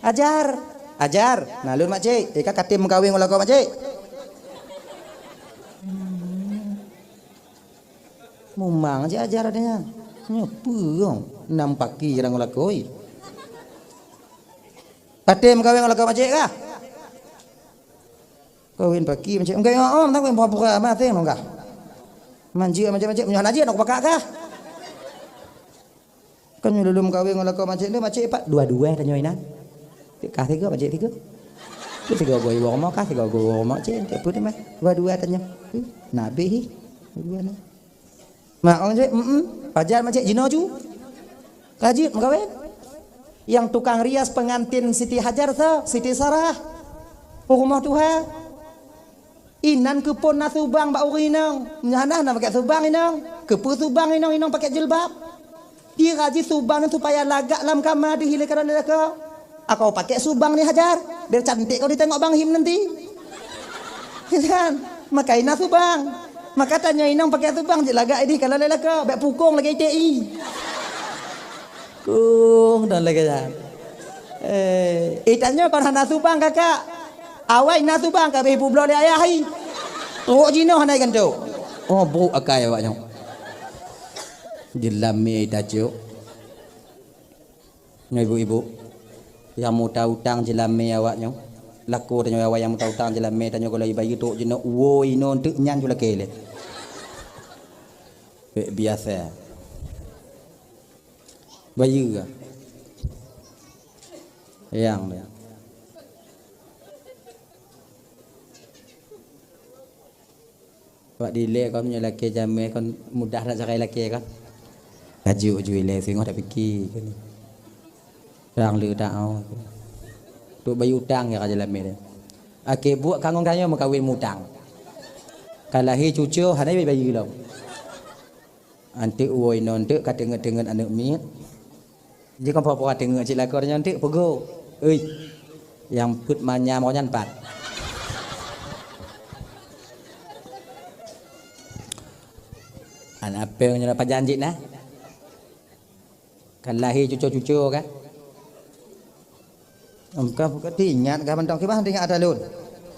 Hajar. Hajar. Nah, lôn makcik. Ika katem meukawen ngon lakoe makcik. Mumang cit Hajar nyan. Nyoe peue, nam paki kadang lakoe. Katem meukawen ngon lakoe makcik kah? Kawen paki makcik. Enggak, oh, oh, takwen pura-pura mati nong kah. Manjeuet makcik-makcik, meunyoe hana jeuet, nak pakak kah? Kan nyoe lulum kawin ngon lakoe makcik ni, makcik pat dua-dua tanyoe inan. Kah tiga, makcik tiga. Tu tiga goi iwoe rumoh, kah tiga goi iwoe rumoh, cik, tak apa tu mah. Dua-dua tanyoe. Nabi hi. Dua ni. Mak orang cik, mm, pajar makcik jinoe ju. Kajut meukawen. Yang tukang rias pengantin Siti Hajar sa, Siti Sarah. Rumoh tuha. Inan keupeue na subang bak ureueng inong? Nyan na, na pakai subang inong. Keupeue subang inong, inong pakai jilbab? Dira jih subang nyan supaya lagak lam kama deuh ilée keu lelaki. Akoe pakai subang ni Hajar, biar cantik kau ditengok Bang Him nanti. Kan? Maka inan subang. Maka tanyoe inong pakai subang jih lagak idih keu lelaki, bèk pukong lagèe I T I. Kong dan lagèe nyan. Eh, eh, tanyoe kon hana subang, kakak. Awai na subang ka beh publoe lé ayah hai. Trok jinoe hana ganto. Oh, brok akai awak nyoe. Jeulamé tacok. Nyoe ibu-ibu. Nyang muta utang jeulamé awak nyoe. Lakoe tanyoe awak nyang muta utang jeulamé tanyoe kalau ibayeue trok jinoe woe inoe teuk nyan ju lakée lé. Bèk biasa. Bayeue ka. Nyang lé. Bak dilèe kon meunyoe lakée jamé kon mudah that sagai lakée kon. Laju ju ilèe singoh tapike kon. Rang le taoh. Trok bayeue utang ya ka jeulamé. Akhé buet ka ngon gayée meukawen mutang. Ka lahé cucoe hana bayeue lom. Anteuk woe inoe anteuk ka teungeut-teungeut aneuk miet. Jikon po-po teungeut cit lakoe nyan teuk peugo. Ui. Nyang peuet manyam roh nyan pat. Aneuk apée nyoe pajan jih na. Ka lahé cucoe-cucoe kan. Em, ka, ka teuingat ka mantong kiban teuingat ata lôn.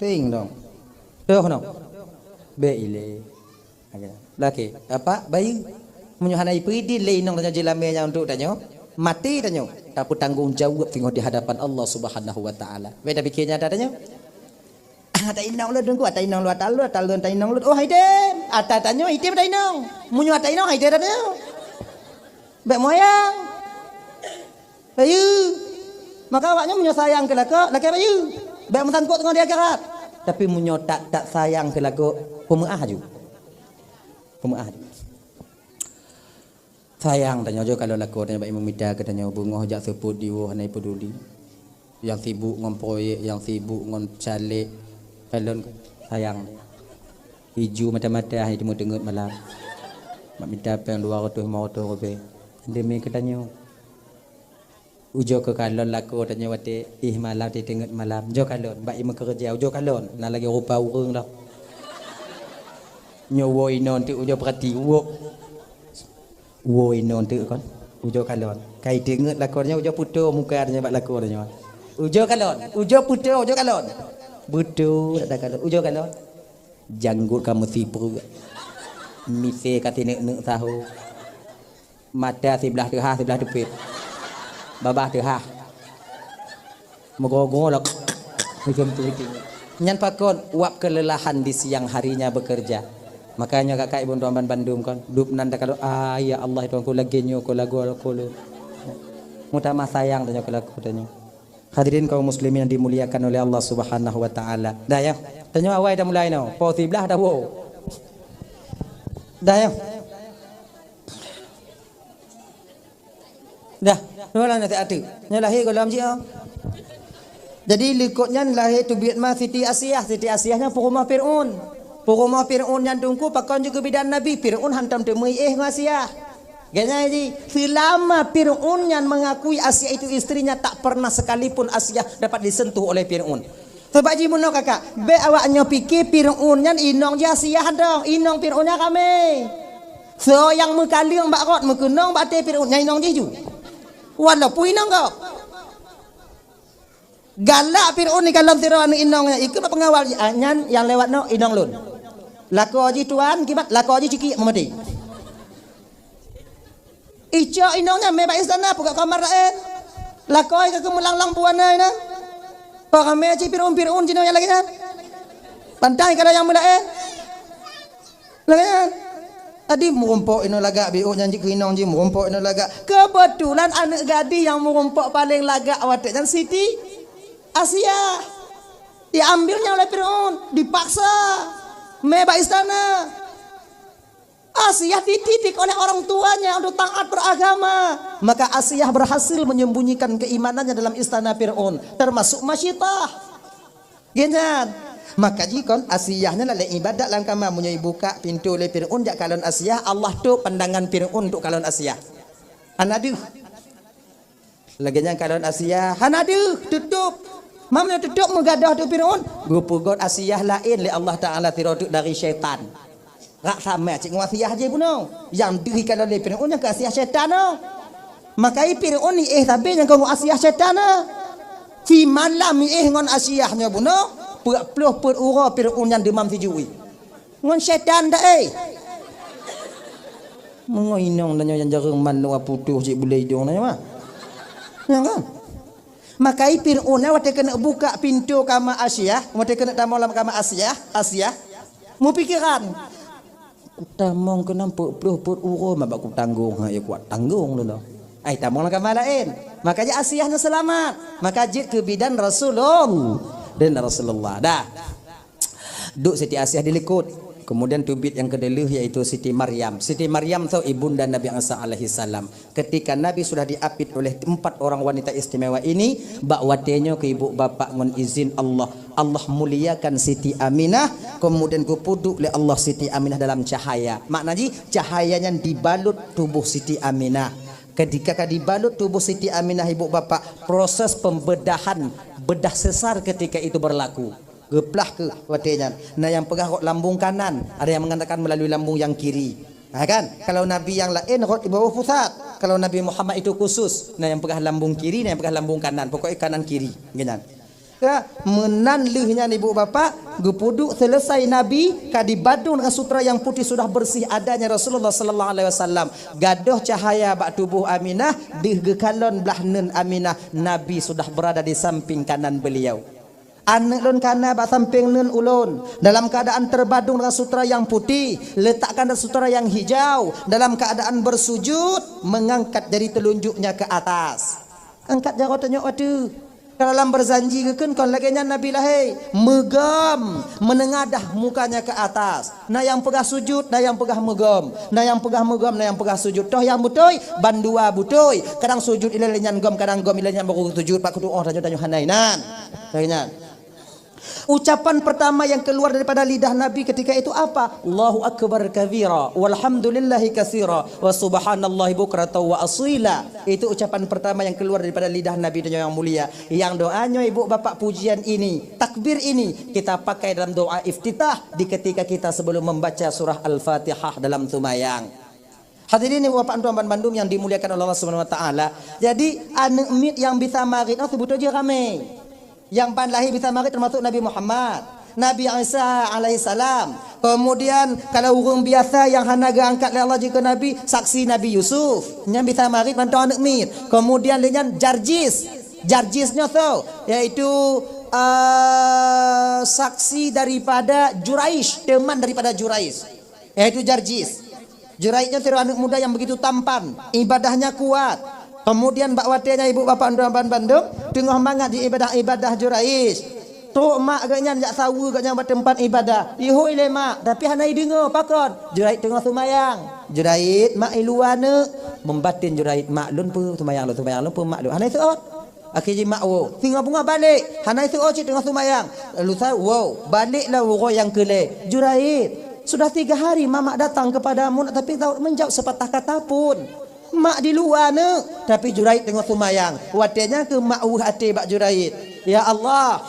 Teuing dong. Toh noh. Bèk ilèe. Lagèe, apa? Bayeue. Meunyoe hana ipeudin lé inong tanyoe jeulamé nyan untuk tanyoe, maté tanyoe, tapeutanggong jaweueb singoh di hadapan Allah Subhanahu wa Taala. Bèk tapike nyan ata tanyoe. Ah, ata inong lôn teungku, ata inong lôn, ata lôn, ata lôn, ata inong lôn. Oh, hai dem. Ata tanyoe, hai dem ata inong. Meunyoe ata inong, hai dem ata tanyoe. Bèk moyang. Bayeue. Maka awaknyan meunyoe sayang keu lakoe, lakée bayeue. Bèk meusangkot ngon di akhirat. Tapi meunyoe tak, tak sayang keu lakoe, peumeu'ah aju. Peumeu'ah aju. Sayang tanyoe jeuet kalau lakoe tanyoe bak imum mita keu tanyoe beungoh jak seupôt diwoe hana peuduli. Nyang sibuk ngon proyek, nyang sibuk ngon caleg. Kalon sayang. Iju mata-mata hai teungeut-teungeut malam. Mak mita péng dua ratus lima ratus ribèe. Demi keu tanyoe. Ujoe keu kalon lakoe tanyoe watèe ih malam teuteungeut malam. Ujoe kalon bak imeukeureuja, ujoe kalon. Na lagèe rupa ureueng dah. Nyoe woe inoe teuk ujoe peurati, woe. Woe inoe teuk kon. Ujoe kalon. Kai teungeut lakoe tanyoe ujoe putôh muka tanyoe bak lakoe tanyoe. Ujoe kalon, ujoe putôh, ujoe kalon. Beutôi dak kalon, ujoe kalon. Janggot ka meusipreuk. Misé ka sineuk-neuk saho. Mata siblah teuhah, siblah teupet. Babah teuhah. Meugoe-goe lom. Nyan pakon wab kelelahan di siang harinya bekerja. Makanya kakak ibu tuan bandum kon, dub nan takalon, ah ya Allah Tuhanku lagèe nyoe ko lagoe ko lôn. Meutamah sayang tanyoe keu lakoe tanyoe. Hadirin kaum muslimin yang dimuliakan oleh Allah Subhanahu wa taala. Dah ya. Tanyoe awai dah mulai noh. Po siblah dah woe. Dah ya. Dah, dua lah nasib atu. Nyoe lahé gohlom jih ah. Jadi likot nyan lahé teubiet ma Siti Asiah. Siti Asiah nyan peurumoh Fir'aun. Peurumoh Fir'aun nyan teungku pakon jih keu bidan Nabi. Fir'aun hantom teumeuiéh ngon Asiah. Ganya jih, selama Fir'aun nyan mengakui Asiah itu istrinya, tak pernah sekalipun Asiah dapat disentuh oleh Fir'aun. Sabab jih meunoe kakak, bèk awak nyoe pike Fir'aun nyan inong jih Asiah dong, inong Fir'aun nyan ramé. Soe nyang meukaleueng bak rot meukeunong bak até Fir'aun nyan inong jih ju. Walaupun inong gob. Galak Fir'aun ni kalon sidroe aneuk inong nyan, ikheun bak peungawal jih, "Ah, nyan nyang lewat nyoe inong lôn." Lakoe jih tuan, kiban lakoe jih cikiek meumaté. Icok inong nyan mé bak istana, peugah kamar laén. Lakoe ka keumeulanglang buana inan. Paramé cit Fir'aun-Fir'aun jinoe nyang lagèe nyan. Pantai ka ada nyang meulaén. Lagèe nyan. Adi meurumpok inoe lagak biôh nyan jih keu inong jih meurumpok inoe lagak. Keubeutulan aneuk gadih nyang meurumpok paleng lagak watèe nyan Siti Asiah. Diambilnya oleh Fir'aun, dipaksa. Mé bak istana. Asiah dididik oleh orang tuanya untuk taat beragama. Maka Asiah berhasil menyembunyikan keimanannya dalam istana Fir'aun, termasuk Masyitah. Geuh nyan. Maka jikon Asiah nyan lalek ibadat lam kama meunyoe ibuka pintoe lé Fir'aun jak kalon Asiah, Allah tôp pandangan Fir'aun untuk kalon Asiah. Hana deuh. Lagèe nyan kalon Asiah, hana deuh, tutôp. Mam nyoe tutôp meugadôh teuk Fir'aun, geupeugot Asiah laén lé Allah Taala sidroe teuk dari syaitan. Rak sama cit ngon Asiah jih bunoe. Nyang deuh ikalon lé Fir'aun nyang keu Asiah syaitan nyoe. Makai Fir'aun iéh sabe nyang keu ngon Asiah syaitan nyoe. Simalam iéh ngon Asiah nyoe bunoe, peuet ploh peuet uroe Fir'aun nyan deumam sijui. Ngon syaitan dak, eh? Meungoh inong tanyoe nyang jareueng manok putôh cit bulèe idong tanyoe, ah. Nyan kan? Maka Fir'aun nyan watèe keuneuk buka pintoe kama Asiah, watèe keuneuk tamong lam kama Asiah, Asiah, meupikiran, "Kutamong keunan peuet ploh peuet uroe, ma bak kutanggong, ha, ya kuat tanggong lôn." Ai tamong lam kama laén. Maka jih Asiah nyan seulamat. Maka jeuet keu bidan Rasulullah. Dan Rasulullah. Dah. Duek Siti Asiah dilikot. Kemudian teubiet nyang keudua lheueh, yaitu Siti Maryam. Siti Maryam tu ibunda Nabi Isa alaihissalam. Ketika Nabi sudah diapit oleh empat orang wanita istimewa ini, bak watèe nyoe keu ibu bapak ngon izin Allah, Allah muliakan Siti Aminah, kemudian geupeuduek lé Allah Siti Aminah dalam cahaya. Makna jih, cahaya nyan dibalut tuboh Siti Aminah. Ketika ka dibalut tuboh Siti Aminah, ibu bapak, proses pembedahan, bedah sesar ketika itu berlaku. Geuplah keuh watèe nyan. Na nyang peugah rot lambung kanan, ada yang mengatakan melalui lambung yang kiri. Ha kan? Kalau nabi yang laén rot di bawah pusat. Kalau Nabi Muhammad itu khusus, na nyang peugah lambung kiri, na nyang peugah lambung kanan. Pokoknya kanan kiri, gitu kan. Ya, meunan lheueh nyan ibu bapak, geupeuduek selesai Nabi, ka dibadong dengan sutra yang putih sudah bersih adanya Rasulullah sallallahu alaihi wasallam. Gadôh cahaya bak tuboh Aminah, deuh geukalon blah neun Aminah, Nabi sudah berada di samping kanan beliau. Aneuk lôn kana bak sampéng neun ulôn. Dalam keadaan terbadong dengan sutra yang putih, letakkan dalam sutra yang hijau. Dalam keadaan bersujud, mengangkat jari telunjuknya ke atas. Angkat jaroe tanyoe ateueh. Dalam berjanji geukheun kon lagèe nyan Nabi lahé. Meugom, meunengadah mukanya ke atas. Na nyang peugah sujud, na nyang peugah meugom. Na nyang peugah meugom, na nyang peugah sujud. Toh nyang beutôi, bandua beutôi. Kadang sujud ilèe nyan gom, kadang gom ilèe nyan baru sujud. Bak kutu oh tanyoe-tanyoe hana inan. Lagèe nyan. Ucapan pertama yang keluar daripada lidah Nabi ketika itu apa? "Allahu akbar kabira, walhamdulillahi katsira, wa subhanallahi bukratan wa asila." Itu ucapan pertama yang keluar daripada lidah Nabi tanyoe nyang mulia. Nyang doa nyoe ibu bapak pujian ini, takbir ini, kita pakai dalam doa iftitah di ketika kita sebelum membaca surah Al-Fatihah dalam seumayang. Hadirin ibu bapak tuan bandum yang dimuliakan oleh Allah Subhanahu wa taala. Jadi aneuk miet nyang bisa marit nyoe seubeutôi jih ramé. Nyang ban lahé bisa marit termasuk Nabi Muhammad, Nabi Isa alaihissalam. Kemudian kalau ureueng biasa nyang hana geuangkat lé Allah jeuet keu nabi, saksi Nabi Yusuf. Nyan bisa marit mantong aneuk miet. Kemudian lé nyan Jarjis. Jarjis nyoe soe? Yaitu, eh, saksi daripada Juraij, teman daripada Juraij. Yaitu Jarjis. Juraij nyan sidroe aneuk muda nyang begitu tampan, ibadahnya kuat. Kemudian bak watèe nyan ibu bapak tuan bandum teungoh mangat di ibadah-ibadah Juraij. Trok mak geuh nyan jak saweue geuh nyan bak teumpat ibadah. Ihôi lé mak, tapi hana ideungoe pakon. Juraij teungoh seumayang. Juraij, mak i luwa neuk. Meubaten Juraij, mak lôn peue seumayang lôn, seumayang lôn peue mak lôn. Hana iseuôt. Akhé jih mak woe, singoh beungoh balek, hana iseuôt cit teungoh seumayang. Lalu sa woe, balek lam uroe nyang keu lhèe. Juraij, sudah tiga hari mamak datang kepadamu, tapi tak menjawab sepatah kata pun. Mak di luwa neuk, tapi Juraij teungoh seumayang. Watèe nyan keuh mak weueh até bak Juraij. Ya Allah,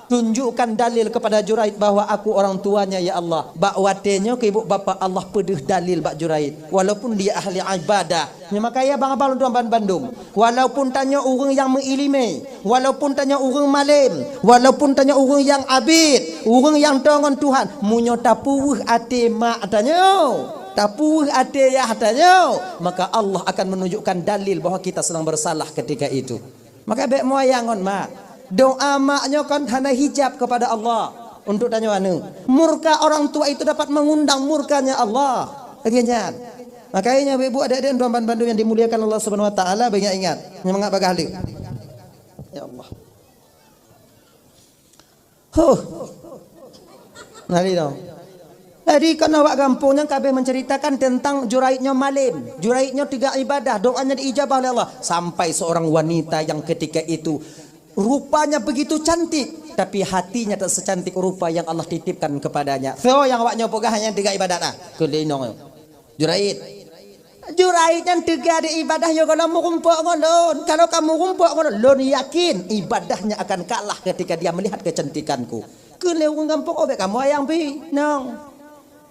tunjukkan dalil kepada Juraij bahwa aku orang tuanya, ya Allah. Bak watèe nyoe keu ibu bapak Allah peudeuh dalil bak Juraij. Walaupun dia ahli ibadah, Nyoe makajih abang-abang lôn tuan bandum. Walaupun tanyoe ureueng nyang meuileumé, walaupun tanyoe ureueng malém, walaupun tanyoe ureueng nyang abit, ureueng nyang toe ngon Tuhan, meunyoe tapeuweueh até mak tanyoe, tapeuweueh até yah tanyoe, maka Allah akan menunjukkan dalil bahwa kita sedang bersalah ketika itu. Maka bèk meuayang ngon mak. Doa mak nyoe kan hana hijab kepada Allah untuk tanyoe aneuk. Murka orang tua itu dapat mengundang murkanya Allah. Lagèe nyan. Makanya ibu-ibu, adik-adik, tuan bandum yang dimuliakan Allah Subhanahu wa taala, banyak ingat. Nyemangat bagah lé. Ya Allah. Huh. Nari dong. Jadi kan awak gampông nyan kabeh menceritakan tentang Juraij nyoe malém. Juraij nyoe teuga ibadah, doanya diijabah oleh Allah. Sampai seorang wanita yang ketika itu rupanya begitu cantik, tapi hatinya tak secantik rupa yang Allah titipkan kepadanya. So yang awak nyoe peugah nyang teuga ibadah dah. Keu lé inong nyoe. Juraij. Juraij nyan teuga di ibadah nyoe kalau meurumpok ngon lôn. Kalau kamu rumpok ngon lôn, lôn yakin ibadahnya akan kalah ketika dia melihat kecantikanku. Keu lé ureueng gampông, oh bèk kamoe ayang pih, nong.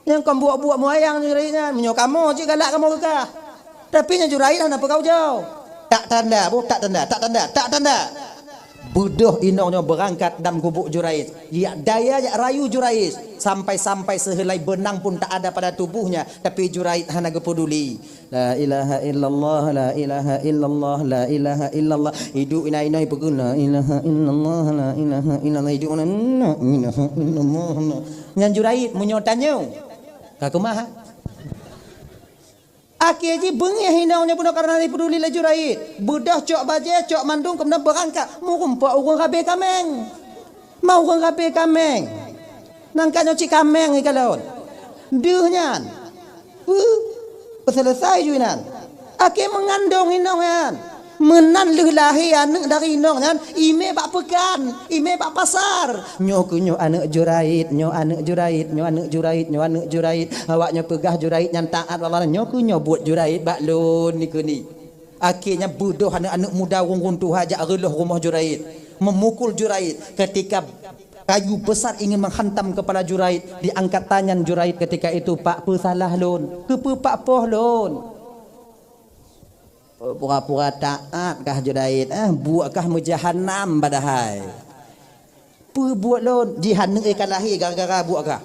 Nyang kon buok-buok meuayang Juraij nyan. Meunyoe kamoe cit galak kamoe keukah. Tapi nyan Juraij hana peugah ujoe. Tak tanda, boh tak tanda, tak tanda, tak tanda. Beudôh inong nyoe beurangkat dan geubuet Juraij. Yak daya yak rayu Juraij. Sampai-sampai seuheulai beunang pun tak ada pada tubuhnya, tapi Juraij hana geupeduli. La ilaha illallah, la ilaha illallah, la ilaha illallah. Idup inai-inai peuguna, la ilaha illallah, la ilaha illallah. Idup mana? La ilaha illallah. Nyan Juraij meunyoe tanyoe. Ka keumah. Akhé jih beungéh inong nyoe bunoe karena dipeduli lé Juraij. Beudôh cok bajée, cok mandum, kemudian beurangkat. Meurumpok ureuëng rabe kaméng. Ma ureuëng rabe kaméng. Nangka nyoe cit kaméng ikalon. Deuh nyan. Peu, peuseuleusoe ju inan. Akhé meungandong inong nyan. Meunan lheueh lahé aneuëk dari inong nyan, imé bak peukan, imé bak pasar. Nyoe keuh nyoe aneuëk Juraij, nyoe aneuëk Juraij, nyoe aneuëk Juraij, nyoe aneuëk Juraij. Awak nyoe peugah Juraij nyan taát bak Allah, nyoe keuh nyoe buet Juraij bak lôn nikeue ni. Akhé nyan beudôh aneuëk-aneuëk muda ureuëng-ureuëng tuha jak reuloh rumoh Juraij, memukul Juraij. Ketika kayu besar ingin menghantam kepala Juraij, diangkat tangan Juraij ketika itu, "Pak, peue salah lôn? Keupeue Pak poh lôn?" Pura-pura taát kah Juraij, eh, buet kah meujahanam padahai. Peue buet lôn? Jih aneuëk ka lahé gara-gara buet kah.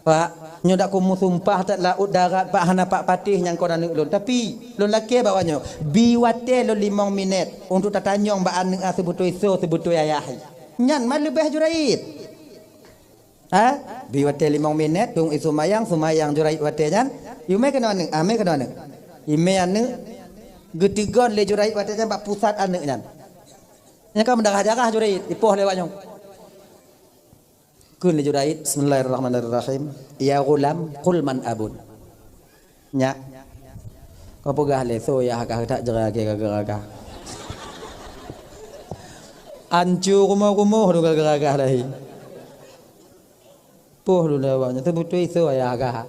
Pak, nyoe dak kumusumpah that laôt darat, Pak, hana Pak patéh nyang kon aneuëk lôn. Tapi, lôn lakée bak awak nyoe, bi watée lôn limong minét untuk tatanyong bak aneuëk, ah, seubeutôi soe, seubeutôi ayah. Nyan ma leubeh Juraij. Ha? Bi watée limong minét, dong i seumayang, seumayang Juraij watée nyan. Imé keunoe aneuëk, ah, mé keunoe aneuëk. Imé aneuëk geuteugon lé Juraij watée nyan bak pusat aneuëk nyan. Nyan ka meudarah-darah Juraij, ipoh lé awak nyoe. Kheun lé Juraij, "Bismillahirrahmanirrahim. Ya ghulam, qul man abun." Nyak, kau peugah lé soe ayah kah, tak jera keu gara-gara kah. Ancu rumoh-rumoh tu gara-gara kah lahé. Poh lôn awak nyoe, seubeutôi soe ayah kah.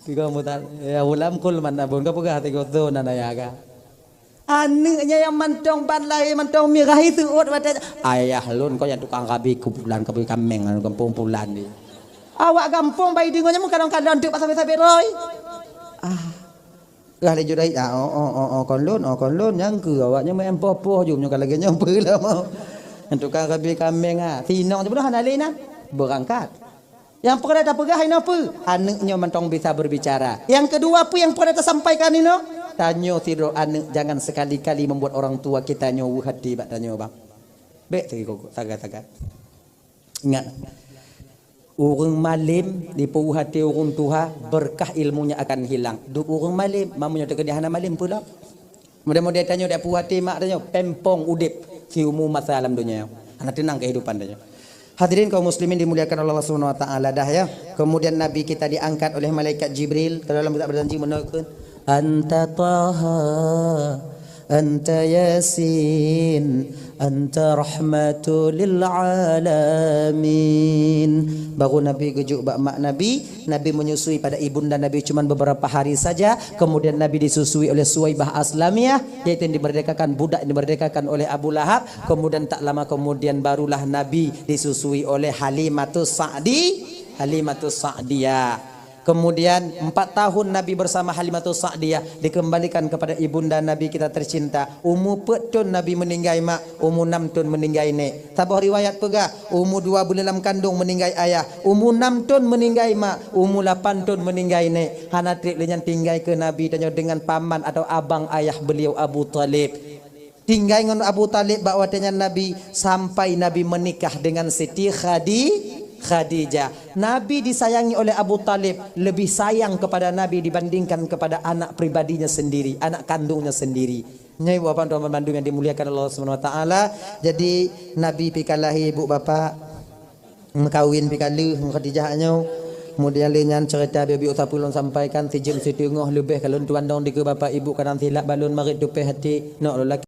Tiga mutan, "Ya ghulam, qul man abun." Kau peugah tiga soe nan ayah kah. Aneuëk nyan nyang mantong ban lahé mantong mirah, iseuôt watée, "Ayah lôn kon nyang tukang rabe keu pulan, keu kaméng lam gampông pulan nyoe." Awak gampông bai deungoe nyan meukalon-kalon teuk bak sabe-sabe roi. Ah. Lah lé Juraij, "Ah, oh, oh, oh, oh, kon lôn, oh, kon lôn." Nyang keu awak nyan meu'en poh-poh jum nyoe ka lagée nyoe peue lom. Nyang tukang rabe kaméng, ah. Sinong jih bunoe hana lé nan. Beurangkat. Nyang peureulée tapeugah inoe peue? Aneuëk nyoe mantong bisa berbicara. Nyang keudua peue nyang peureulée tasampaikan inoe? Tanyoe sidroe aneuëk jangan sekali-kali membuat orang tua kita nyoe weueh até bak tanyoe, bang. Bék teuka sagai-sagai. Ingat, ureuëng malem dipeuweueh até ureuëng tuha, berkah ilmunya akan hilang. Duek ureuëng malem, meunyoe teukeudi hana malem peue lom? Mudah-mudahan tanyoe dak puih até mak tanyoe, pempong udeb siumu masa lam dunia. Hana tenang kehidupan tanyoe. Hadirin kaum muslimin dimuliakan Allah Subhanahu wa taala dah ya. Kemudian Nabi kita diangkat oleh malaikat Jibril ke dalam kitab berjanji menurunkan, "Anta Taha, anta Yasin, anta rahmatu lil alamin." Baru Nabi geujuk bak mak Nabi, Nabi menyusui pada ibunda Nabi cuman beberapa hari saja, kemudian Nabi disusui oleh Suwaibah Aslamiyah, yaitu yang dimerdekakan, budak yang dimerdekakan oleh Abu Lahab, kemudian tak lama kemudian barulah Nabi disusui oleh Halimatus Sa'di, Halimatus Sa'diyah. Kemudian empat tahun Nabi bersama Halimatus Sa'diyah, dikembalikan kepada ibunda Nabi kita tercinta. Umu peuet thon Nabi meninggai mak, umu nam thon meninggai nék. Saboh riwayat peugah, umu dua buleuen lam kandong meninggai ayah, umu nam thon meninggai mak, umu lapan thon meninggai nék. Hana treb lé nyan tinggai keu Nabi tanyoe dengan paman atau abang ayah beliau Abu Thalib. Tinggai ngon Abu Thalib bak watée nyan Nabi sampai Nabi menikah dengan Siti Khadi-, Khadijah. Nabi disayangi oleh Abu Thalib, lebih sayang kepada Nabi dibandingkan kepada anak pribadinya sendiri, anak kandungnya sendiri. Nyoe buah bantuan bandum yang dimuliakan Allah Subhanahu wa taala. Jadi Nabi pih ka lahé ibu bapak, meukawen pih ka lheueh ngon Khadijah nyoe. Kemudian lé nyan cerita biôh-biôh sapeue lôn sampaikan, sijeuem siteungoh leubeh ka lôn tuan dong dikeue bapak ibu kadang silap balon marit tupeh hati nok lôn laki.